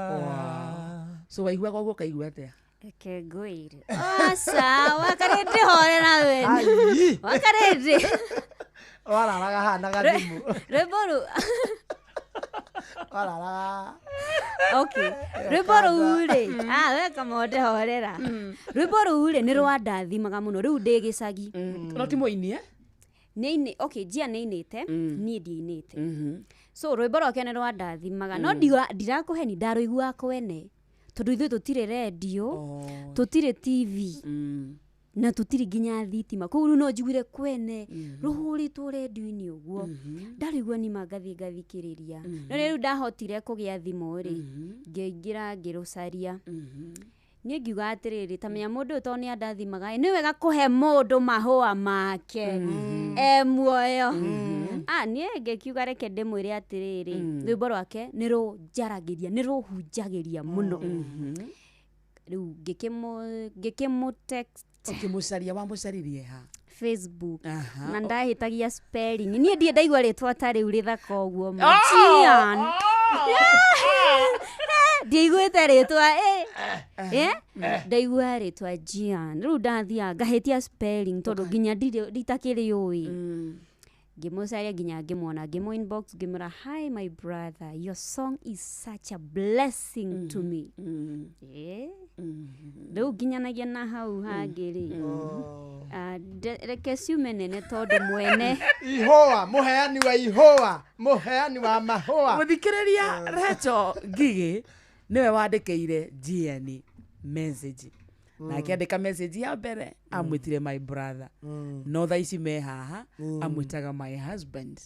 S8: So waiguaga ũguo ũkaigua atĩa?
S14: Reke ngwĩre. Aca wakarĩndĩ horera we. Wakarĩndĩ.
S5: Wararaga haha na gathimũ.
S14: Rwĩmbo rũu.
S5: Wararaga.
S14: Okay. Rwĩmbo rũu rĩ, we Kamonde horera. Rwĩmbo rũu rĩ nĩ rwandathimaga mũno rĩu ndĩ gĩcagi.
S8: No ti mũini eh?
S14: Nĩ okay Gian nĩainĩte, niĩ ndiainĩte. So rwĩmbo rwake nĩ rwandathimaga no ndirakũheni ndarũiguaga kwene tondũ ithuĩ tũtirĩ redio, tũtirĩ TV. Na tũtirĩ nginya thitima koguo rĩu no njiguire kwene rũhũrĩtwo redio-inĩ ũguo. Ndarũigua nima ngathiĩ ngathikĩrĩria. No rĩu ndahotire kũgĩa thimũ rĩ ngĩingĩra ngĩrũcaria. Niĩ ngiuga atĩrĩrĩ ta menya mũndũ ũyũ tondũ nĩ andathimaga nĩ wega kũhe mũndũ mahũa make e muoyo. Niĩ ngĩkiuga reke ndĩmwĩre atĩrĩrĩ rwĩmbo rwake nĩ rũnjaragĩria nĩ rũhunjagĩria mũno. Rĩu ngĩkĩmũ text.
S8: Ũkĩmũcaria wamũcaririe ha?
S14: Facebook. Na ndahĩtagia spelling. Niĩ ndirĩ ndaigua rĩtwa ta rĩu rĩthaka ũguo ma. Gian. Ndiaiguĩte rĩtwa ndaigua rĩtwa Gian. Rĩu ndathiaga ngahĩtia spelling tondũ nginya nditakĩrĩũĩ. Ngĩmũcaria nginya ngĩmuona, ngĩmũ inbox, ngĩmwĩra, "Hi my brother, your song is such a blessing to me." Eh. Rĩu nginyanagia na hau hangĩ rĩ. Ah, reke ciume nene tondũ mwene
S5: Ihũa, mũheani wa ihũa, mũheani wa mahũa.
S8: Mũthikĩrĩria, Rachel Ngigĩ nĩwe wandĩkĩire GN message na akĩandĩka message ya mbere amwĩtire "my brother", no thaa ici me haha amwĩtaga "my husband"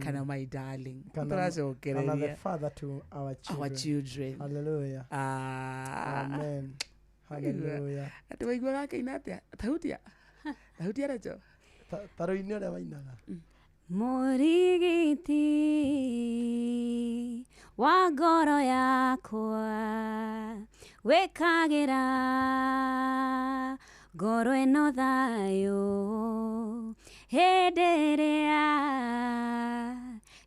S8: kana "my darling".
S5: Kana the
S8: Tũracokereria
S5: father to our children.
S8: Our children.
S5: Hallelujah.
S8: Ah.
S5: Amen. Hallelujah.
S8: Atĩ waiguaga akĩina atĩa? Tahutia, tahutia, Rachel.
S5: Ta rũini ũrĩa wainaga.
S14: Mũrigiti wa ngoro yakwa, wĩkagĩra ngoro ĩno thayũ hĩndĩ ĩrĩa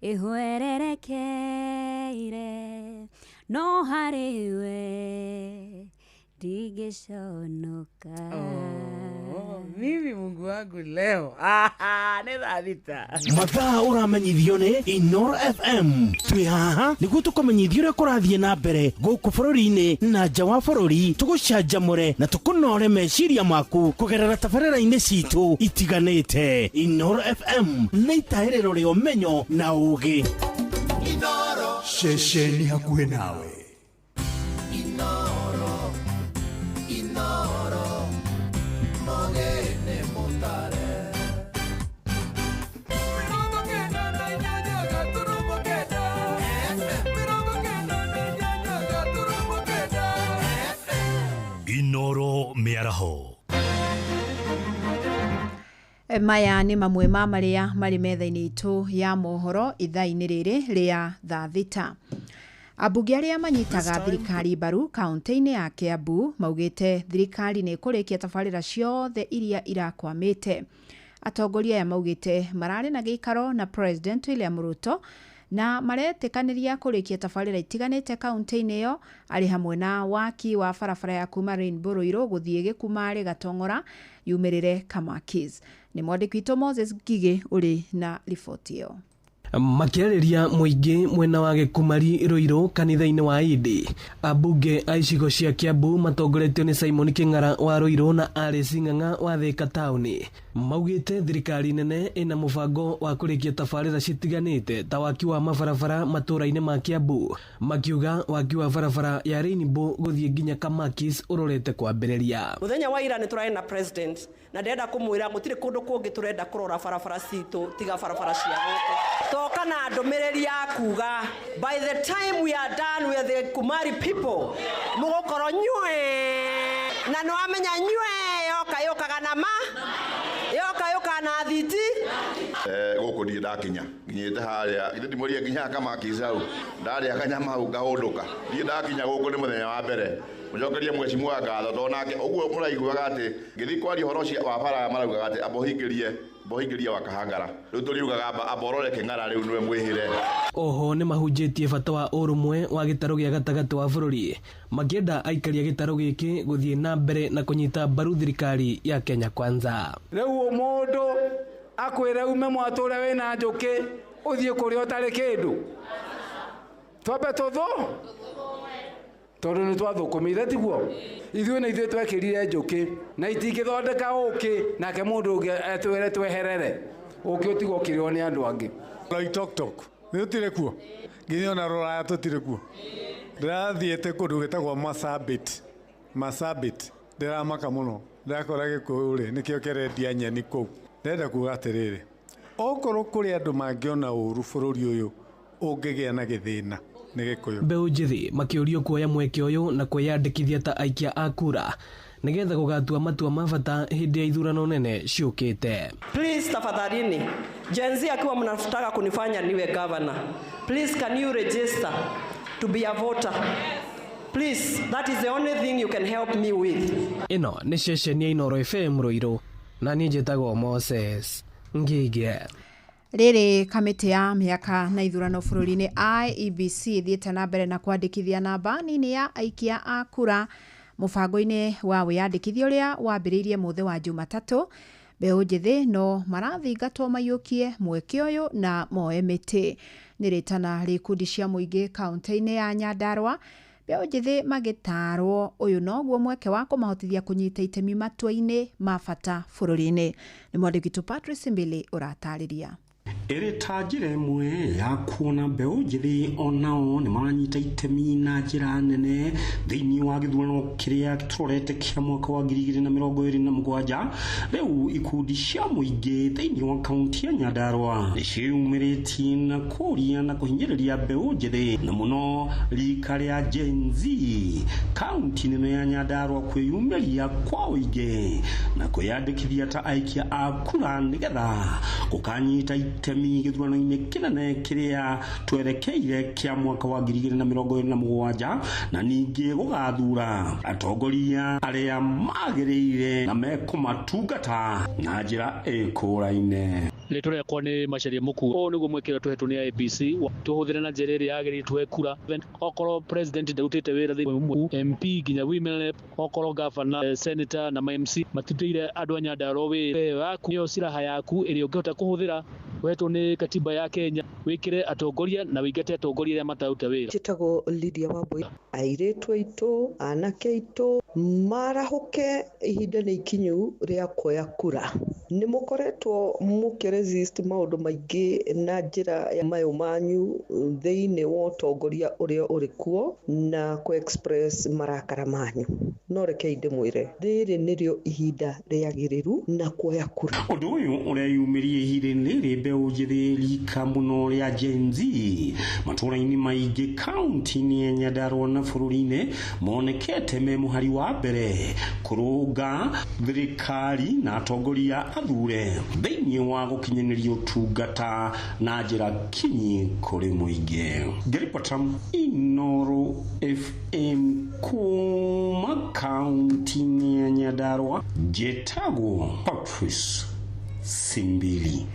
S14: ĩhwererekeire, no harĩ we ndingĩconoka.
S8: Oh, mimi Mungu wangu leo. Ah, nĩ 6:00.
S20: Mathaa ũramenyithio nĩ Inoro FM. Twĩ haha nĩguo tũkũmenyithia ũrĩa kũrathiĩ na mbere gũkũ bũrũri-inĩ na nja wa bũrũri, tũgũcanjamũre na tũkũnore meciria maku kũgerera tabarĩra-inĩ citũ itiganĩte. Inoro FM nĩ itahĩrĩro rĩa ũmenyo na ũgĩ.
S17: Ceceni hakuhĩ nawe.
S13: Inoro, Inoro, mogene mutare. 98.9 FM.
S17: Inoro mĩaraho.
S1: Maya nĩ mamwe ma marĩa marĩ metha-inĩ itũ ya mohoro ithaa-inĩ rĩrĩ rĩa 6:00. Ambunge arĩa manyitaga thirikari mbaru kaunti-inĩ ya Kiambu maugĩte thirikari nĩ ĩkũrĩkia tabarĩra ciothe iria irakwamĩte. Atongoria aya maugĩte mararĩ na gĩikaro na President William Ruto na maretĩkanĩria kũrĩkia tabarĩra itiganĩte kaunti-inĩ ĩyo, arĩ hamwe na waki wa barabara ya kuma Rainbow Ruiru gũthiĩ Gĩkumarĩ Gatong'ora yumĩrĩre Kamakis. Nĩ mwandĩki witũ Moses Ngigĩ ũrĩ na riboti ĩyo.
S22: Makĩarĩria mũingĩ mwena wa Gĩkumari Ruiru kanitha-inĩ wa Indi, ambunge a icigo cia Kiambu matongoretio nĩ Simon Kĩng'ara wa Ruiru na Alice Ng'ang'a wa Thika taũni maugĩte thirikari nene ĩna mũbango wa kũrĩkia tabarĩra citiganĩte ta waki wa mabarabara matũũra-inĩ ma Kiambu, makiuga waki wa barabara ya Rainbow gũthiĩ nginya Kamakis ũrorete kwambĩrĩria.
S23: Muthenya wa ira nĩ tũrarĩ na president na ndĩrenda kũmwĩra gũtirĩ kũndũ kũngĩ tũrenda kũrora barabara citũ tiga barabara cia gũkũ. Toka na ndũmĩrĩri ya kuga by the time we are done with the Kumari people, mũgũkorwo nywe na nĩ wamenya nywe yoka yũkaga na ma yoka yũkaga na thiti.
S24: Gũkũ ndirĩ ndakinya, nginyĩte harĩa ithe ndimũrie nginya Kamakis hau ndarĩa kanyama hau ngahũndũka. Ndirĩ ndakinya gũkũ, nĩ mũthenya wa mbere. Mũcokerie mheshimiwa ngatho tondũ nake ũguo mũraiguaga atĩ ngĩthiĩ kwaria ũhoro ũcio wa bara maraugaga atĩ amba ũhingĩrie, amba ũhingĩrie wa Kahangara. Rĩu tũriugaga amba ũrore Kĩng'ara rĩu nĩwe mwĩhĩre.
S22: Oho nĩ mahunjĩtie bata wa ũrũmwe wa gĩtarũ gĩa gatagatĩ wa bũrũri, makĩenda aikari a gĩtarũ gĩkĩ gũthiĩ na mbere na kũnyita mbaru thirikari ya Kenya Kwanza.
S25: Rĩu mũndũ akwĩre ume mwatũ ũrĩa wĩna njũkĩ ũthiĩ kũrĩa ũtarĩ kĩndũ, twambe tũthũ tondũ nĩ twathũkũmire, tiguo? Ithuĩ nĩ ithuĩ twekĩrire njũkĩ na itingĩthondeka ũkĩ, nake mũndũ ũngĩ etwĩre tweherere ũkĩ ũtigwo ũkĩrĩo nĩ andũ angĩ.
S26: Loitoktok nĩ tũtirĩ kuo, nginya ona rũraya tũtirĩ kuo. Ndĩrathiĩte kũndũ gwĩtagwo Masabit, Masabit, ndĩramaka mũno ndĩrakora Gĩkũyũ rĩ nĩkĩo kĩrendia nyeni kũu. Ndĩrenda kuga atĩrĩrĩ, okorwo kũrĩ andũ mangĩona ũru bũrũri ũyũ ũngĩgĩa na gĩthĩna nĩ Gĩkũyũ.
S22: Mbeũ njĩthĩ makĩũrio kuoya mweke ũyũ na kwĩyandĩkithia ta aikia a kura nĩgetha gũgatua matua ma bata hĩndĩ ya ithurano nene ciũkĩte.
S23: Please tafadhalini, Gen Z akiwa mnataka kunifanya niwe governor, please can you register to be a voter? Please, that is the only thing you can help me with.
S22: Ĩno nĩ ceceni ya Inoro FM Ruiru na niĩ njĩtagwo Moses Ngige.
S1: Rĩrĩ kamĩtĩ ya mĩaka na ithurano bũrũri-inĩ IEBC ĩthiĩte na mbere na kwandĩkithia namba nini ya aikia a kura mũbango-inĩ wa wĩyandĩkithia ũrĩa wambĩrĩirie mũthĩ wa Jumatatũ. Mbeũ njĩthĩ no marathingatwo maiyũkie mweke ũyũ na moe mĩtĩ. Nĩ rĩtana rĩ ikundi cia mũingĩ kaũntĩ-inĩ ya Nyandarua, mbeũ njĩthĩ magĩtaarwo ũyũ noguo mweke wa kũmahotithia kũnyita itemi matua-inĩ ma bata bũrũri-inĩ. Nĩ mwandĩki witũ Patrice Mbili ũratarĩria.
S3: Ĩrĩ ta njĩra ĩmwe ya kuona mbeũ njĩthĩ onao nĩ maranyita itemi na njĩra nene thĩinĩ wa gĩthurano kĩrĩa tũrorete kĩa mwaka wa 2027. Rĩu ikundi cia mũingĩ thĩinĩ wa kaunti ya Nyandarua nĩ ciĩyumĩrĩtie na kũria na kũhinyĩrĩria mbeũ njĩthĩ na mũno rika rĩa Gen Z kaunti-inĩ ĩno ya Nyandarua kwĩyumĩria kwa ũingĩ na kwĩyandĩkithia ta aikia a kura nĩgetha gũkanyita itemi gĩthurano-inĩ kĩnene kĩrĩa twerekeire kĩa mwaka wa 2027 na ningĩ gũgathura atongoria arĩa magĩrĩire na mekũmatungata na njĩra ĩkũraine.
S6: Rĩtwa rĩakwa nĩ Macharia Mũkuo. Ũũ nĩguo mweke ũrĩa tũhetwo nĩ IEBC tũhũthĩre na njĩra ĩrĩa yagĩrĩire tũhe kura. Okorwo president ndarutĩte wĩra thĩinĩ MP nginya women rep, okorwo governor, senator na MC matirutĩire andũ a Nyandarua wĩra waku, nĩyo silaha yaku ĩrĩa ũngĩhota kũhũthĩra ũhetwo nĩ katiba ya Kenya, wĩkĩre atongoria na wĩingate atongoria arĩa mataruta wĩra.
S9: Njĩtagwo Lydia Wambui. Airĩtu aitũ, anake aitũ marahũke, ihinda nĩ ikinyu rĩa kuoya kura. Nĩ mũkoretwo mũkĩresist maũndũ maingĩ na njĩra ya mayũ manyu thĩinĩ wa ũtongoria ũrĩa ũrĩ kuo na kũ express marakara manyu. No rekei ndĩmwĩre, rĩrĩ nĩrĩo ihinda rĩagĩrĩru na kuoya kura.
S3: Ũndũ ũyũ ũreyumĩria ihinda-inĩ rĩrĩ mbeũ njĩthĩ rika mũno rĩa Gen Z matũũra-inĩ maingĩ kaunti-inĩ ya Nyandarua na bũrũri-inĩ monekete me mũhari wa mbere kũrũnga thirikari na atongoria athure thĩinĩ wa gũkinyanĩria ũtungata na njĩra kinyi kũrĩ mũingĩ. Ngĩribota Inooro FM kuma kaunti-inĩ ya Nyandarua, njĩtagwo Patrice Simbili.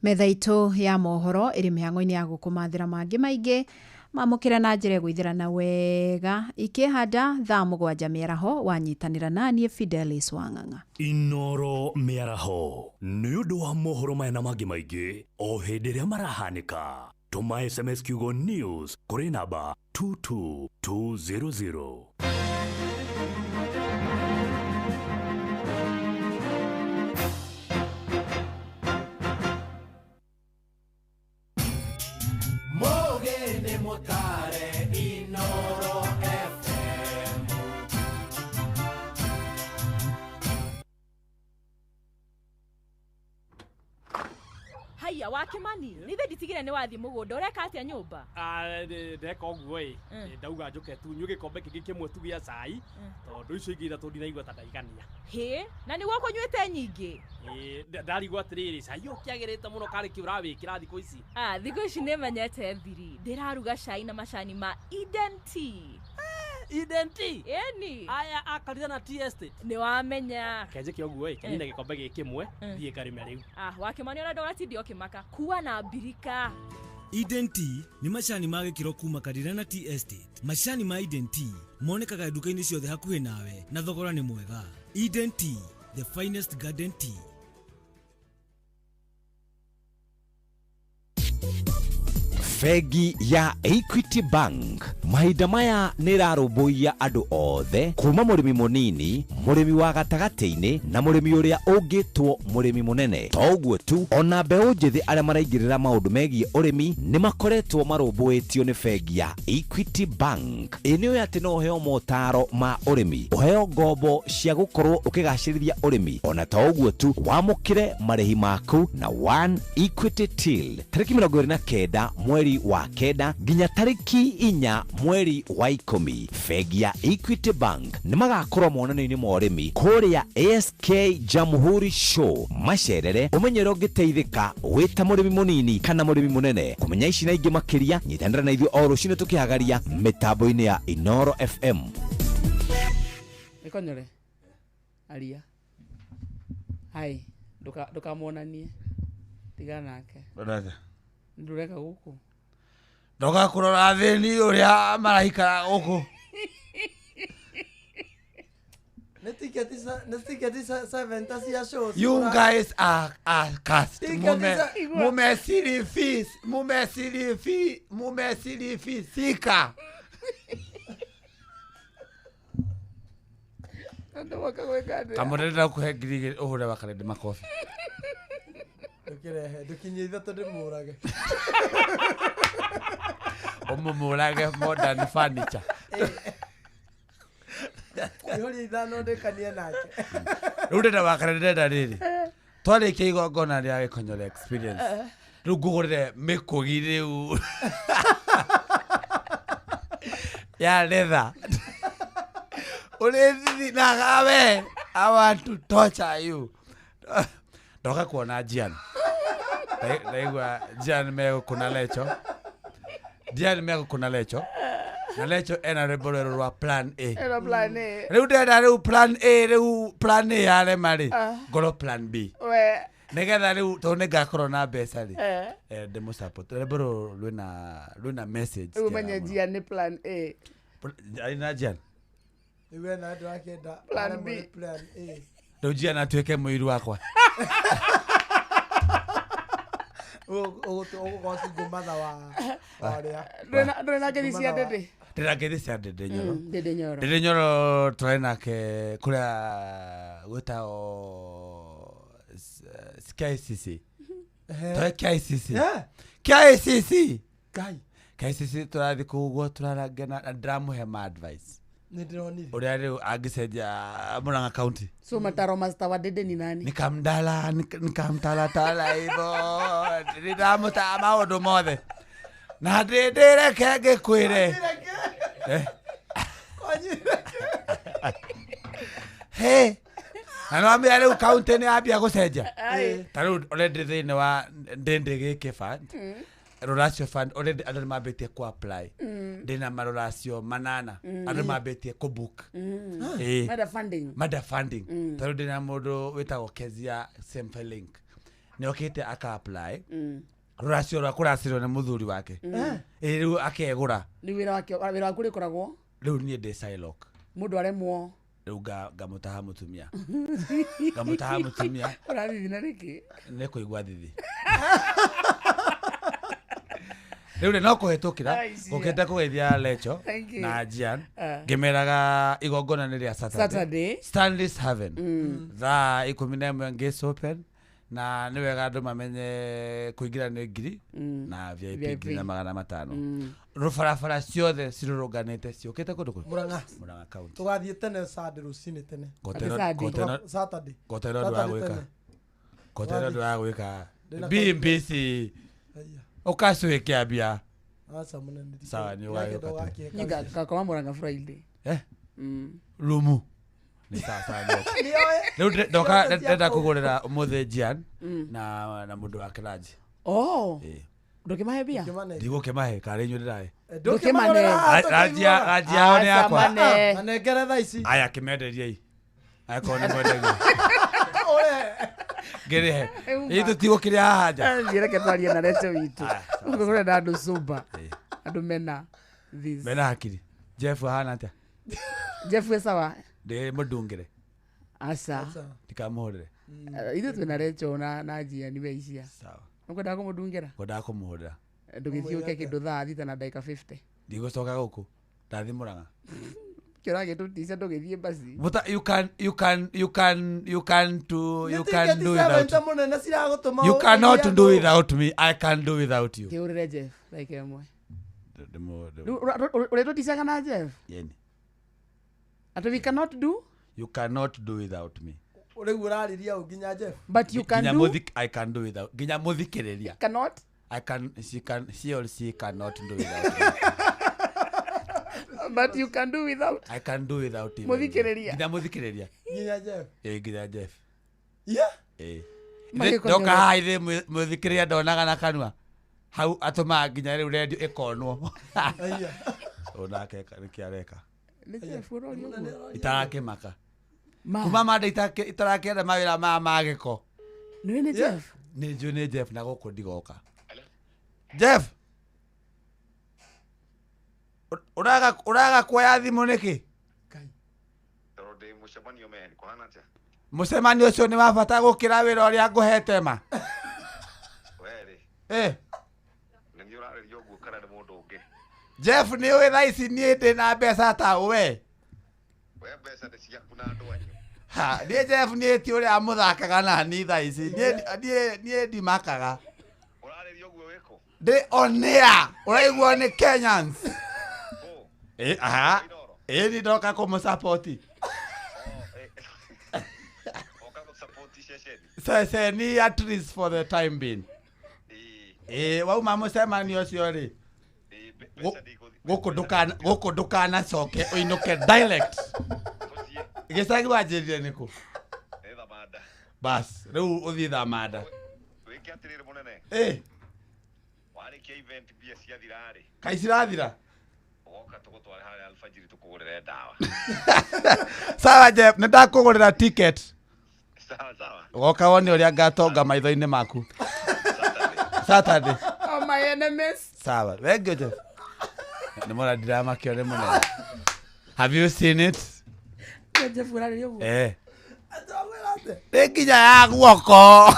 S1: Metha itũ ya mohoro ĩrĩ mĩhang'o-inĩ ya gũkũmathĩra mangĩ maingĩ mamũkĩra na njĩra ĩgũithĩrana wega ikĩhanda thaa 7 mĩaraho wanyitanĩra naniĩ Fidelis Wang'ang'a.
S17: Inooro mĩaraho nĩ ũndũ wa mohoro maya na mangĩ maingĩ o hĩndĩ ĩrĩa marahanĩka. Tũma SMS kiugo news kũrĩ namba 22200.
S13: Mutare Inooro FM.
S10: Haiya wakimani nithe nditigire ni wathi mugunda ureka atia nyumba?
S11: Ndeka ũguo ĩ, ndauga njũke tu nyue gĩkombe kĩngĩ kĩmwe tu gĩa cai tondũ icio ingĩ ithatũ ndinaigua ta ndaigania.
S10: Hĩ, na nĩguo kũnyuĩte nyingĩ?
S11: Ndarigwo atĩrĩrĩ, cai ũkĩagĩrĩte mũno karĩ kĩ ũrawĩkĩra thikũ ici?
S10: Thikũ ici nĩmenyete thiri, ndĩraruga cai na macani ma Eden Tea.
S11: Eden Tea?
S10: Ĩni.
S11: Aya a Karitha Tea Estate.
S10: Nĩwamenya.
S11: Kenjĩke ũguo ĩ, kenyine gĩkombe gĩkĩ kĩmwe thiĩ ngarĩme rĩu.
S10: Wakĩmani ona ndũgatinde ũkĩmaka, kua na mbirika.
S12: Eden Tea nĩ macani ma gĩkĩro kuma Karirana Tea Estate. Macani ma Eden Tea monekaga nduka-inĩ ciothe hakuhĩ nawe na thogora nĩ mwega. Eden Tea, the finest garden tea.
S2: Bengi ya Equity Bank mahinda maya nĩ ĩrarũmbũiya andũ othe kuma mũrĩmi mũnini, mũrĩmi wa gatagatĩ-inĩ na mũrĩmi ũrĩa ũngĩtwo mũrĩmi mũnene. To ũguo tu, ona mbeũ njĩthĩ arĩa maraingĩrĩra maũndũ megiĩ ũrĩmi nĩ makoretwo marũmbũĩtio nĩ bengi ya Equity Bank. Ĩ nĩ ũĩ atĩ no ũheo motaro ma ũrĩmi, ũheo ngombo cia gũkorwo ũkĩgacĩrithia ũrĩmi, ona to ũguo tu wamũkĩre marĩhi maku na One Equity Till tarĩki 29 mweri wa 9 nginya tarĩki 4 mweri wa 10. Bengi ya Equity Bank nĩ magakorwo monanio-inĩ ma ũrĩmi kũrĩa ASK Jamhuri Show macerere ũmenye ũrĩa ũngĩteithĩka wĩ ta mũrĩmi mũnini kana mũrĩmi mũnene. Kũmenya ici na ingĩ makĩria nyitanĩra na ithuĩ o rũcinĩ tũkĩhagaria mĩtambo-inĩ ya Inooro FM.
S8: Ĩkonyore aria hai ndũkamuonanie tigana nake ndũreka gũkũ
S19: ndoka kũrora athĩni ũrĩa maraikara gũkũ.
S5: Nĩ tiketi nĩ tiketi 70 cia shows.
S4: You guys are cast.
S5: Tiketi
S4: Mumesirifis, mumesirifi, mumesirifisika. Kamũrĩra kuhe 2,000 ũhũre wa Karende makobi.
S5: Ndũkĩrehe, ndũkinyie ithatũ ndĩmũrage.
S4: Ũmũmũrage modern furniture.
S5: Ihũria ithano ndĩkanie nake.
S4: Rĩu ndĩrenda wa Karende ndĩrenda rĩrĩ. Twarĩkia igongona rĩa Gĩkonyore experience. Rĩu ngũgũrĩre mĩkũgi rĩu. Ya leather. Ũrĩthithi na gawe. I want to torture you. Ndoka kuona Jian. Ndaigua Jian megũkũna Lecho. Jian megũkũna Lecho. Na Lecho ena rwĩmbo rwerũ rwa plan A.
S8: Ena plan A.
S4: Rĩu ndĩrenda rĩu plan A, rĩu plan A yarema rĩ, ngorwo plan B.
S8: We.
S4: Nĩgetha rĩu tondũ nĩngakorwo na mbeca rĩ,
S8: Eh.
S4: ndĩmũ-support. Rwĩmbo rũrũ rwĩna message
S8: Rĩu
S4: njega
S8: ũmenye
S4: mũno.
S8: Jian nĩ plan A.
S4: Arĩ na Jian.
S5: Rĩu ena andũ akĩenda
S8: Plan
S5: aremwo
S8: B.
S5: nĩ plan A.
S4: Rĩu Jian atuĩke mũiru wakwa.
S5: Ũgũkorwo single mother wa ũrĩa.
S8: Ndũrĩ na ngeithi cia Ndĩndĩ?
S4: Ndĩna ngeithi cia Ndĩndĩ Nyoro.
S8: Ndĩndĩ Nyoro.
S4: Ndĩndĩ Nyoro tũrarĩ nake kũrĩa gwĩtagwo KICC. Tũrarĩ KICC. KICC.
S5: Ngai.
S4: KICC tũrathiĩ kũu ũguo tũrarangana na ndĩramũhe ma advice.
S5: Nĩ ndĩronire.
S4: Ũrĩa rĩu angĩcenjia Murang'a County.
S8: So mataro master wa Ndĩndĩ ni nani?
S4: Nikamdala, nikamtalatala hivyo. Ndĩramũtaa maũndũ mothe. Na Ndĩndĩ reke ngĩkwĩre. Hey. Na nĩwamenya rĩu county nĩ yambia gũcenjia. Ta rĩu already thĩinĩ wa Ndĩndĩ gĩkĩ fund, Rũracio fund already andũ nĩ mambĩtie kũ apply. Ndĩna marũracio 8 andũ nĩ mambĩtie kũ book. Ĩĩ.
S8: Mada funding.
S4: Mada funding. Ta rĩu ndĩna mũndũ wĩtagwo Kezia Semfelink. Nĩ okĩte aka apply. Rũracio rwa kũracĩrwo nĩ mũthuri wake. Ĩĩ rĩu akegũra.
S8: Rĩu wĩra wake wĩra waku ũrĩkoragwo
S4: Rĩu niĩ ndĩ Shylock.
S8: mũndũ aremwo.
S4: Rĩu ngamũtaha mũtumia. Ngamũtaha mũtumia.
S8: Ũrathithina nĩkĩ?
S4: Nĩ kũigua thithi. Rĩu rĩ no kũhĩtũkĩra ngũkĩte kũgeithia Lecho
S8: Thank you.
S4: na Jian ngĩmeraga igongona nĩ rĩa
S8: Saturday.
S4: Stanley's Haven thaa 11 gates open na nĩ wega andũ mamenye kũingĩra nĩ 1,000 na VIP 1,500. Rũbarabara ciothe cirũrũnganĩte ciũkĩte kũndũ kũ?
S5: Murang'a.
S4: Murang'a County.
S5: Tũgathiĩ tene Sunday rũcinĩ tene. Saturday.
S4: Ngotero ũndũ wa gwĩka. Ngotero ũndũ wa gwĩka.
S5: Ndĩna
S4: BMBC. Ũkacwĩke mbia.
S5: Aca mũnene.
S4: Sawa nĩ ũgagĩũka tu.
S8: Niĩ ngakoma Murang'a Friday.
S4: Eh? Rumu. Nĩ sawa sawa nĩ ũka. Rĩu ndoka ndĩrenda kũgũrĩra ũmũthĩ Jian na mũndũ wake ranji.
S8: Oh. Ndũkĩmahe mbia?
S4: Ndigũkĩmahe karĩ inyuĩ ndĩrahe.
S8: Ndũkĩmane.
S4: Ranji yao nĩ yakwa.
S5: Manengere thaa ici.
S4: Aya kĩmenderiei. Angĩkorwo nĩ mwendagia. Ngĩrĩhe. Ĩ tũtigũkĩrĩa haha nja.
S8: Thiĩ reke twarie na Lecho witũ. Kũrenda andũ sober. Andũ mena this.
S4: Mena hakiri. Jeff ahana atĩa?
S8: Jeff wĩ sawa?
S4: Ndĩ mũndungĩre.
S8: Aca.
S4: Ndikamũhũrĩre.
S8: Ithuĩ twĩna Lecho na Jian we icia.
S4: Sawa.
S8: Nĩũkwendaga kũmũndungĩra?
S4: Ngwendaga kũmũhũrĩra.
S8: Ndũgĩthiĩ ũke kĩndũ thaa 6 na ndagĩka 50.
S4: Ndigũcoka gũkũ. Ndathiĩ Murang'a.
S8: Kĩo ũragĩtũtica ndũgĩthiĩ basi.
S4: But you can do without. You cannot do without me. I can do without you.
S8: Kĩũrĩre Jeff ndagĩka ĩmwe. Ũrĩtũticaga na Jeff?
S4: Yeni.
S8: Atĩ we cannot do?
S4: You cannot do without me.
S5: Rĩu ũrarĩria ũ nginya Jeff?
S8: But you can do?
S4: I can do without. Nginya mũthikĩrĩria.
S8: Cannot?
S4: I can, she can, she or she cannot do without me.
S8: But you can do without.
S4: I can do without him.
S8: Mũthikĩrĩria.
S4: Nginya mũthikĩrĩria.
S5: Nginya Jeff.
S4: Ĩĩ nginya Jeff.
S5: Yeah.
S4: Ĩĩ. Ndoka haha ithe mũthikĩrĩria ndonaga na kanua. Hau atũmaga nginya rĩu redio ĩkonwo. Onake nĩkĩ areka.
S8: Nĩ Jeff ũroria ũguo.
S4: Itarakĩmaka. Kuma manda itarakĩenda mawĩra maya ma gĩko.
S8: Nĩũĩ nĩ Jeff?
S4: Nĩ njũĩ nĩ Jeff na gũkũ ndigoka. Jeff. Ũraga kuoya thimũ nĩkĩ? Mũcemanio ũcio nĩ wa bata gũkĩra wĩra ũrĩa ngũhete ma. Eh. Jeff nĩ ũĩ thaa ici niĩ ndĩ na mbeca ta we. Ha, niĩ Jeff niĩ ti ũrĩa mũthakaga na ni thaa ici. Niĩ ndimakaga. Ndĩ on air. Ũraiguo nĩ Kenyans. Eh, aha. Eh, ni ndoka kũmũsupport. Ceceni at least for the time being. Eh, wauma mũcemanio ũcio rĩ. Gũkũ ndũkanacoke ũinũke direct. Gĩcagi wanjĩrire nĩkũ? Bas, rĩu ũthiĩ Thamanda. Eh. Kaĩ cirathira? Sawa Jeff, nĩ ndakũgũrĩra ticket. Woka wone ũrĩa ngatonga maitho-inĩ maku. Saturday.
S8: Oh, my enemies.
S4: Sawa. Thank you, Jeff. Nĩ mona ndiramakio nĩ mũnene. Have you seen it?
S8: Jeff ũrarĩria ũguo.
S4: Eh. Nĩ nginya ya guoko.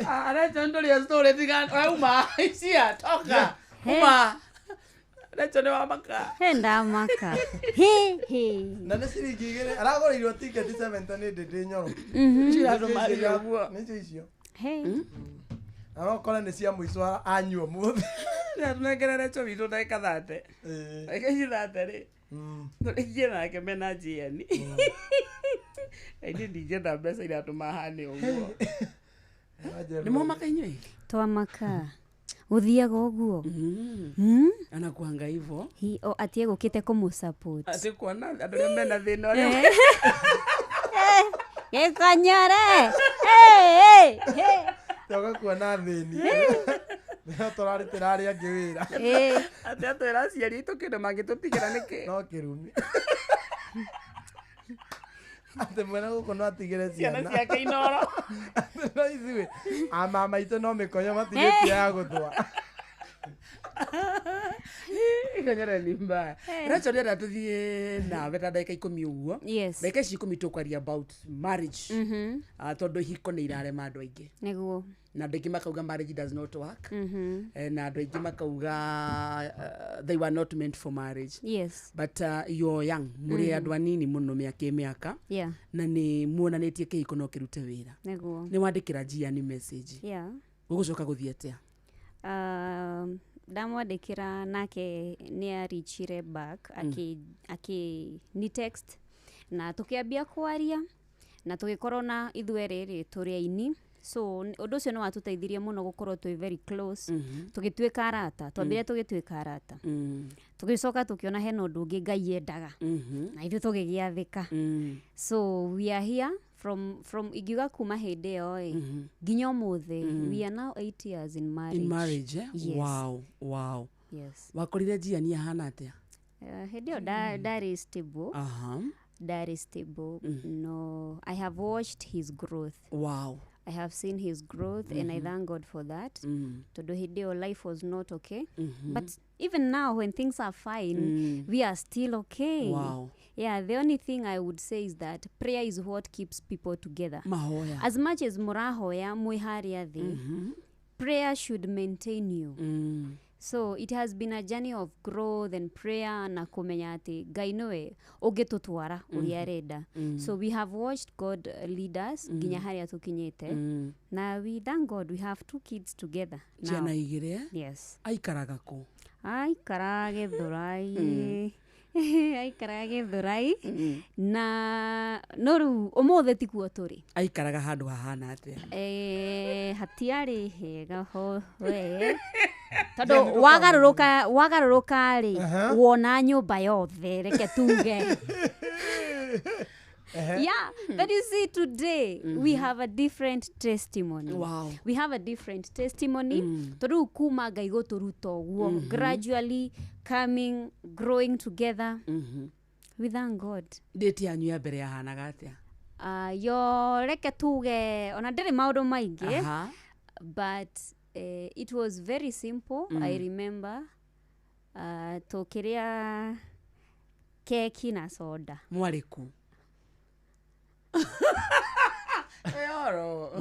S8: Arecho ndũrĩa story tiga uma icia toka. Uma. Arecho nĩ wamaka.
S7: He ndamaka. He he.
S5: Na nĩ ciringi igĩrĩ aragũrĩirwo tiketi 70 nĩ Ndĩndĩ Nyoro.
S8: Icio andũ marĩria ũguo.
S5: Nĩcio icio.
S7: He.
S5: Na no ũkore nĩ cia mũico anyua mũthĩ.
S8: Nĩatũnengere Recho witũ ndagĩka 30. Ndagĩka ici 30 rĩ. Tũrĩkie nake mena GN. Niĩ ndingĩenda mbeca iratũma hane ũguo. Nĩ mwamaka inyuĩ?
S7: Twamaka. Gũthiaga ũguo.
S8: Anakuanga hivyo.
S7: Hi o atie gũkĩte kũmũ-support.
S8: Atĩ kuona andũ arĩa mena thĩna ũrĩa.
S7: Gĩkonyore. Eh eh.
S5: Toka kuona thĩni. No tũrarutĩra arĩa angĩ wĩra.
S8: Atĩ atwĩra aciari aitũ kĩndũ mangĩtũtigĩra nĩkĩ?
S5: No kĩrumi. Atĩ mwena gũkũ no atigĩre
S8: Ciana
S5: ciana.
S8: ciake inoro.
S5: Atĩ no ithuĩ a mama aitũ no mĩkonyo matigĩtie ya gũthũa.
S8: Ikonyore ni mbaya. Rachel ndĩrenda tũthiĩ nawe ta ndagĩka 10 ũguo.
S7: Yes.
S8: Ndagĩka ici 10 tũkwaria about marriage. Tondũ ihiko nĩ irarema andũ aingĩ.
S7: Nĩguo.
S8: Na andũ aingĩ makauga marriage does not work. Na andũ aingĩ makauga they were not meant for marriage.
S7: Yes.
S8: But you're young, mũrĩ andũ anini mũno mĩaka mĩaka.
S7: Yeah.
S8: Na nĩ muonanĩtie kĩhiko no kĩrute wĩra.
S7: Nĩguo.
S8: Nĩ wandĩkĩra Gianni message.
S7: Yeah.
S8: Gũgũcoka gũthiĩ atĩa?
S7: Ndamwandĩkĩra nake nĩ arichire back akĩ ni text na tũkĩambia kwaria na tũgĩkorwo na ithuerĩ rĩ tũrĩ aini so ũndũ ũcio nĩ watũteithirie mũno gũkorwo twĩ very close. Tũgĩtuĩka arata twambire tũgĩtuĩka arata tũgĩcoka tũkĩona hena ũndũ ũngĩ Ngai endaga na ithuĩ tũgĩgĩathĩka. So we are here from ingiuga kuma hĩndĩ ĩyo ĩ nginya ũmũthĩ. We are now 8 years in marriage.
S8: In marriage, eh?
S7: Yes.
S8: Wow, wow.
S7: Yes.
S8: Wakorire Gianni ahana atĩa?
S7: Hĩndĩ ĩyo ndarĩ stable. Ndarĩ stable. No, I have watched his growth.
S8: Wow.
S7: I have seen his growth and I thank God for that. Tondũ hĩndĩ ĩyo life was not okay. But even now when things are fine, we are still okay.
S8: Wow.
S7: Yeah, the only thing I would say is that prayer is what keeps people together.
S8: Mahoya.
S7: As much as mũrahoya mwĩ harĩa thĩ, prayer should maintain you. So it has been a journey of growth and prayer na kũmenya atĩ Ngai nĩwe ũngĩtũtwara ũrĩa arenda. So we have watched God lead us nginya harĩa tũkinyĩte. Na we thank God we have 2 kids together now.
S8: Ciana igĩrĩ, eh?
S7: Yes.
S8: Aikaraga kũ?
S7: Aikaraga Gĩthũrai. Aikaraga Gĩthũrai. Na no rĩu ũmũthĩ tikuo tũrĩ.
S8: Aikaraga handũ hahana atĩa?
S7: Hatiarĩ hega ho we. Tondũ wagarũrũka rĩ wona nyũmba yothe reke tuge. Yeah, but you see today we have a different testimony.
S8: Wow.
S7: We have a different testimony. Tondũ kuma Ngai gũtũruta ũguo gradually coming, growing together. We thank God.
S8: Date yanyu ya mbere yahanaga atĩa?
S7: Yo reke tuge ona ndĩrĩ maũndũ maingĩ. But It was very simple. I remember tũkĩrĩa keki na soda.
S8: Mwarĩ kũ? Oro.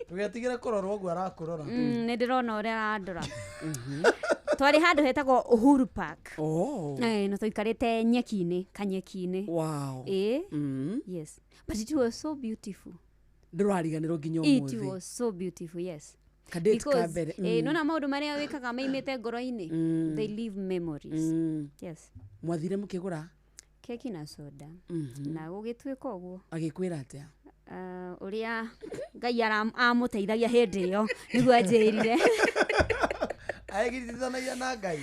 S5: Tũgetigĩre kũrorwo ũguo arakũrora.
S7: Nĩ ndĩrona ũrĩa arandora. Twarĩ handũ hetagwo Uhuru Park.
S8: Oh.
S7: Na tũikarĩte nyeki-inĩ, kanyeki-inĩ.
S8: Wow.
S7: Yes. But it was so beautiful.
S8: Ndũrariganĩrwo nginya
S7: It
S8: ũmũthĩ.
S7: was so beautiful, yes.
S8: Kadate ka mbere.
S7: Nona maũndũ marĩa wĩkaga maimĩte ngoro-inĩ, they leave memories. Yes.
S8: Mwathire mũkĩgũra
S7: keki na soda. Na gũgĩtuĩka ũguo.
S8: Agĩkwĩra atĩa?
S7: Ũrĩa Ngai amũteithagia hĩndĩ ĩyo nĩguo anjĩrire.
S5: Agiritithanagia na Ngai.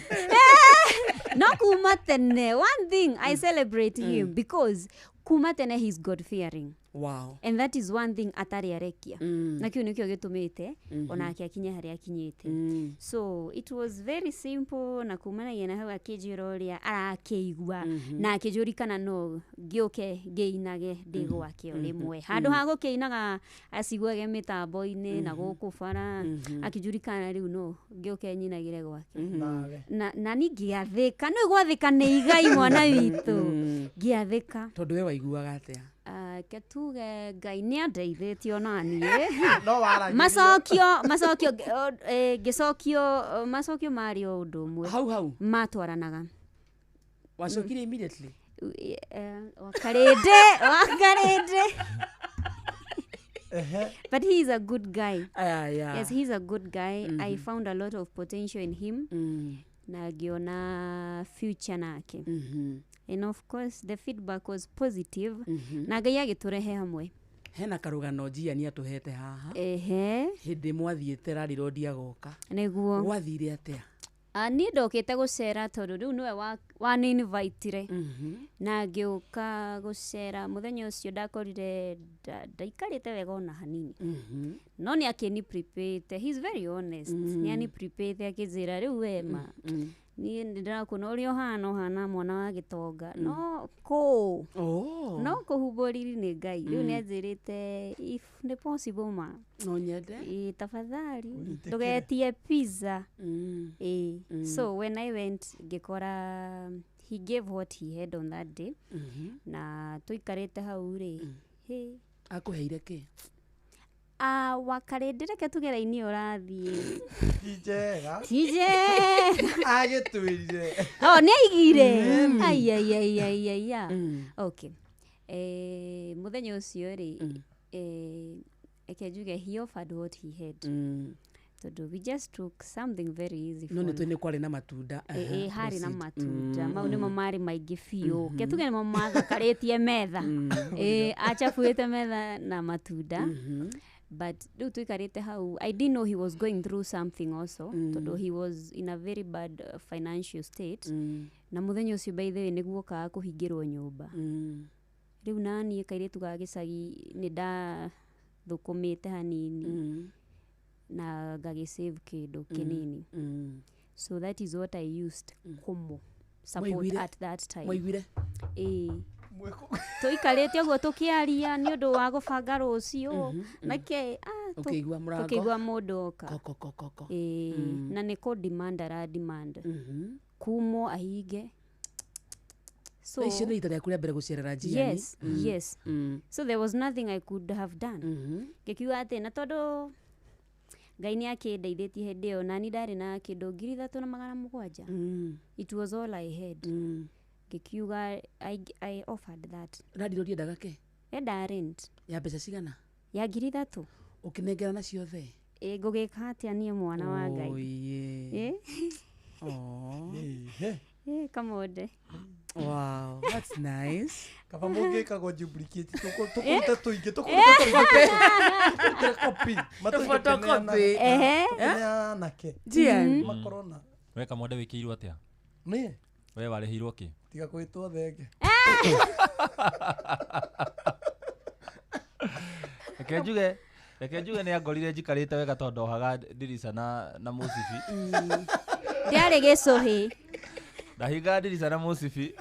S7: No kuma tene, one thing I celebrate him because kuma tene he's God fearing.
S8: Wow.
S7: And that is one thing atarĩ arekia. Na kĩu nĩkĩo gĩtũmĩte onake akinye harĩa akinyĩte. So it was very simple na kumanagia na hau akĩnjĩra ũrĩa arakĩigua na akĩnjũria kana no ngĩũke ngĩinage ndĩ gwake o rĩmwe. Handũ ha gũkĩinaga aciguage mĩtambo-inĩ na gũkũ bara, akĩnjũria kana rĩu no ngĩũke nyinagĩre gwake. Na niĩ ngĩathĩka, nĩ gwathĩka nĩ igai mwana witũ. Ngĩathĩka.
S8: Tondũ we waiguaga atĩa?
S7: Ketuge Ngai nĩ andeithĩtie ona niĩ.
S5: No waragĩrio.
S7: Macokio ngĩcokio macokio marĩ o ũndũ ũmwe.
S8: Hau hau.
S7: Matwaranaga.
S8: Wacokire immediately?
S7: Wakarĩndĩ. But he is a good guy.
S8: Yeah.
S7: Yes, he's a good guy. I found a lot of potential in him. Na ngĩona future nake. And of course the feedback was positive. Na Ngai agĩtũrehe hamwe.
S8: Hena karũgano Njia nĩ atũhete haha.
S7: Ehe.
S8: Hĩndĩ mwathiĩte rarirondi agoka.
S7: Nĩguo.
S8: Gwathire atĩa?
S7: Niĩ ndokĩte gũcera tondũ rĩu nĩwe waninvitire. Na ngĩũka gũcera mũthenya ũcio ndakorire ndaikarĩte wega ona hanini. No nĩ akĩni prepare. He's very honest. Nĩ ani prepare akĩnjĩra rĩu we ma. Niĩ nĩndĩrakuona ũrĩa ũhana ũhana mwana wa gĩtonga. No kũ. No kũhumbwo riri nĩ Ngai. Rĩu nĩ anjĩrĩte if nĩ possible ma.
S8: No nyende.
S7: Tafadhali ndũgetie pizza. So when I went ngĩkora he gave what he had on that day. Na tũikarĩte hau rĩ.
S8: Akũheire kĩ?
S7: Wakarĩndĩ reke tuge raini ũrathiĩ.
S5: Ti njega.
S7: Ti njega.
S5: Agĩtwĩrire.
S7: Oh, nĩ aigire. Aiaiaiaiaia. Okay. Mũthenya ũcio rĩ, reke njuge he offered what he had. Tondũ we just took something very easy.
S8: No nĩ tũĩ nĩ kwarĩ na matunda.
S7: Harĩ na matunda. Mau nĩmo marĩ maingĩ biũ. Ke tuge nĩmo mathakarĩtie metha. Achabuĩte metha na matunda. But rĩu tũikarĩte hau, I didn't know he was going through something also. Tondũ he was in a very bad financial state. Na mũthenya ũcio by the way nĩguo okaga kũhingĩrwo nyũmba. Rĩu naniĩ kairĩtu ga gĩcagi nĩ ndathũkũmĩte hanini. Na ngagĩsave kĩndũ kĩnini. So that is what I used kũmũ support at that time.
S8: Mwaiguire?
S7: Tũikarĩte ũguo tũkĩaria nĩ ũndũ wa gũbanga rũciũ. Nake
S8: ũkĩigua mũrango.
S7: Tũkĩigua mũndũ oka.
S8: Koko.
S7: Na nĩ kũ demand ara demand. Kumwo ahinge. So
S8: icio nĩ rita rĩaku rĩa mbere gũcerera Njiani?
S7: Yes, yes. So there was nothing I could have done. Ngĩkiuga atĩ na tondũ Ngai nĩ akĩndeithĩtie hĩndĩ ĩyo na niĩ ndarĩ na kĩndũ 3700. It was all I had. Ngĩkiuga I offered that.
S8: Radirondi endaga kĩ?
S7: Enda rent.
S8: Ya mbeca cigana?
S7: Ya 3000.
S8: Ũkĩnengera na ciothe?
S7: Ngũgĩka atĩa niĩ mwana wa Ngai? Kamonde.
S8: Wow, that's nice.
S5: Kaba mũngĩkagwo duplicate tũkũrute tũingĩ tũkũrute copy.
S8: Photocopy.
S5: Anake.
S8: Jian.
S5: Makorona.
S14: We Kamonde wĩkĩirwo atĩa?
S5: Niĩ?
S14: We warĩhirwo kĩ?
S5: Tiga kwĩtwo thenge.
S14: Reke njuge nĩ angorire njikarĩte wega tondũ ndohaga ndirica na mũcibi.
S7: Ndĩarĩ gĩcũhĩ.
S14: Ndahingaga ndirica na mũcibi.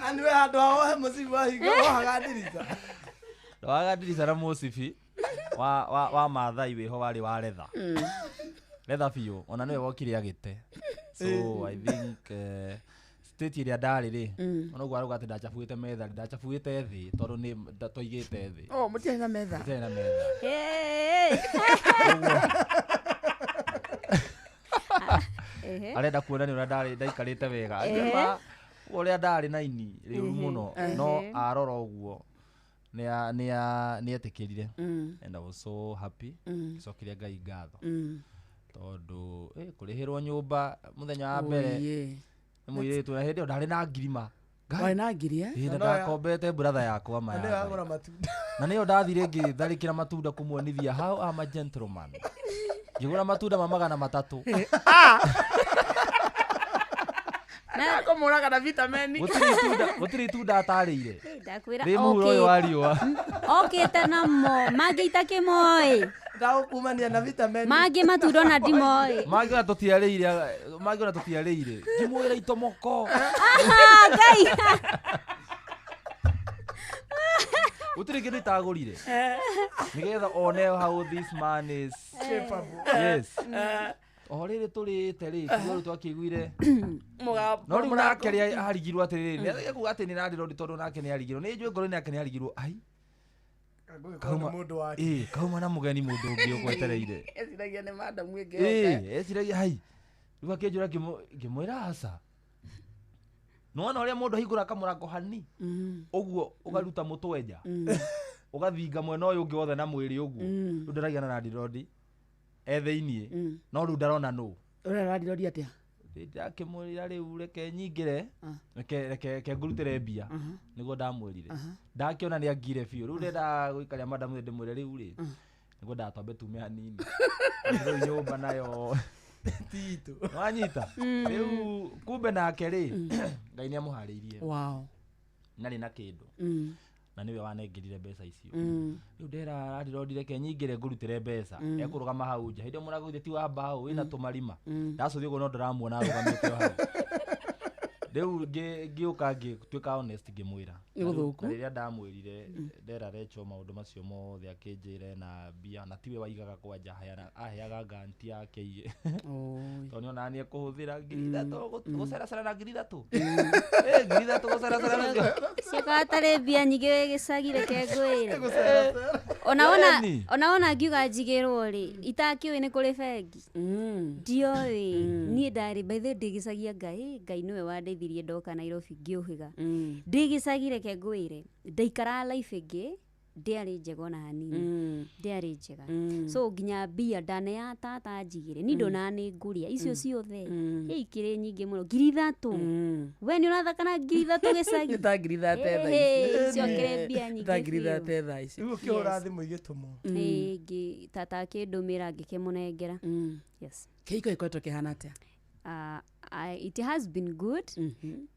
S5: Ani we handũ ha wohe mũcibi wahinga wohaga ndirica.
S14: Ndohaga ndirica na mũcibi. Wa Maathai wĩho warĩ wa letha. Letha biũ ona nĩwe wokire agĩte. So I think state ĩrĩa ndarĩ rĩ, ona ũguo arauga atĩ ndachabuĩte metha, ndachabuĩte thĩ tondũ nĩ twaigĩte thĩ.
S8: Oh, mũtiarĩ na metha.
S14: Mũtiarĩ na metha. Arenda kuonania ũrĩa ndarĩ ndaikarĩte wega. Angĩma ũrĩa ndarĩ na ini rĩũru mũno, no arora ũguo nĩetĩkĩrire. And I was so happy. Ngĩcokeria Ngai ngatho. Tondũ kũrĩhĩrwo nyũmba mũthenya wa mbere nĩ mũirĩtu na hĩndĩ ĩyo ndarĩ na ngirima.
S8: Warĩ na ngiri, eh?
S14: Ĩĩ, na ndakombete brother yakwa ma.
S5: Na nĩyo agũra matunda.
S14: Na nĩyo ndathire ngĩtharĩkĩra matunda kũmuonithia how I'm a gentleman. Ngĩgũra matunda ma 300.
S8: Kũmũraga na vitamini.
S14: Gũtirĩ itunda atarĩire.
S7: Ndakwĩra
S14: Rĩ mũhuro ũyũ wa riũa.
S7: Okĩte namo mangĩ itakĩmoĩ.
S5: Ndaũkumania na vitamini.
S7: Mangĩ matunda ona ndimoĩ.
S14: Mangĩ ona tũtiarĩire, mangĩ ona tũtiarĩire. Ngĩmwĩra itomoko.
S7: Aha, Ngai.
S14: Gũtirĩ kĩndũ itagũrire. Nĩgetha one how this man is
S5: capable.
S14: Yes. O rĩrĩ tũrĩte rĩ, tiguo rĩu twakĩiguire. No rĩu nake rĩ arigirwo atĩrĩrĩ, nĩ ekuga atĩ nĩ landlord tondũ nake nĩ arigirwo. Nĩ njũĩ ngoro-inĩ yake nĩ arigirwo. Ai.
S5: Kauma mũndũ wake.
S14: Ĩĩ, kauma na mũgeni mũndũ ũngĩ ũgwetereire.
S8: Eciragia nĩ madam ĩngĩ
S14: Ĩĩ, eciragia hai. Rĩu akĩnjũra ngĩmwĩra aca. Nĩwona ũrĩa mũndũ ahingũra kamũrango hani. Ũguo ũgaruta mũtwe nja. Ũgathinga mwena ũyũ ũngĩ wothe na mwĩrĩ ũguo. Rĩu ndaragia na landlord e thĩiniĩ. No rĩu ndarona nũ.
S8: Ũrĩa landlord atĩa?
S14: Ndakĩmwĩra rĩu reke nyingĩre, reke ngũrutĩre mbia. Nĩguo ndamwĩrire. Ndakĩona nĩ angire biũ. Rĩu ndenda gũikaria madam ndĩmwĩre rĩu rĩ, nĩguo ndatwambe tume hanini. Rĩu nyũmba nayo
S5: ti itũ.
S14: Wanyita? Rĩu kumbe nake rĩ, Ngai nĩ amũharĩirie.
S8: Wow.
S14: Ndarĩ na kĩndũ. Na nĩwe wanengerire mbeca icio. Rĩu ndera landlord reke nyingĩre ngũrutĩre mbeca. Ekũrũgama hau nja. Hĩndĩ ĩyo mũrango githĩ ti wa mbaũ wĩna tũmarima. Ndacũthia ũguo no ndĩramuona arũgamĩte o hau. Rĩu ngĩũka ngĩtuĩka honest ngĩmwĩra.
S8: Nĩ gũthũku.
S14: Na rĩrĩa ndamwĩrire ndera Rachel maũndũ macio mothe akĩnjĩra na mbia na tiwe waigaga kwanja aheaga nganti yake ige. Tondũ nĩonaga nĩ ekũhũthĩra 3,000 gũceracera na 3,000. 3,000 gũceracera nacio.
S7: Ciĩkaga tarĩ mbia nyingĩ wĩ gĩcagi reke ngwĩre. Ona wona ngiuga njigĩrwo rĩ, itakĩũĩ nĩ kũrĩ bengi. Ndioĩ. Niĩ ndarĩ by the way ndĩ gĩcagi Ngai, Ngai nĩwe wandeithirie ndoka Nairobi ngĩũhĩga. Ndĩ gĩcagi reke ngwĩre, ndaikaraga life ĩngĩ ndĩarĩ njega ona hanini. Ndĩarĩ njega. So nginya mbia ndaneaga tata njigĩre. Niĩ ndonaga nĩ ngũrĩa icio ciothe. Ikĩrĩ nyingĩ mũno 3,000. We nĩ ũrathaka na 3,000 gĩcagi.
S8: Nĩ ta 3,000 thaa ici.
S7: Icio kĩrĩ mbia nyingĩ
S8: Ta
S7: biũ.
S8: 3,000 thaa ici.
S5: Rĩu ũkĩhũra thimũ igĩtũmwo.
S7: Ĩĩ, tata akĩndũmĩra ngĩkĩmũnengera. Yes.
S8: Kĩhiko gĩkoretwo kĩhana atĩa?
S7: It has been good.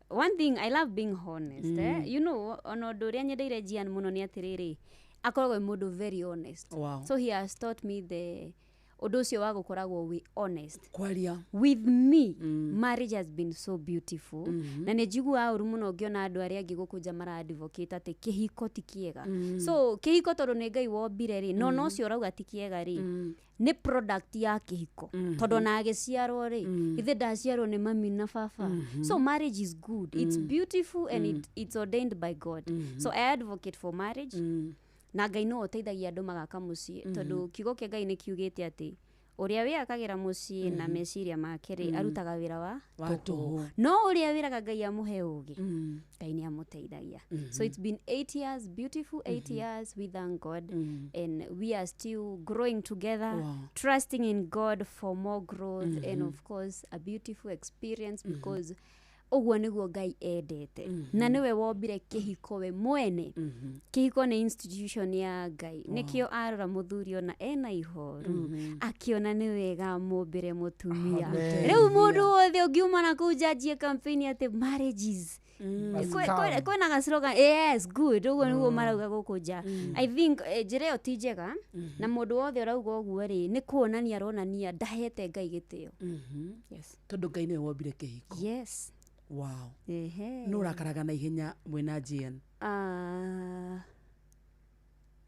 S7: One thing I love being honest. You know, ona ũndũ ũrĩa nyendeire Gian mũno nĩ atĩrĩrĩ, akoragwo e mũndũ very honest.
S8: Wow.
S7: So he has taught me the ũndũ ũcio wa gũkoragwo wĩ honest.
S8: Kwaria.
S7: With me, marriage has been so beautiful. Na nĩ njiguaga ũru mũno ngĩona andũ arĩa angĩ gũkũ nja mara advocate atĩ kĩhiko ti kĩega. So kĩhiko tondũ nĩ Ngai wombire rĩ, no ũcio ũrauga ti kĩega rĩ, nĩ product ya kĩhiko. Tondũ ona agĩciarwo rĩ, ithe ndaciarwo nĩ mami na baba. So marriage is good. It's beautiful and it's ordained by God. So I advocate for marriage. Na Ngai no ũteithagia andũ magaka mũciĩ tondũ kiugo kĩa Ngai nĩ kiugĩte atĩ ũrĩa wĩakagĩra mũciĩ na meciria make rĩ, arutaga wĩra wa
S8: tũhũ.
S7: No ũrĩa wĩraga Ngai amũhe ũũgĩ, Ngai nĩ amũteithagia. So it's been 8 years, beautiful 8 years, we thank God. And we are still growing together, trusting in God for more growth and of course a beautiful experience because ũguo nĩguo Ngai endete. Na nĩwe wombire kĩhiko we mwene. Kĩhiko nĩ institution ya Ngai. Nĩkĩo arora mũthuri ona ena ihoru, akĩona nĩ wega amũmbĩre mũtumia. Rĩu mũndũ wothe ũngiuma na kũu njanjie campaign atĩ marriages kwĩna ga slogan, yes good, ũguo nĩguo marauga gũkũ nja. I think njĩra ĩyo ti njega, na mũndũ wothe ũrauga ũguo rĩ, nĩ kuonania aronania ndahete Ngai gĩtĩo. Yes.
S8: Tondũ Ngai nĩwe wombire kĩhiko.
S7: Yes.
S8: Wow. Nũ ũrakaraga na ihenya mwĩna Gian?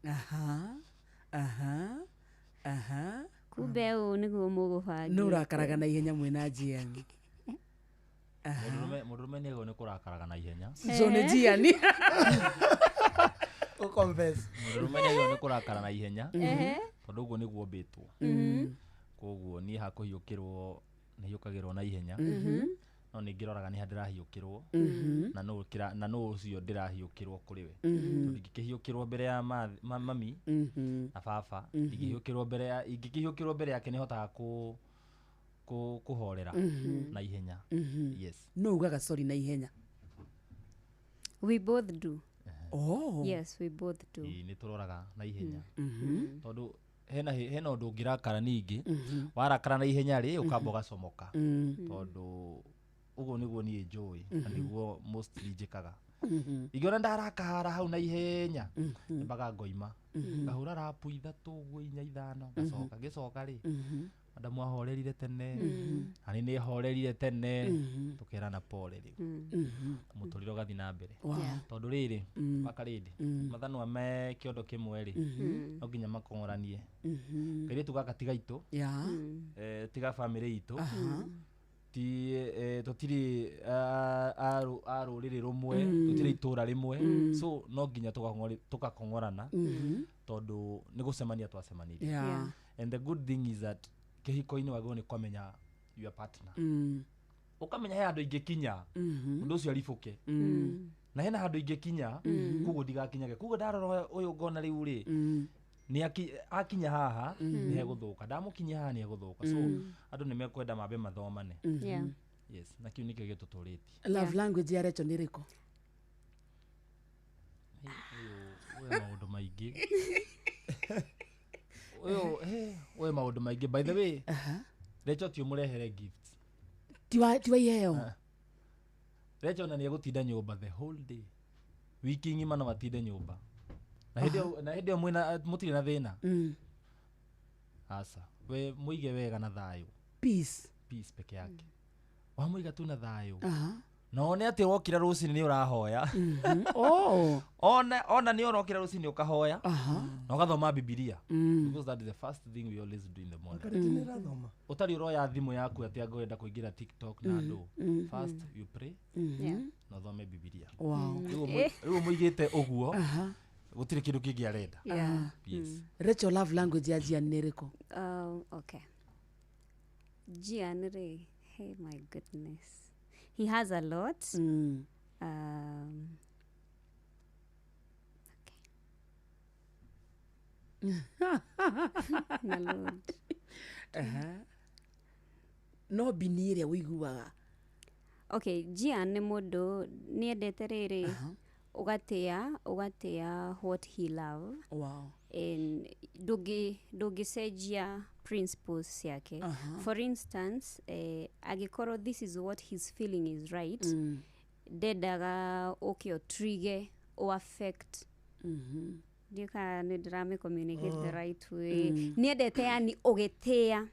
S8: Aha. Aha. Aha.
S7: Kumbe ũũ nĩguo mũgũbangĩte.
S8: Nũ ũrakaraga na ihenya mwĩna Gian?
S14: Mũndũrũme nĩ agĩrĩirwo nĩ kũrakaraga na ihenya.
S8: So nĩ Gian.
S5: Ũconfess.
S14: Mũndũrũme nĩ agĩrĩirwo nĩ kũrakara na ihenya tondũ ũguo nĩguo mbĩtwo. Koguo niĩ hakũhiũkĩrwo nĩ hiũkagĩrwo na ihenya. No nĩ ngĩroraga nĩ ha ndĩrahiũkĩrwo na nũ na nũ ũcio ndĩrahiũkĩrwo kũrĩ we. Tondũ ingĩkĩhiũkĩrwo mbere ya mami na baba, ingĩhiũkĩrwo mbere ya ingĩkĩhiũkĩrwo mbere yake nĩ hotaga kũhorera na ihenya. Yes.
S8: No ugaga sorry na ihenya.
S7: We both do.
S8: Oh.
S7: Yes, we both do.
S14: Nĩ tũroraga na ihenya. Tondũ hena ũndũ ũngĩrakara ningĩ, warakara na ihenya rĩ ũkamba ũgacomoka. Tondũ ũguo nĩguo niĩ njũĩ na nĩguo mostly njĩkaga. Ingĩona ndarakara hau na ihenya, nyambaga ngoima. Ngahũra rapu 3 ũguo 4 5 ngacoka ngĩcoka rĩ madamu ahorerire tene, na niĩ nĩhorerire tene, tũkerana pole rĩu. Mũtũrĩre ũgathiĩ na mbere. Tondũ rĩrĩ wakarĩndĩ mathanwa me kĩondo kĩmwe rĩ no nginya makong'oranie. Kairĩtu gaka ti gaitũ, tiga bamĩrĩ itũ, ti tũtirĩ a rũrĩrĩ rũmwe, tũtirĩ itũra rĩmwe, so no nginya tũgakong'orana tondũ nĩ gũcemania twacemanirie. And the good thing is that kĩhiko-inĩ wagĩrĩirwo nĩ kũmenya your partner. Ũkamenya he handũ ingĩkinya ũndũ ũcio aribũke, na hena handũ ingĩkinya koguo ndigakinyage. Koguo ndarora ũyũ ngona rĩu rĩ nĩ akinya haha nĩ hegũthũka, ndamũkinyia haha nĩ hegũthũka. So andũ nĩ mekwenda mambe mathomane. Yes, na kĩu nĩkĩo gĩtũtũrĩtie.
S8: Love language ya Rachel nĩ ĩrĩkũ?
S14: Ũyũ maũndũ maingĩ. Ũyũ maũndũ maingĩ. By the way, Rachel ti ũmũrehere gifts.
S8: Ti wa iheo.
S14: Rachel ona nĩ egũtinda nyũmba the whole day. Wiki ng'ima no atinde nyũmba. Na hĩndĩ ĩyo mwĩna mũtirĩ na thĩna. Aca, we mũige wega na thayũ.
S8: Peace.
S14: Peace peke yake. Wamũiga tu na thayũ. Na one atĩ wokĩra rũcinĩ nĩ ũrahoya.
S8: Oh.
S14: Ona nĩ ũrokĩra rũcinĩ ũkahoya. Na ũgathoma Bibilia. Because that is the first thing we always do in the morning. Ũtarĩ ũroya thimũ yaku atĩ anga ũrenda kũingĩra TikTok na andũ. First you pray. Na ũthome Bibilia.
S8: Wow.
S14: Rĩu mũigĩte ũguo. Gũtirĩ kĩndũ kĩngĩ arenda. Yes.
S8: Rachel, love language ya Gian nĩ ĩrĩkũ?
S7: Okay. Gian rĩ, hey my goodness. He has a lot. Okay. My Lord.
S8: No bini ĩrĩa ũiguaga.
S7: Okay, Gian nĩ mũndũ nĩendete rĩrĩ ũgatĩa what he love.
S8: Wow.
S7: And ndũngĩcenjia principles ciake. For instance, angĩkorwo this is what his feeling is right, ndendaga ũke ũtrige o affect. Ndiũĩ nĩ ndĩramĩ communicate the right way. Nĩendete yani ũgĩtĩa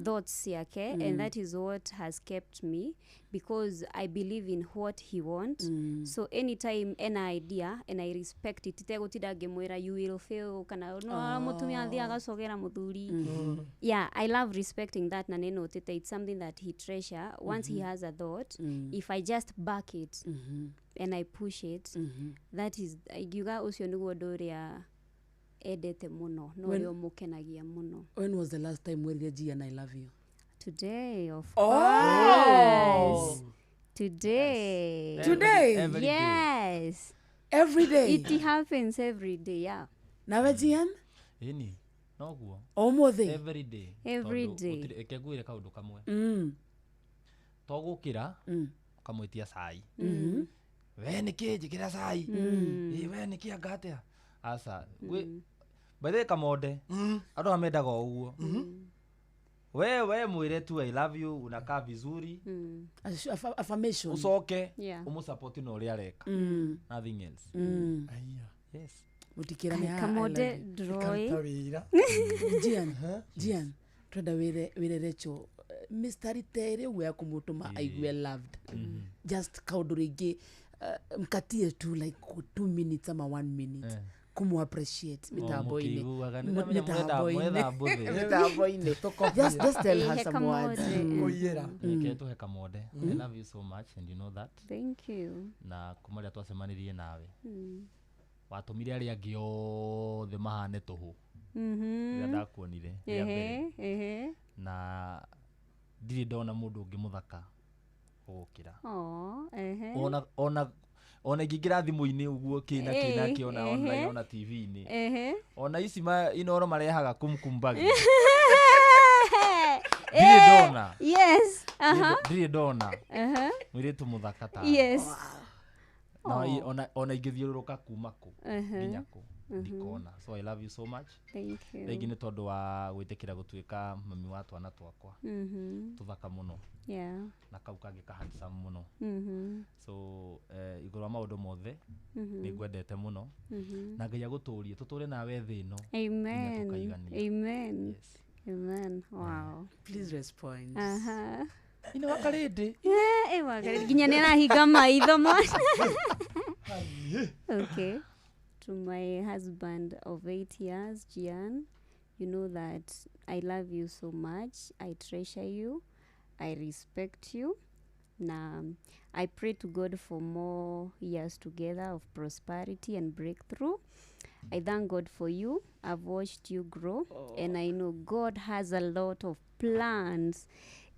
S7: thoughts ciake, and that is what has kept me because I believe in what he wants. So anytime any idea and I respect it, itegũtinda ngĩmwĩra you will fail kana no mũtumia athiĩ agacogera mũthuri. Yeah, I love respecting that na nĩ notĩte it's something that he treasure. Once he has a thought, if I just back it and I push it, that is ingiuga ũcio nĩguo ũndũ ũrĩa endete mũno na ũrĩa ũmũkenagia mũno.
S8: When was the last time werire Gian I love you?
S7: Today, of course. Today.
S8: Yes. Today?
S14: Every day.
S7: Yes.
S8: Every day?
S7: It happens every day, yeah.
S8: Nawe Gian?
S14: Ĩni, noguo.
S8: Ũmũthĩ?
S14: Every day.
S7: Every day.
S14: Reke ngwĩre kaũndũ kamwe. To gũkĩra, ũkamwĩtia cai. We nĩkĩ njĩkĩra cai? We nĩkĩ anga atĩa? Aca. By the way, Kamonde, andũ amendaga o ũguo. We mwĩre tu I love you, unakaa vizuri.
S8: Affirmation.
S14: Ucoke ũmũsupport na ũrĩa areka. Nothing else. Yes.
S8: Mũtikĩrane haha, I
S7: Kamonde
S8: love you.
S7: droĩ.
S8: Gian, twenda wĩre Rachel mistari ta ĩrĩ ũguo ya kũmũtũma aigue loved. Just kaũndũ rĩngĩ mkatie tu like 2 minutes ama 1 minute. Kũmũ appreciate mĩtambo-inĩ.
S14: Mũkĩiguaga, nĩ ndamenya mũretha mbũthĩ.
S8: Mĩtambo-inĩ. Just tell her
S7: Ihe
S8: some words.
S7: kamode.
S14: Reke tũhe kamode. I love you so much and you know that.
S7: Thank you.
S14: Na kuma rĩrĩa twacemanirie nawe, watũmire arĩa angĩ othe mahane tũhũ rĩrĩa ndakuonire rĩa mbere.
S7: Ehe, ehe.
S14: Na ndirĩ ndona mũndũ ũngĩ mũthaka gũgũkĩra.
S7: Aw, ehe.
S14: Ona ingĩingĩra thimũ-inĩ ũguo kĩ na kĩ na kĩ, ona online, ona TV-inĩ, ona ici inoro marehaga kumkumbagi, ndirĩ ndona.
S7: Yes. Aha.
S14: Ndirĩ ndona mũirĩtu mũthaka ta na ona ingĩthiũrũrũka kuma kũ nginya kũ, ndikona. So I love you so much.
S7: Thank you.
S14: Rĩngĩ nĩ tondũ wa gwĩtĩkĩra gũtuĩka mami wa twana twakwa tũthaka mũno, na kau kangĩ ka handsome mũno. So igũrũ wa maũndũ mothe, nĩ ngwendete mũno, na Ngai agũtũrie tũtũre nawe thĩ ĩno nginya
S7: Amen.
S14: tũkaigania.
S7: Amen. Amen. Wow.
S8: Please respond.
S7: Aha.
S14: Ina wakarĩndĩ.
S7: Yeah, wakarĩndĩ. Nginya nĩ arahinga maitho mwana. Okay. To my husband of 8 years, Gian, you know that I love you so much. I treasure you. I respect you. Na I pray to God for more years together of prosperity and breakthrough. I thank God for you. I've watched you grow, and I know God has a lot of plans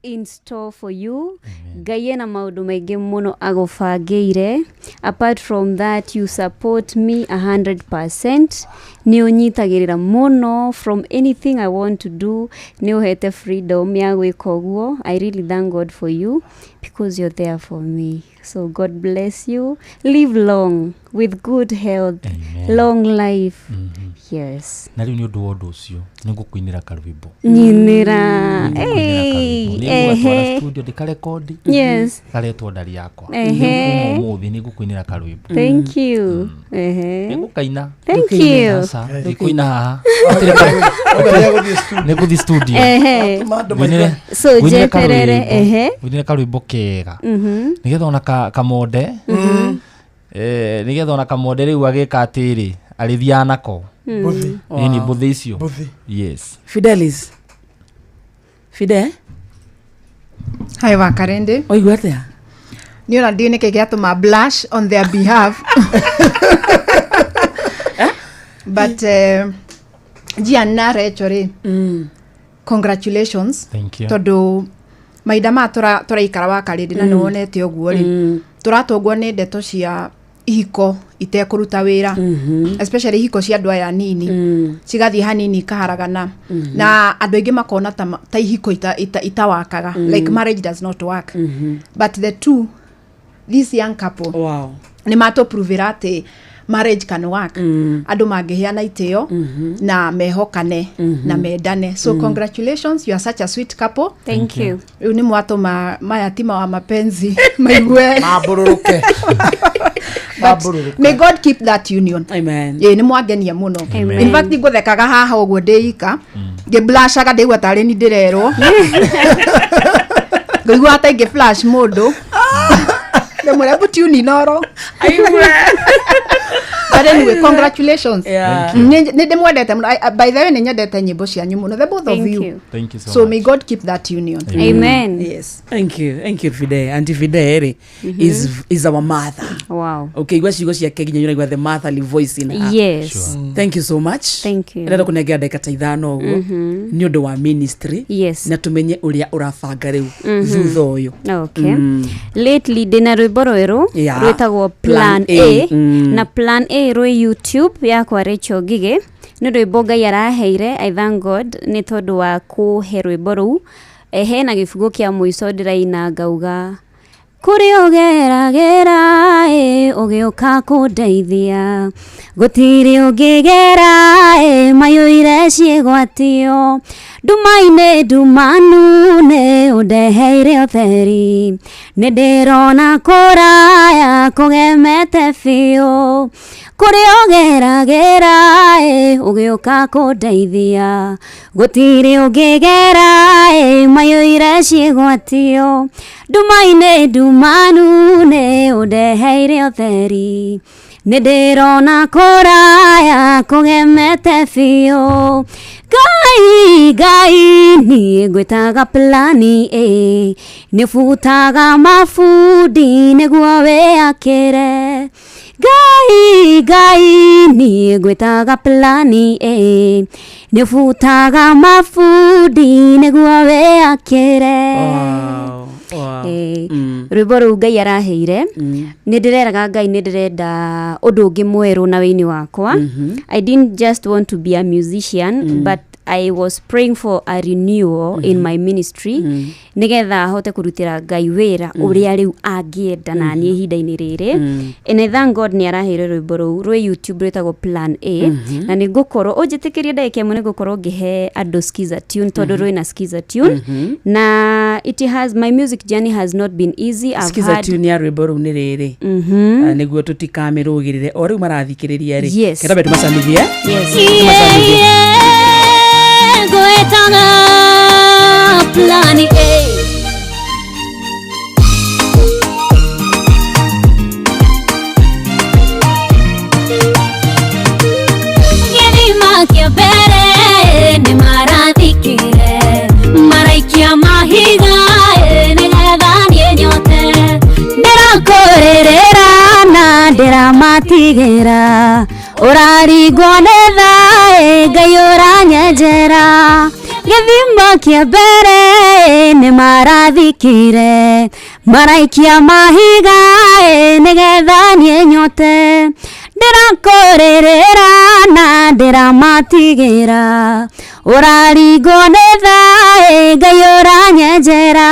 S7: in store for you. Ngai ena maũndũ maingĩ mũno agũbangĩire. Apart from that, you support me 100%. Nĩ ũnyitagĩrĩra mũno from anything I want to do. Nĩ ũhete freedom ya gwĩka ũguo. I really thank God for you because you're there for me. So God bless you. Live long with good health.
S14: Amen.
S7: Long life. Yes.
S14: Na rĩu nĩ ũndũ wa ũndũ ũcio nĩ ngũkũinĩra karwĩmbo.
S7: Nyinĩra.
S14: Nĩngũkũinĩra
S7: Hey,
S14: karwĩmbo. Nĩngũgatwara
S7: ehe.
S14: studio ndĩkarekondi.
S7: Yes.
S14: Karetwo ndari yakwa.
S7: Ehe.
S14: Rĩu kuma ũmũthĩ nĩ ngũkũinĩra karwĩmbo.
S7: Thank you. Ehe.
S14: Nĩngũkaina.
S7: Thank you.
S14: Aca, ndikũina haha. Nĩ ngũthiĩ studio.
S7: Ehe.
S14: Ngũinĩre.
S7: So
S14: ngũinĩre
S7: njeterere.
S14: karwĩmbo.
S7: Ehe.
S14: Ngũinĩre karwĩmbo kega. Nĩgetha ona kamonde, nĩgetha ona kamonde rĩu agĩka atĩrĩ arĩthiaga nako.
S8: Mbũthĩ.
S14: Ĩni
S8: Wow.
S14: mbũthĩ icio.
S5: Mbũthĩ.
S14: Yes.
S8: Fidelis. Fide.
S1: Hi wakarende.
S8: Waigua atĩa?
S1: Nĩ ona ndiũ nĩkĩ gĩatũma blush on their behalf. But Gian na Rachel rĩ, congratulations.
S14: Thank you.
S1: Tondũ mahinda maya tũraikara wakarĩndĩ na nĩ wonete ũguo rĩ, tũratũngwo nĩ ndeto cia ihiko itekũruta wĩra, especially ihiko cia andũ aya anini, cigathiĩ hanini ikaharagana, na andũ aingĩ makona ta ihiko itawakaga, like marriage does not work. But the two, this young couple,
S8: wow,
S1: nĩ matũpruvĩra atĩ marriage can work, andũ mangĩheana itĩo na mehokane na mendane. So congratulations, you are such a sweet couple.
S7: Thank you.
S1: Rĩu nĩ mwatũma mayatima wa mapenzi maigue
S5: Mambũrũrũke.
S1: But may God keep that union.
S8: Amen.
S1: Ĩĩ nĩ mwangenia mũno.
S7: Amen.
S1: In fact ngũthekaga haha ũguo ndĩ ika ngĩblashaga ndĩigua tarĩ ni ndĩrerwo, ngũigua ta ingĩ flash mũndũ ndĩmwĩre mbu tune inoro. But anyway, congratulations.
S8: Yeah.
S1: Nĩ ndĩmwendete mũno. By the way, nĩ nyendete nyĩmbo cianyu mũno, the both of
S7: Thank
S1: you.
S7: you.
S14: Thank you so
S1: So
S14: much.
S1: may God keep that union.
S7: Amen.
S1: Yes.
S8: Thank you. Thank you, Fide. Auntie Fide ri is our mother.
S7: Wow.
S8: Okay, igua ciugo ciake nginya ũraigua the motherly voice in her.
S7: Yes. Sure.
S8: Thank you so much.
S7: Thank you.
S8: Ndĩrenda kũnengera ndagĩka ta 5 ũguo nĩ ũndũ wa ministry.
S7: Yes.
S8: Na tũmenye ũrĩa ũrabanga rĩu thutha ũyũ.
S7: Okay. Lately ndĩna rwĩmbo rwerũ
S8: Yeah.
S7: rwĩtagwo Plan
S8: Plan A.
S7: A, na Plan A rwĩ YouTube yakwa Rachel Ngigĩ. Nĩ rwĩmbo Ngai araheire. I thank God nĩ tondũ wa kũhe rwĩmbo rũu. Hena gĩbungo kĩa mũico ndĩraina ngauga kũrĩa ũgeragera ĩ ũgĩũka kũndeithia, gũtirĩ ũngĩgera ĩ mayũire ciĩgwatio, nduma-inĩ ndumanu nĩ ũndeheire ũtheri, nĩ ndĩrona kũraya kũgemete biũ, kũrĩa ũgeragera ĩ ũgĩũka kũndeithia, gũtirĩ ũngĩgera ĩ mayũire ciĩgwatio, nduma-inĩ ndumanu nĩ ũndeheire ũtheri, Nĩ ndĩrona kũraya kũgemete biũ. Ngai Ngai niĩ ngwĩtaga plani A, nĩ butaga mabundi nĩguo wĩakĩre. Ngai Ngai niĩ ngwĩtaga plani A, nĩ butaga mabundi nĩguo wĩakĩre.
S8: Wow.
S7: Rwĩmbo rũu Ngai araheire, nĩ ndĩreraga Ngai nĩ ndĩrenda ũndũ ũngĩ mwerũ na wĩini wakwa. I didn't just want to be a musician, but I was praying for a renewal in my ministry, nĩgetha hote kũrutĩra Ngai wĩra ũrĩa rĩu angĩenda na niĩ ihinda-inĩ rĩrĩ. And I thank God nĩ araheire rwĩmbo rũu rwĩ YouTube rwĩtagwo Plan A. Na nĩ ngũkorwo ũnjĩtĩkĩrie ndagĩka ĩmwe, nĩ ngũkorwo ngĩhe andũ skiza tune, tondũ rwĩna skiza tune. Na it has, my music journey has not been easy. I've
S8: Skiza
S7: had
S8: tune ya rwĩmbo rũu nĩ rĩrĩ, nĩguo tũtikamĩrũgĩrĩre o rĩu marathikĩrĩria rĩ.
S7: Yes.
S8: Kenda tũmacamithie.
S7: Yes.
S8: Tũmacamithie.
S7: Ngwĩtaga Plan A. Gĩthima kĩa mbere nĩ marathikire, maraikia mahiga nĩgetha niĩ nyote. Ndĩrakũrĩrĩra na ndĩramatigĩra, ũraringwo nĩ thaĩ Ngai ũranyenjera. Gĩthima kĩa mbere nĩ marathikire, maraikia mahiga nĩgetha niĩ nyote. Ndĩrakũrĩrĩra na ndĩramatigĩra, ũraringwo nĩ thaĩ Ngai ũranyenjera.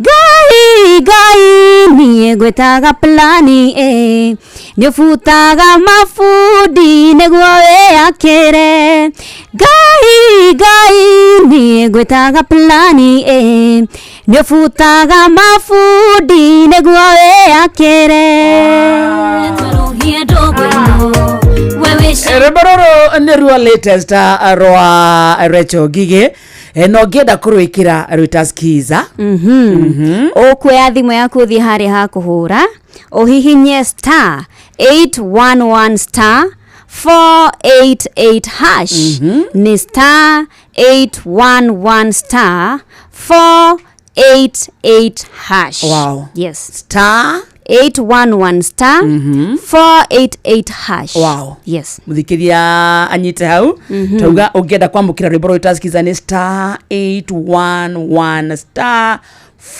S7: Ngai Ngai niĩ ngwĩtaga plani A, nĩ ũbutaga mabundi nĩguo wĩakĩre. Ngai Ngai niĩ ngwĩtaga plani A, nĩ ũbutaga mabundi nĩguo wĩakĩre.
S8: Rwĩmbo rũrũ nĩ ruo latest rwa Rachel Ngigĩ. Na ũngĩenda kũrwĩkĩra rwĩta skiza.
S7: Ũkuoya thimũ yaku ũthiĩ harĩa ha kũhũra, ũhihinye star 811 star 488 hash. Nĩ star 811 star 488 hash.
S8: Wow.
S7: Yes.
S8: Star
S7: 811 star 488 hash.
S8: Wow.
S7: Yes.
S8: Mũthikĩria anyite hau. Tauga ũngĩenda kwamũkĩra rwĩmbo rwĩta skiza nĩ star 811 star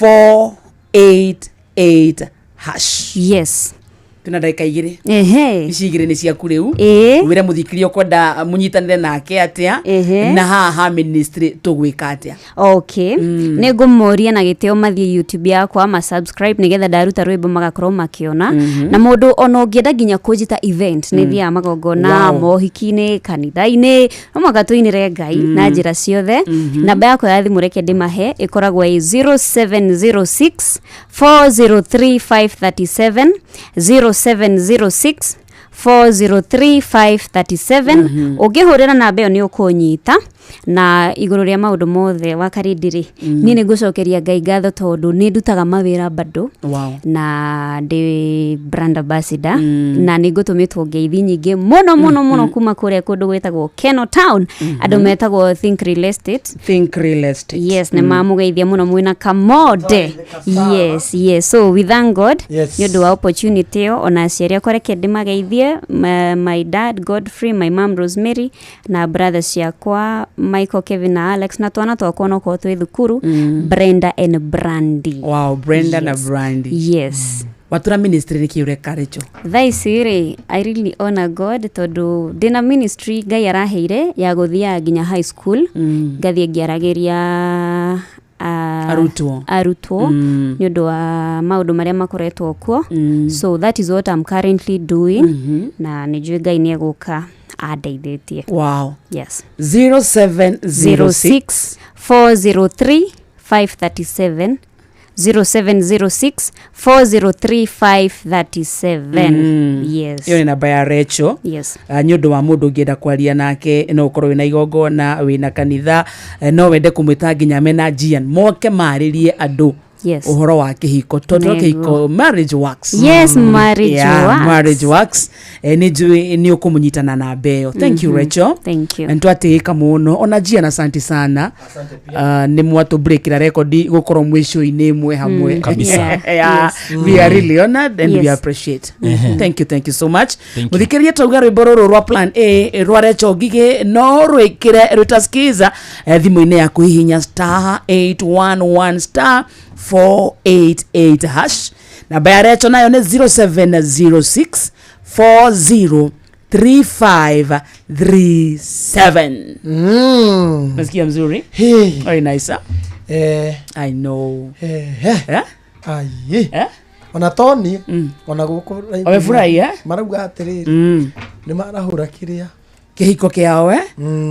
S8: 488 hash.
S7: Yes.
S8: Twĩna ndagĩka igĩrĩ.
S7: Ehe.
S8: Ici igĩrĩ nĩ ciaku rĩu.
S7: Ĩĩ.
S8: Wĩre mũthikĩria ũkwenda mũnyitanĩre nake atĩa,
S7: Ehe.
S8: na haha ministry tũgwĩka atĩa.
S7: Okay, nä ngå moria na gä tä o mathiä YouTube yakwa ma subscribe nä getha ndaruta rwä mbo magakorwo makä-ona. Na må ndå ona å ngä enda nginya kå njita event, nä thiaga magongona, mohiki-inä, kanitha-inä, no mwaka tå inä re Ngai na njä ra ciothe. Namba yakwa ya thimå reke ndä mahe, ä koragwo ä 0706 403 537, 0706 403 537. Ũngĩhũrĩra namba ĩyo nĩ ũkũnyita. Na igũrũ rĩa maũndũ mothe wakarindi-rĩ, niĩ nĩ ngũcokeria Ngai ngatho tondũ nĩ ndutaga mawĩra bado. Na ndĩ brand ambassador, na nĩ ngũtũmĩtwo ngeithi nyingĩ mũno mũno mũno kuma kũrĩa kũndũ gwĩtagwo Keno Town, andũ metagwo Think Real Estate.
S8: Think Real Estate.
S7: Yes, nĩ mamũgeithia mũno mwĩna Kamode. Yes, so we thank God nĩ ũndũ wa opportunity ĩyo. Ona aciari akwa reke ndĩmageithie, my dad Godfrey, my mom Rosemary, na brothers ciakwa Michael, Kevin na Alex, na twana twakwa onokorwo twĩ thukuru, Brenda and Brandy.
S8: Wow, Brenda na
S7: Yes.
S8: Brandy.
S7: Yes.
S8: Watura ministry nĩ kĩ ũreka Rachel?
S7: Thaa ici rĩ, I really honor God tondũ ndĩna ministry Ngai araheire ya gũthiaga nginya high school, ngathiĩ ngĩaragĩria
S8: Arutwo.
S7: Arutwo nĩ ũndũ wa maũndũ marĩa makoretwo kuo. So that is what I'm currently doing, na nĩ njũĩ Ngai nĩ egũka andeithĩtie.
S8: Wow.
S7: Yes.
S8: 0706
S7: 403 537, 0706 403 537. Yes.
S8: Ĩyo nĩ namba ya Rachel.
S7: Yes.
S8: Nĩ ũndũ wa mũndũ ũngĩenda kwaria nake, no ũkorwo wĩna igongona, wĩna kanitha, no wende kũmwĩta nginya mena Gian moke marĩrie andũ.
S7: Yes.
S8: Ũhoro wa kĩhiko tondũ
S7: Nĩguo.
S8: kĩhiko, marriage works.
S7: Yes, marriage
S8: Yeah,
S7: works.
S8: marriage works. Nĩ njũĩ nĩ ũkũmũnyitana na mbeo. Thank you, Rachel.
S7: Thank you.
S8: Na nĩtwatĩĩka mũno ona Gian, asante sana. Nĩ mwatũbreakĩra rekondi gũkorwo mwĩ show-inĩ ĩmwe hamwe.
S14: Kabisa.
S7: Yeah.
S8: Yeah,
S7: Yes.
S8: we are really honored and we
S7: Yes.
S8: appreciate. Thank you, thank you so much.
S14: Thank you.
S8: Mũthikĩrĩria, twauga rwĩmbo rũrũ rwa Plan A rwa Recho Ngigĩ no rwĩkĩre rwĩtaskiza thimũ-inĩ yaku, hihinya star 811 star 488 hash. Namba ya Recho nayo nĩ 0706 40 3537. Nasikia mzuri.
S5: Hey.
S8: Very nice, huh?
S5: Eh,
S8: I know.
S5: eh, eh.
S8: Eh?
S5: Aye.
S8: Eh?
S5: Ona toni ona gũkũ
S8: Wamefurahi, eh?
S5: Marauga atĩrĩrĩ, nĩ marahũra kĩrĩa
S8: Kĩhiko kĩao, eh?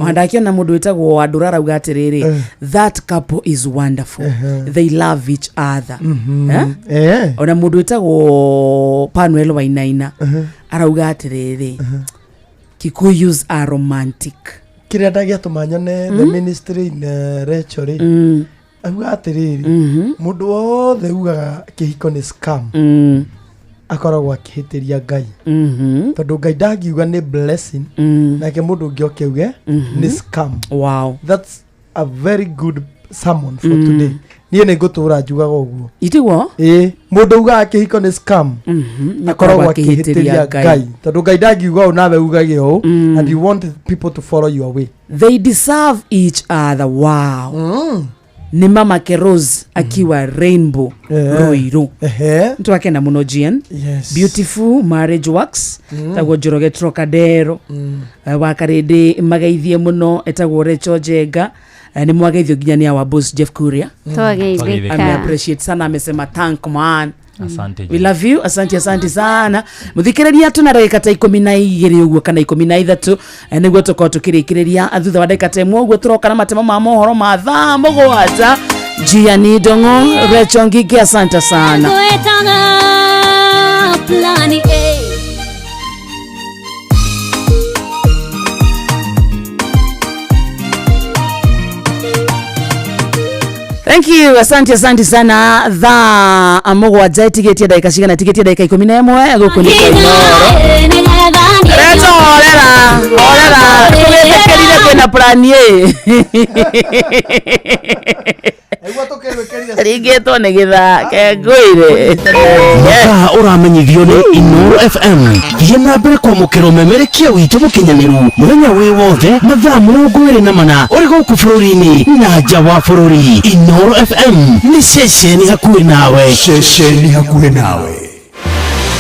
S8: Ona ndakiona mũndũ wĩtagwo Wandũra arauga atĩrĩrĩ, that couple is wonderful, they love each other. Eh?
S5: Eh.
S8: Ona mũndũ wĩtagwo Panuel Wainaina arauga atĩrĩrĩ, Kikuyus are romantic.
S5: Kĩrĩa ndagĩatũma nyone the ministry in Rachel rĩ, auga atĩrĩrĩ, mũndũ wothe ugaga kĩhiko nĩ scam akoragwo akĩhĩtĩria Ngai, tondũ Ngai ndangiuga nĩ blessing nake mũndũ ũngĩ oke auge nĩ scam.
S8: Wow.
S5: That's a very good sermon for today. Niĩ nĩ ngũtũra njugaga ũguo.
S8: Itiguo.
S5: Ĩĩ, mũndũ ugaga kĩhiko nĩ scam akoragwo akĩhĩtĩria Ngai, tondũ Ngai ndangiuga ũũ nawe ugage ũũ, and you want people to follow your way.
S8: They deserve each other. Wow. Nĩ Mama Rose akiwa Rainbow, Ruiru.
S5: Ehe.
S8: Nitwakena muno, Gian.
S5: Yes.
S8: Beautiful marriage works. Tagwo Njoroge Trocadero wa Karĩndĩ mageithie mũno, etagwo Recho Njenga. Nĩ mwageithio nginya nĩ our boss Jeff Kuria.
S7: Twageithĩka.
S8: Ame appreciate sana, amesema thank man.
S14: Asante.
S8: We love you. Asante, asante sana. Muthikĩrĩria, tũna ndagĩka ta 12 ũguo kana 13, nĩguo tũkorwo tũkĩrĩkĩrĩria. Thutha wa ndagĩka ta 1 ũguo tũroka na matemo ma mohoro ma thaa 7. Gianni Dongo, Rachel Ngigi, asante sana.
S15: Gwetaga Plan A.
S8: Thank you, asante, asante sana. Thaa 7 ĩtigĩtie ndagĩka cigana? Ĩtigĩtie ndagĩka 11. Gũkũ nĩ Kainoro. Recho, horera horera, tũgĩtĩkĩrire kwĩna Plan A.
S5: Nĩguo tũkĩrwĩkĩrire.
S8: Ringĩtwo nĩ gĩthaa kengũire.
S16: Mathaa ũramenyithio nĩ Inoro FM. Thiĩ na mbere kwamũkĩra ũmemerekia witũ mũkinyanĩru mũthenya wĩ wothe mathaa 24, ũrĩ gũkũ bũrũri-inĩ na nja wa bũrũri. Inoro FM nĩ ceceni hakuhĩ nawe.
S17: Ceceni hakuhĩ nawe.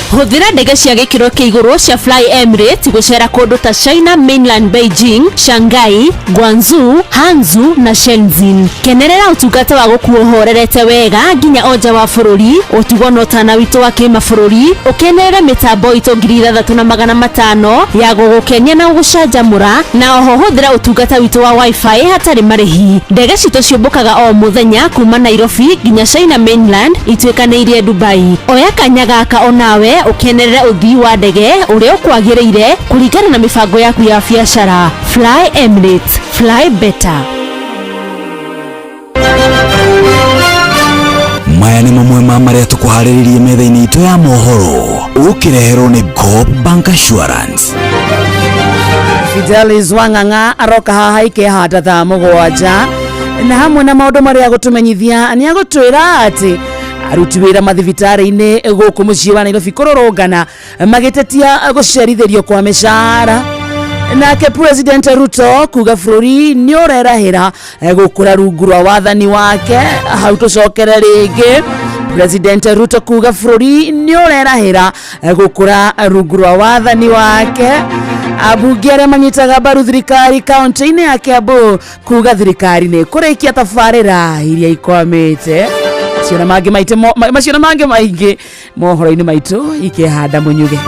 S18: Hũthĩra ndege cia gĩkĩro kĩa igũrũ cia Fly Emirates gũcera kũndũ ta China Mainland, Beijing, Shanghai, Guangzhou, Hangzhou na Shenzhen. Kenerera ũtungata wa gũkuo ũhorerete wega nginya o nja wa bũrũri, ũtugo na ũtana witũ wa kĩmabũrũri, ũkenerere mĩtambo itũ 6500 ya gũgũkenia na gũgũcanjamũra, na oho hũthĩra ũtungata witũ wa wifi hatarĩ marĩhi. Ndege citũ ciũmbũkaga o mũthenya kuma Nairobi nginya China Mainland ituĩkanĩirie Dubai. Oya kanya gaka onawe ũkenerere ũthii wa ndege ũrĩa ũkwagĩrĩire kũringana na mĩbango yaku ya biacara. Fly Emirates, fly better.
S2: Maya nĩ mamwe ma marĩa tũkũharĩrĩrie metha-inĩ itũ ya mohoro, ũkĩreherwo nĩ Coop Bank Assurance.
S8: Fidelis Wang'ang'a aroka haha ikehanda thaa 7, na hamwe na maũndũ marĩa agũtũmenyithia nĩ agũtwĩra atĩ aruti wĩra mathibitarĩ-inĩ gũkũ mũciĩ wa Nairobi kũrũrũngana magĩtetia gũcerithĩrio kwa mĩcara, nake President Ruto kuga bũrũri nĩ ũrerahĩra gũkũra rungu rwa wathani wake. Hau tũcokere rĩngĩ, President Ruto kuga bũrũri nĩ ũrerahĩra gũkũra rungu rwa wathani wake. Ambunge arĩa manyitaga mbaru thirikari kaunti-inĩ ya Kiambu kuga thirikari nĩ kũrĩkia tabarĩra iria ikwamĩte. Macio na mangĩ maitũ macio na mangĩ maingĩ mohoro-inĩ maitũ ikĩhanda mũnyuge.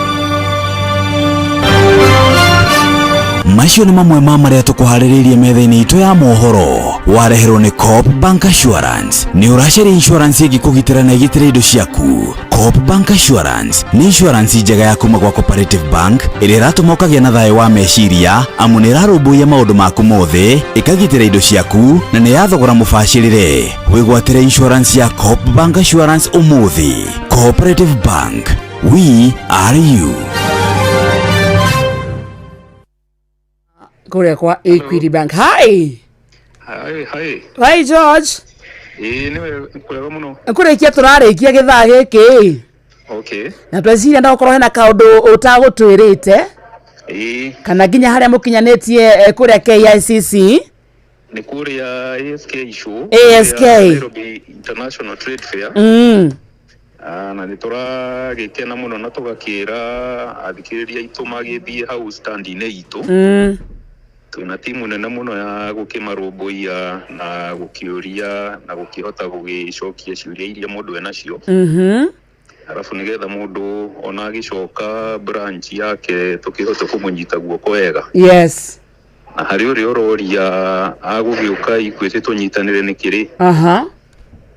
S2: Macio nĩ mamwe ma marĩa tũkũharĩrĩirie metha-inĩ itũ ya mohoro. Wareherwo nĩ Coop Bank Assurance. Nĩ ũracaria insurance ĩngĩkũgitĩra na ĩgitĩre indo ciaku. Coop Bank Assurance nĩ insurance njega ya kuma gwa Cooperative Bank ĩrĩa ĩratũma ũkagĩa na thayũ wa meciria amu nĩ ĩrarũmbũiya maũndũ maku mothe, ĩkagitĩra indo ciaku na nĩ ya thogora mũbacĩrĩre. Wĩgwatĩre insurance ya Coop Bank Assurance ũmũthĩ. Cooperative Bank, we are you.
S8: Kũrĩa kwa Equity Bank. Hi.
S20: Hi, hi.
S8: Hi George.
S20: Ĩĩ nĩwe kwega mũno.
S8: Kũrĩkia tũrarĩkia gĩthaa gĩkĩ.
S20: Okay.
S8: Na tweciria ndagũkorwo hena kaũndũ ũtagũtwĩrĩte
S20: Ĩĩ
S8: kana nginya harĩa mũkinyanĩtie kũrĩa KICC.
S20: Nĩ kũrĩa ASK show.
S8: ASK.
S20: Kũrĩa Nairobi International Trade Fair. Ah, na nĩ tũragĩkena mũno na tũgakĩra athikĩrĩria aitũ magĩthiĩ hau stand-inĩ itũ. Twĩna timu nene mũno ya gũkĩmarũmbũiya na gũkĩũria na gũkĩhota gũgĩcokia ciũria iria mũndũ enacio. Arabu nĩgetha mũndũ ona agĩcoka branch yake tũkĩhote kũmũnyita guoko wega. Na harĩ ũrĩa ũroria agũgĩũka Equity tũnyitanĩre nĩ kĩrĩ,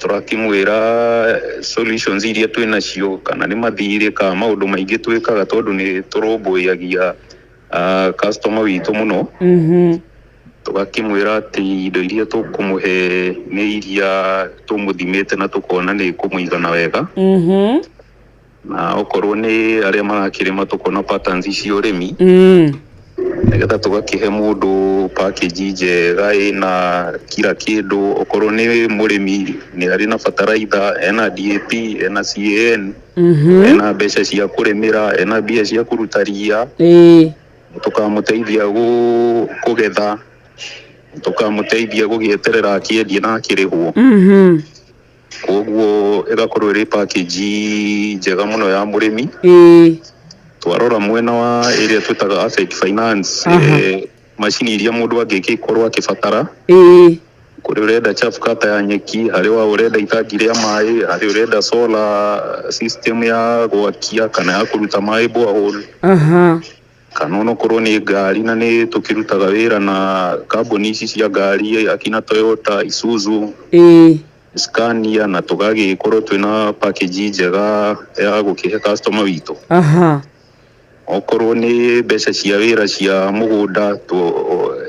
S20: tũrakĩmwĩra solutions iria twĩ nacio kana nĩ mathirĩ kana maũndũ maingĩ twĩkaga tondũ nĩ tũrũmbũyagia customer witũ mũno. Tũgakĩmwĩra atĩ indo iria tũkũmũhe nĩ iria tũmũthimĩte na tũkona nĩ kũmũigana wega. Na okorwo nĩ arĩa marakĩrĩma tũkona patterns cia ũrĩmi, nĩgetha tũgakĩhe mũndũ package njega ĩna kila kĩndũ. Okorwo nĩ mũrĩmi nĩ arĩ na bataraitha, ena DAP, ena CAN, ena mbeca cia kũrĩmĩra, ena mbia cia kũruta ria, tũkamũteithia kũgetha, tũkamũteithia gũgĩeterera akĩendia na akĩrĩhwo. Koguo ĩgakorwo ĩrĩ package njega mũno ya mũrĩmi. Twarora mwena wa ĩrĩa twĩtaga asset finance, macini iria mũndũ angĩgĩkorwo akĩbatara, kũrĩ ũrenda chaff cutter ya nyeki, harĩ wa ũrenda itangi rĩa maĩ, harĩ ũrenda solar system ya gwakia kana ya kũruta maĩ borehole, kana onokorwo nĩ ngari, na nĩ tũkĩrutaga wĩra na kambuni ici cia ngari akina Toyota, Isuzu, Scania, na tũgagĩkorwo twĩna package njega ya gũkĩhe customer witũ. Okorwo nĩ mbeca cia wĩra cia mũgũnda,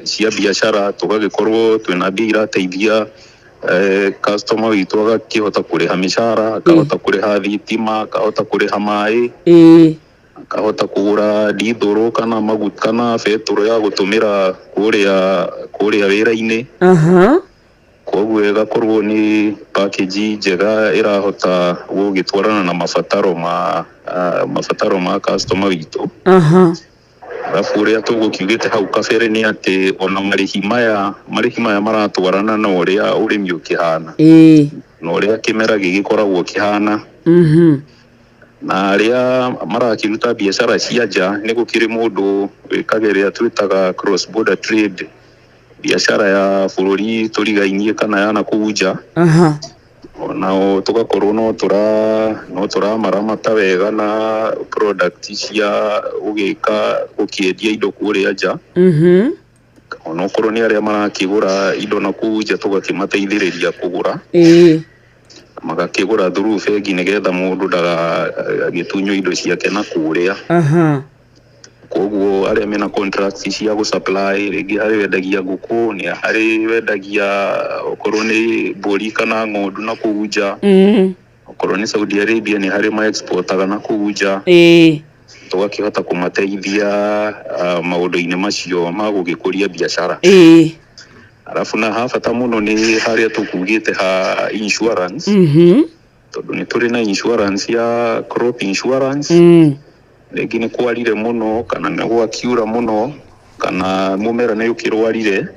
S20: cia biacara, tũgagĩkorwo twĩna mbia irateithia customer witũ agakĩhota kũrĩha mĩcara, akahota kũrĩha thitima, akahota kũrĩha maĩ, akahota kũgũra ndithũrũ kana maguta kana betũrũ ya gũtũmĩra kũrĩa wĩra-inĩ. Koguo ĩgakorwo nĩ package njega ĩrahota gũgĩtwarana na mabataro ma customer witũ. Arabu ũrĩa tũgũkiugĩte hau kabere nĩ atĩ ona marĩhi maya maratwarana na ũrĩa ũrĩmi ũkĩhana na ũrĩa kĩmera gĩgĩkoragwo kĩhana. Na arĩa marakĩruta biacara cia nja, nĩ gũkĩrĩ mũndũ wĩkaga ĩrĩa twĩtaga cross border trade, biacara ya bũrũri tũrigainie kana ya nakũu nja, onao tũgakorwo no tũramaramata wega na product cia gũgĩka gũkĩendia indo kũrĩa nja. Onokorwo nĩ arĩa marakĩgũra indo na kũu nja, tũgakĩmateithĩrĩria kũgũra, magakĩgũra through bengi nĩgetha mũndũ ndagagĩtunywo indo ciake na kũrĩa. Koguo arĩa mena contracts cia gũ supply, rĩngĩ harĩ wendagia ngũkũ, nĩ harĩ wendagia okorwo nĩ mbũri kana ng'ondu na kũu nja, okorwo nĩ Saudi Arabia nĩ harĩ ma exportaga na kũu nja, tũgakĩhota kũmateithia maũndũ-inĩ macio ma gũgĩkũria biacara. Arabu na ha bata mũno nĩ harĩa tũkugĩte ha insurance, tondũ nĩ tũrĩ na insurance ya crop insurance. Rĩngĩ nĩ kwarire mũno kana nĩ gwakiura mũno kana mũmera nĩ ũkĩrwarire,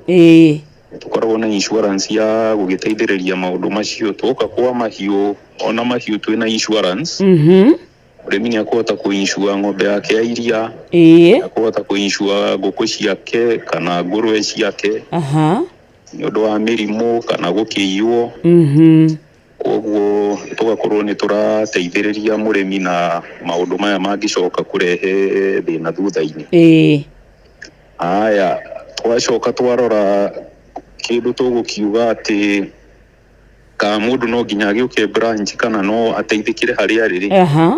S20: tũkoragwo na insurance ya gũgĩteithĩrĩria maũndũ macio. Twoka kwa mahiũ, ona mahiũ twĩna insurance. Mũrĩmi nĩ akũhota kũ-insure ng'ombe yake ya iria, akũhota kũ-insure ngũkũ ciake kana ngũrwe ciake nĩ ũndũ wa mĩrimũ kana gũkĩiywo. Koguo tũgakorwo nĩ tũrateithĩrĩria mũrĩmi na maũndũ maya mangĩcoka kũrehe thĩna thutha-inĩ. Aya, twacoka twarora kĩndũ tũgũkiuga atĩ ka mũndũ no nginya agĩũke branch kana no ateithĩkĩre harĩa arĩ rĩ.
S8: Aha.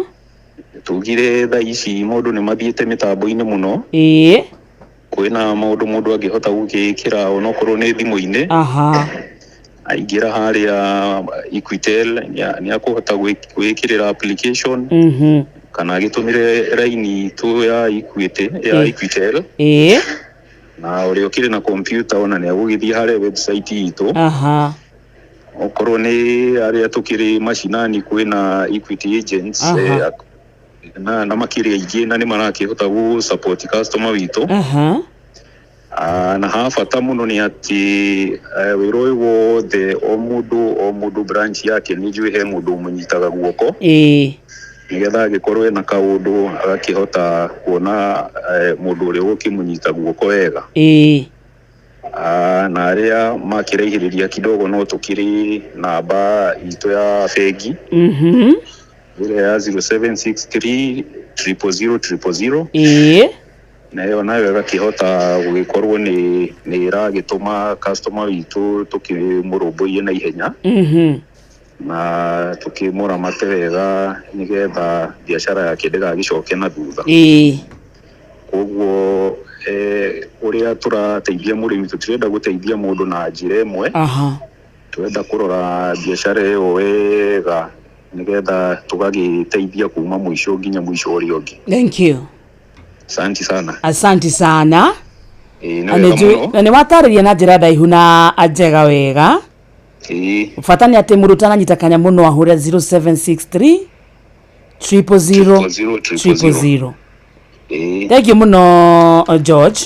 S20: Tugire thaa ici maũndũ nĩ mathiĩte mĩtambo-inĩ mũno.
S8: Ĩĩ.
S20: Kwĩna maũndũ mũndũ angĩhota gũgĩkĩra onokorwo nĩ thimũ-inĩ.
S8: Aha.
S20: Aingĩra harĩa Equitel nĩ akũhota gwĩkĩrĩra application kana agĩtũmĩre raini itũ ya Equity ya Equitel.
S8: Ĩĩ.
S20: Na ũrĩa ũkĩrĩ na computer ona nĩ agũgĩthiĩ harĩa website itũ.
S8: Aha.
S20: Okorwo nĩ arĩa tũkĩrĩ macinani kwĩna Equity agents na makĩrĩ aingĩ na nĩ marakĩhota gũ support customer witũ.
S8: Aha.
S20: Na ha bata mũno nĩ atĩ wĩra ũyũ wothe o mũndũ branch yake nĩ njũĩ he mũndũ ũmũnyitaga guoko.
S8: Ĩĩ.
S20: Nĩgetha angĩkorwo ena kaũndũ agakĩhota kuona mũndũ ũrĩa ũgũkĩmũnyita guoko wega.
S8: Ĩĩ.
S20: Na arĩa makĩraihĩrĩria kidogo no tũkĩrĩ namba itũ ya bengi. Ĩrĩa ya 0763 000 000.
S8: Ĩĩ.
S20: Na ĩyo nayo ĩgakĩhota gũgĩkorwo nĩ ĩragĩtũma customer witũ tũkĩmũrũmbũiye na ihenya. Na tũkĩmũramate wega nĩgetha biacara yake ndĩgagĩcoke na thutha.
S8: Ĩĩ.
S20: Koguo ũrĩa tũrateithia mũrĩmi tũtirenda gũteithia mũndũ na njĩra ĩmwe.
S8: Aha.
S20: Tũrenda kũrora biacara ĩyo wega nĩgetha tũgagĩteithia kuma mũico nginya mũico ũrĩa ũngĩ.
S8: Thank you.
S20: Asante sana.
S8: Asante sana.
S20: Ĩĩ, nĩ
S8: Na
S20: wega mũno.
S8: Na nĩ watarĩria na njĩra ndaihu na njega wega.
S20: Ĩĩ.
S8: Bata nĩ atĩ mũndũ ũtananyita kanya mũno ahũre 0763 000 000.
S20: Ĩĩ.
S8: Thank you mũno George.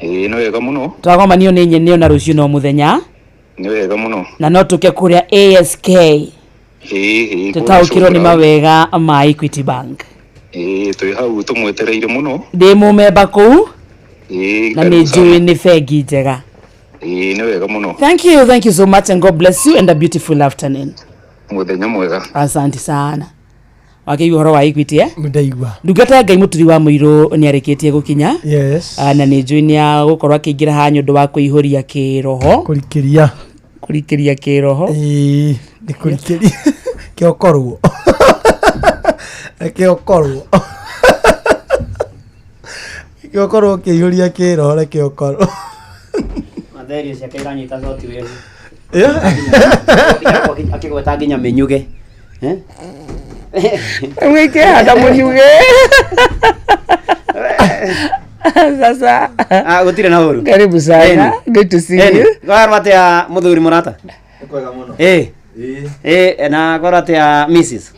S20: Ĩĩ, nĩ wega mũno.
S8: Twagomanio nĩ nyene ona rũciũ no mũthenya.
S20: Nĩ wega mũno.
S8: Na no tũke kũrĩa ASK.
S20: Ĩĩ,
S8: Tũtaũkĩrwo nĩ mawega ma Equity Bank.
S20: Ĩĩ, twĩ hau tũmwetereire mũno.
S8: Ndĩ mũmemba kũu
S20: Ĩĩ,
S8: na nĩ
S20: karibu sana.
S8: njũĩ nĩ bengi njega.
S20: Ĩĩ, nĩ wega mũno.
S8: Thank you, thank you so much and God bless you and a beautiful afternoon.
S20: Mũthenya mwega.
S8: Asante sana. Wakĩigua ũhoro wa Equity eh?
S5: Ndaigua.
S8: Ndungata ya Ngai mũturi wa mũirũ nĩ arĩkĩtie gũkinya.
S5: Yes.
S8: Na nĩ njũĩ nĩ agũkorwo akĩingĩra haha nĩ ũndũ wa kũihũria kĩroho.
S5: Kũrikĩria.
S8: Kũrikĩria kĩroho.
S5: Ĩĩ, nĩ kũrikĩria. Kĩokorwo. Kĩokorwo. Kĩokorwo kĩihũria kĩroho reke ũkorwo.
S21: Matherio ciake iranyita coti wega.
S5: Yeah.
S21: Akĩgweta nginya mĩnyuge.
S8: Wĩkĩhanda mũnyuge. Sasa.
S21: Ah, gũtirĩ na ũru.
S8: Karibu sana. Good to see you.
S21: Kwarwo atĩa mũthuri mũrata?
S14: Kwega mũno.
S21: Ĩĩ. Ĩĩ, na kwarwo atĩa Mrs.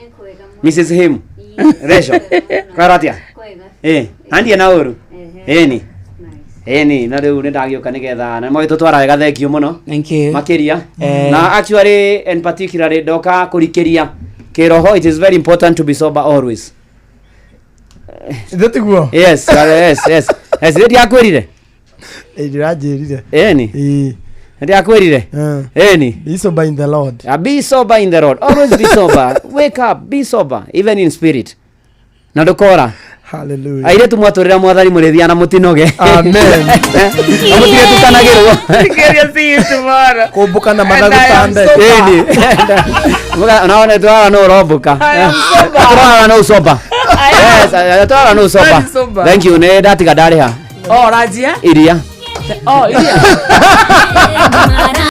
S21: Mrs. Him. Rachel. Kwarwo atĩa? Ĩĩ, andiĩ na ũru. Ĩni. Ĩni, na rĩu nĩ ndagĩũka nĩgetha na mwagĩtũtwara wega thank you mũno.
S8: Thank you.
S21: Makĩria. Na actually and particularly ndoka kũrikĩria kĩroho, it is very important to be sober always.
S5: Ithe tiguo?
S21: Yes, yes, yes. Yes, nĩ ndiakwĩrire?
S5: Ĩĩ, ndĩranjĩrire.
S21: Ĩni.
S5: Ĩĩ.
S21: Nĩ ndiakwĩrire? Ĩni.
S5: Be sober in the Lord.
S21: Be sober in the Lord. Always be sober. Wake up, be sober, even in spirit. Na ndũkora.
S5: Hallelujah.
S21: Airĩtu mwatũrĩra mwathani mũrĩthia na mũtinoge.
S5: Amen.
S21: Na mũtigetukanagĩrwo.
S8: See you tomorrow.
S5: Kũmbũka na
S8: And
S5: mathagu
S8: I
S5: ta
S8: am
S5: ndege.
S8: sober.
S21: Ĩni. Naona twara no ũrombũka.
S8: I am sober.
S21: Twara no ũcoba. Yes, twara no ũcoba.
S8: Very sober.
S21: Thank you, nĩ ndatiga ndarĩha.
S8: Oh, rajia?
S21: Iria.
S8: Oh, iria.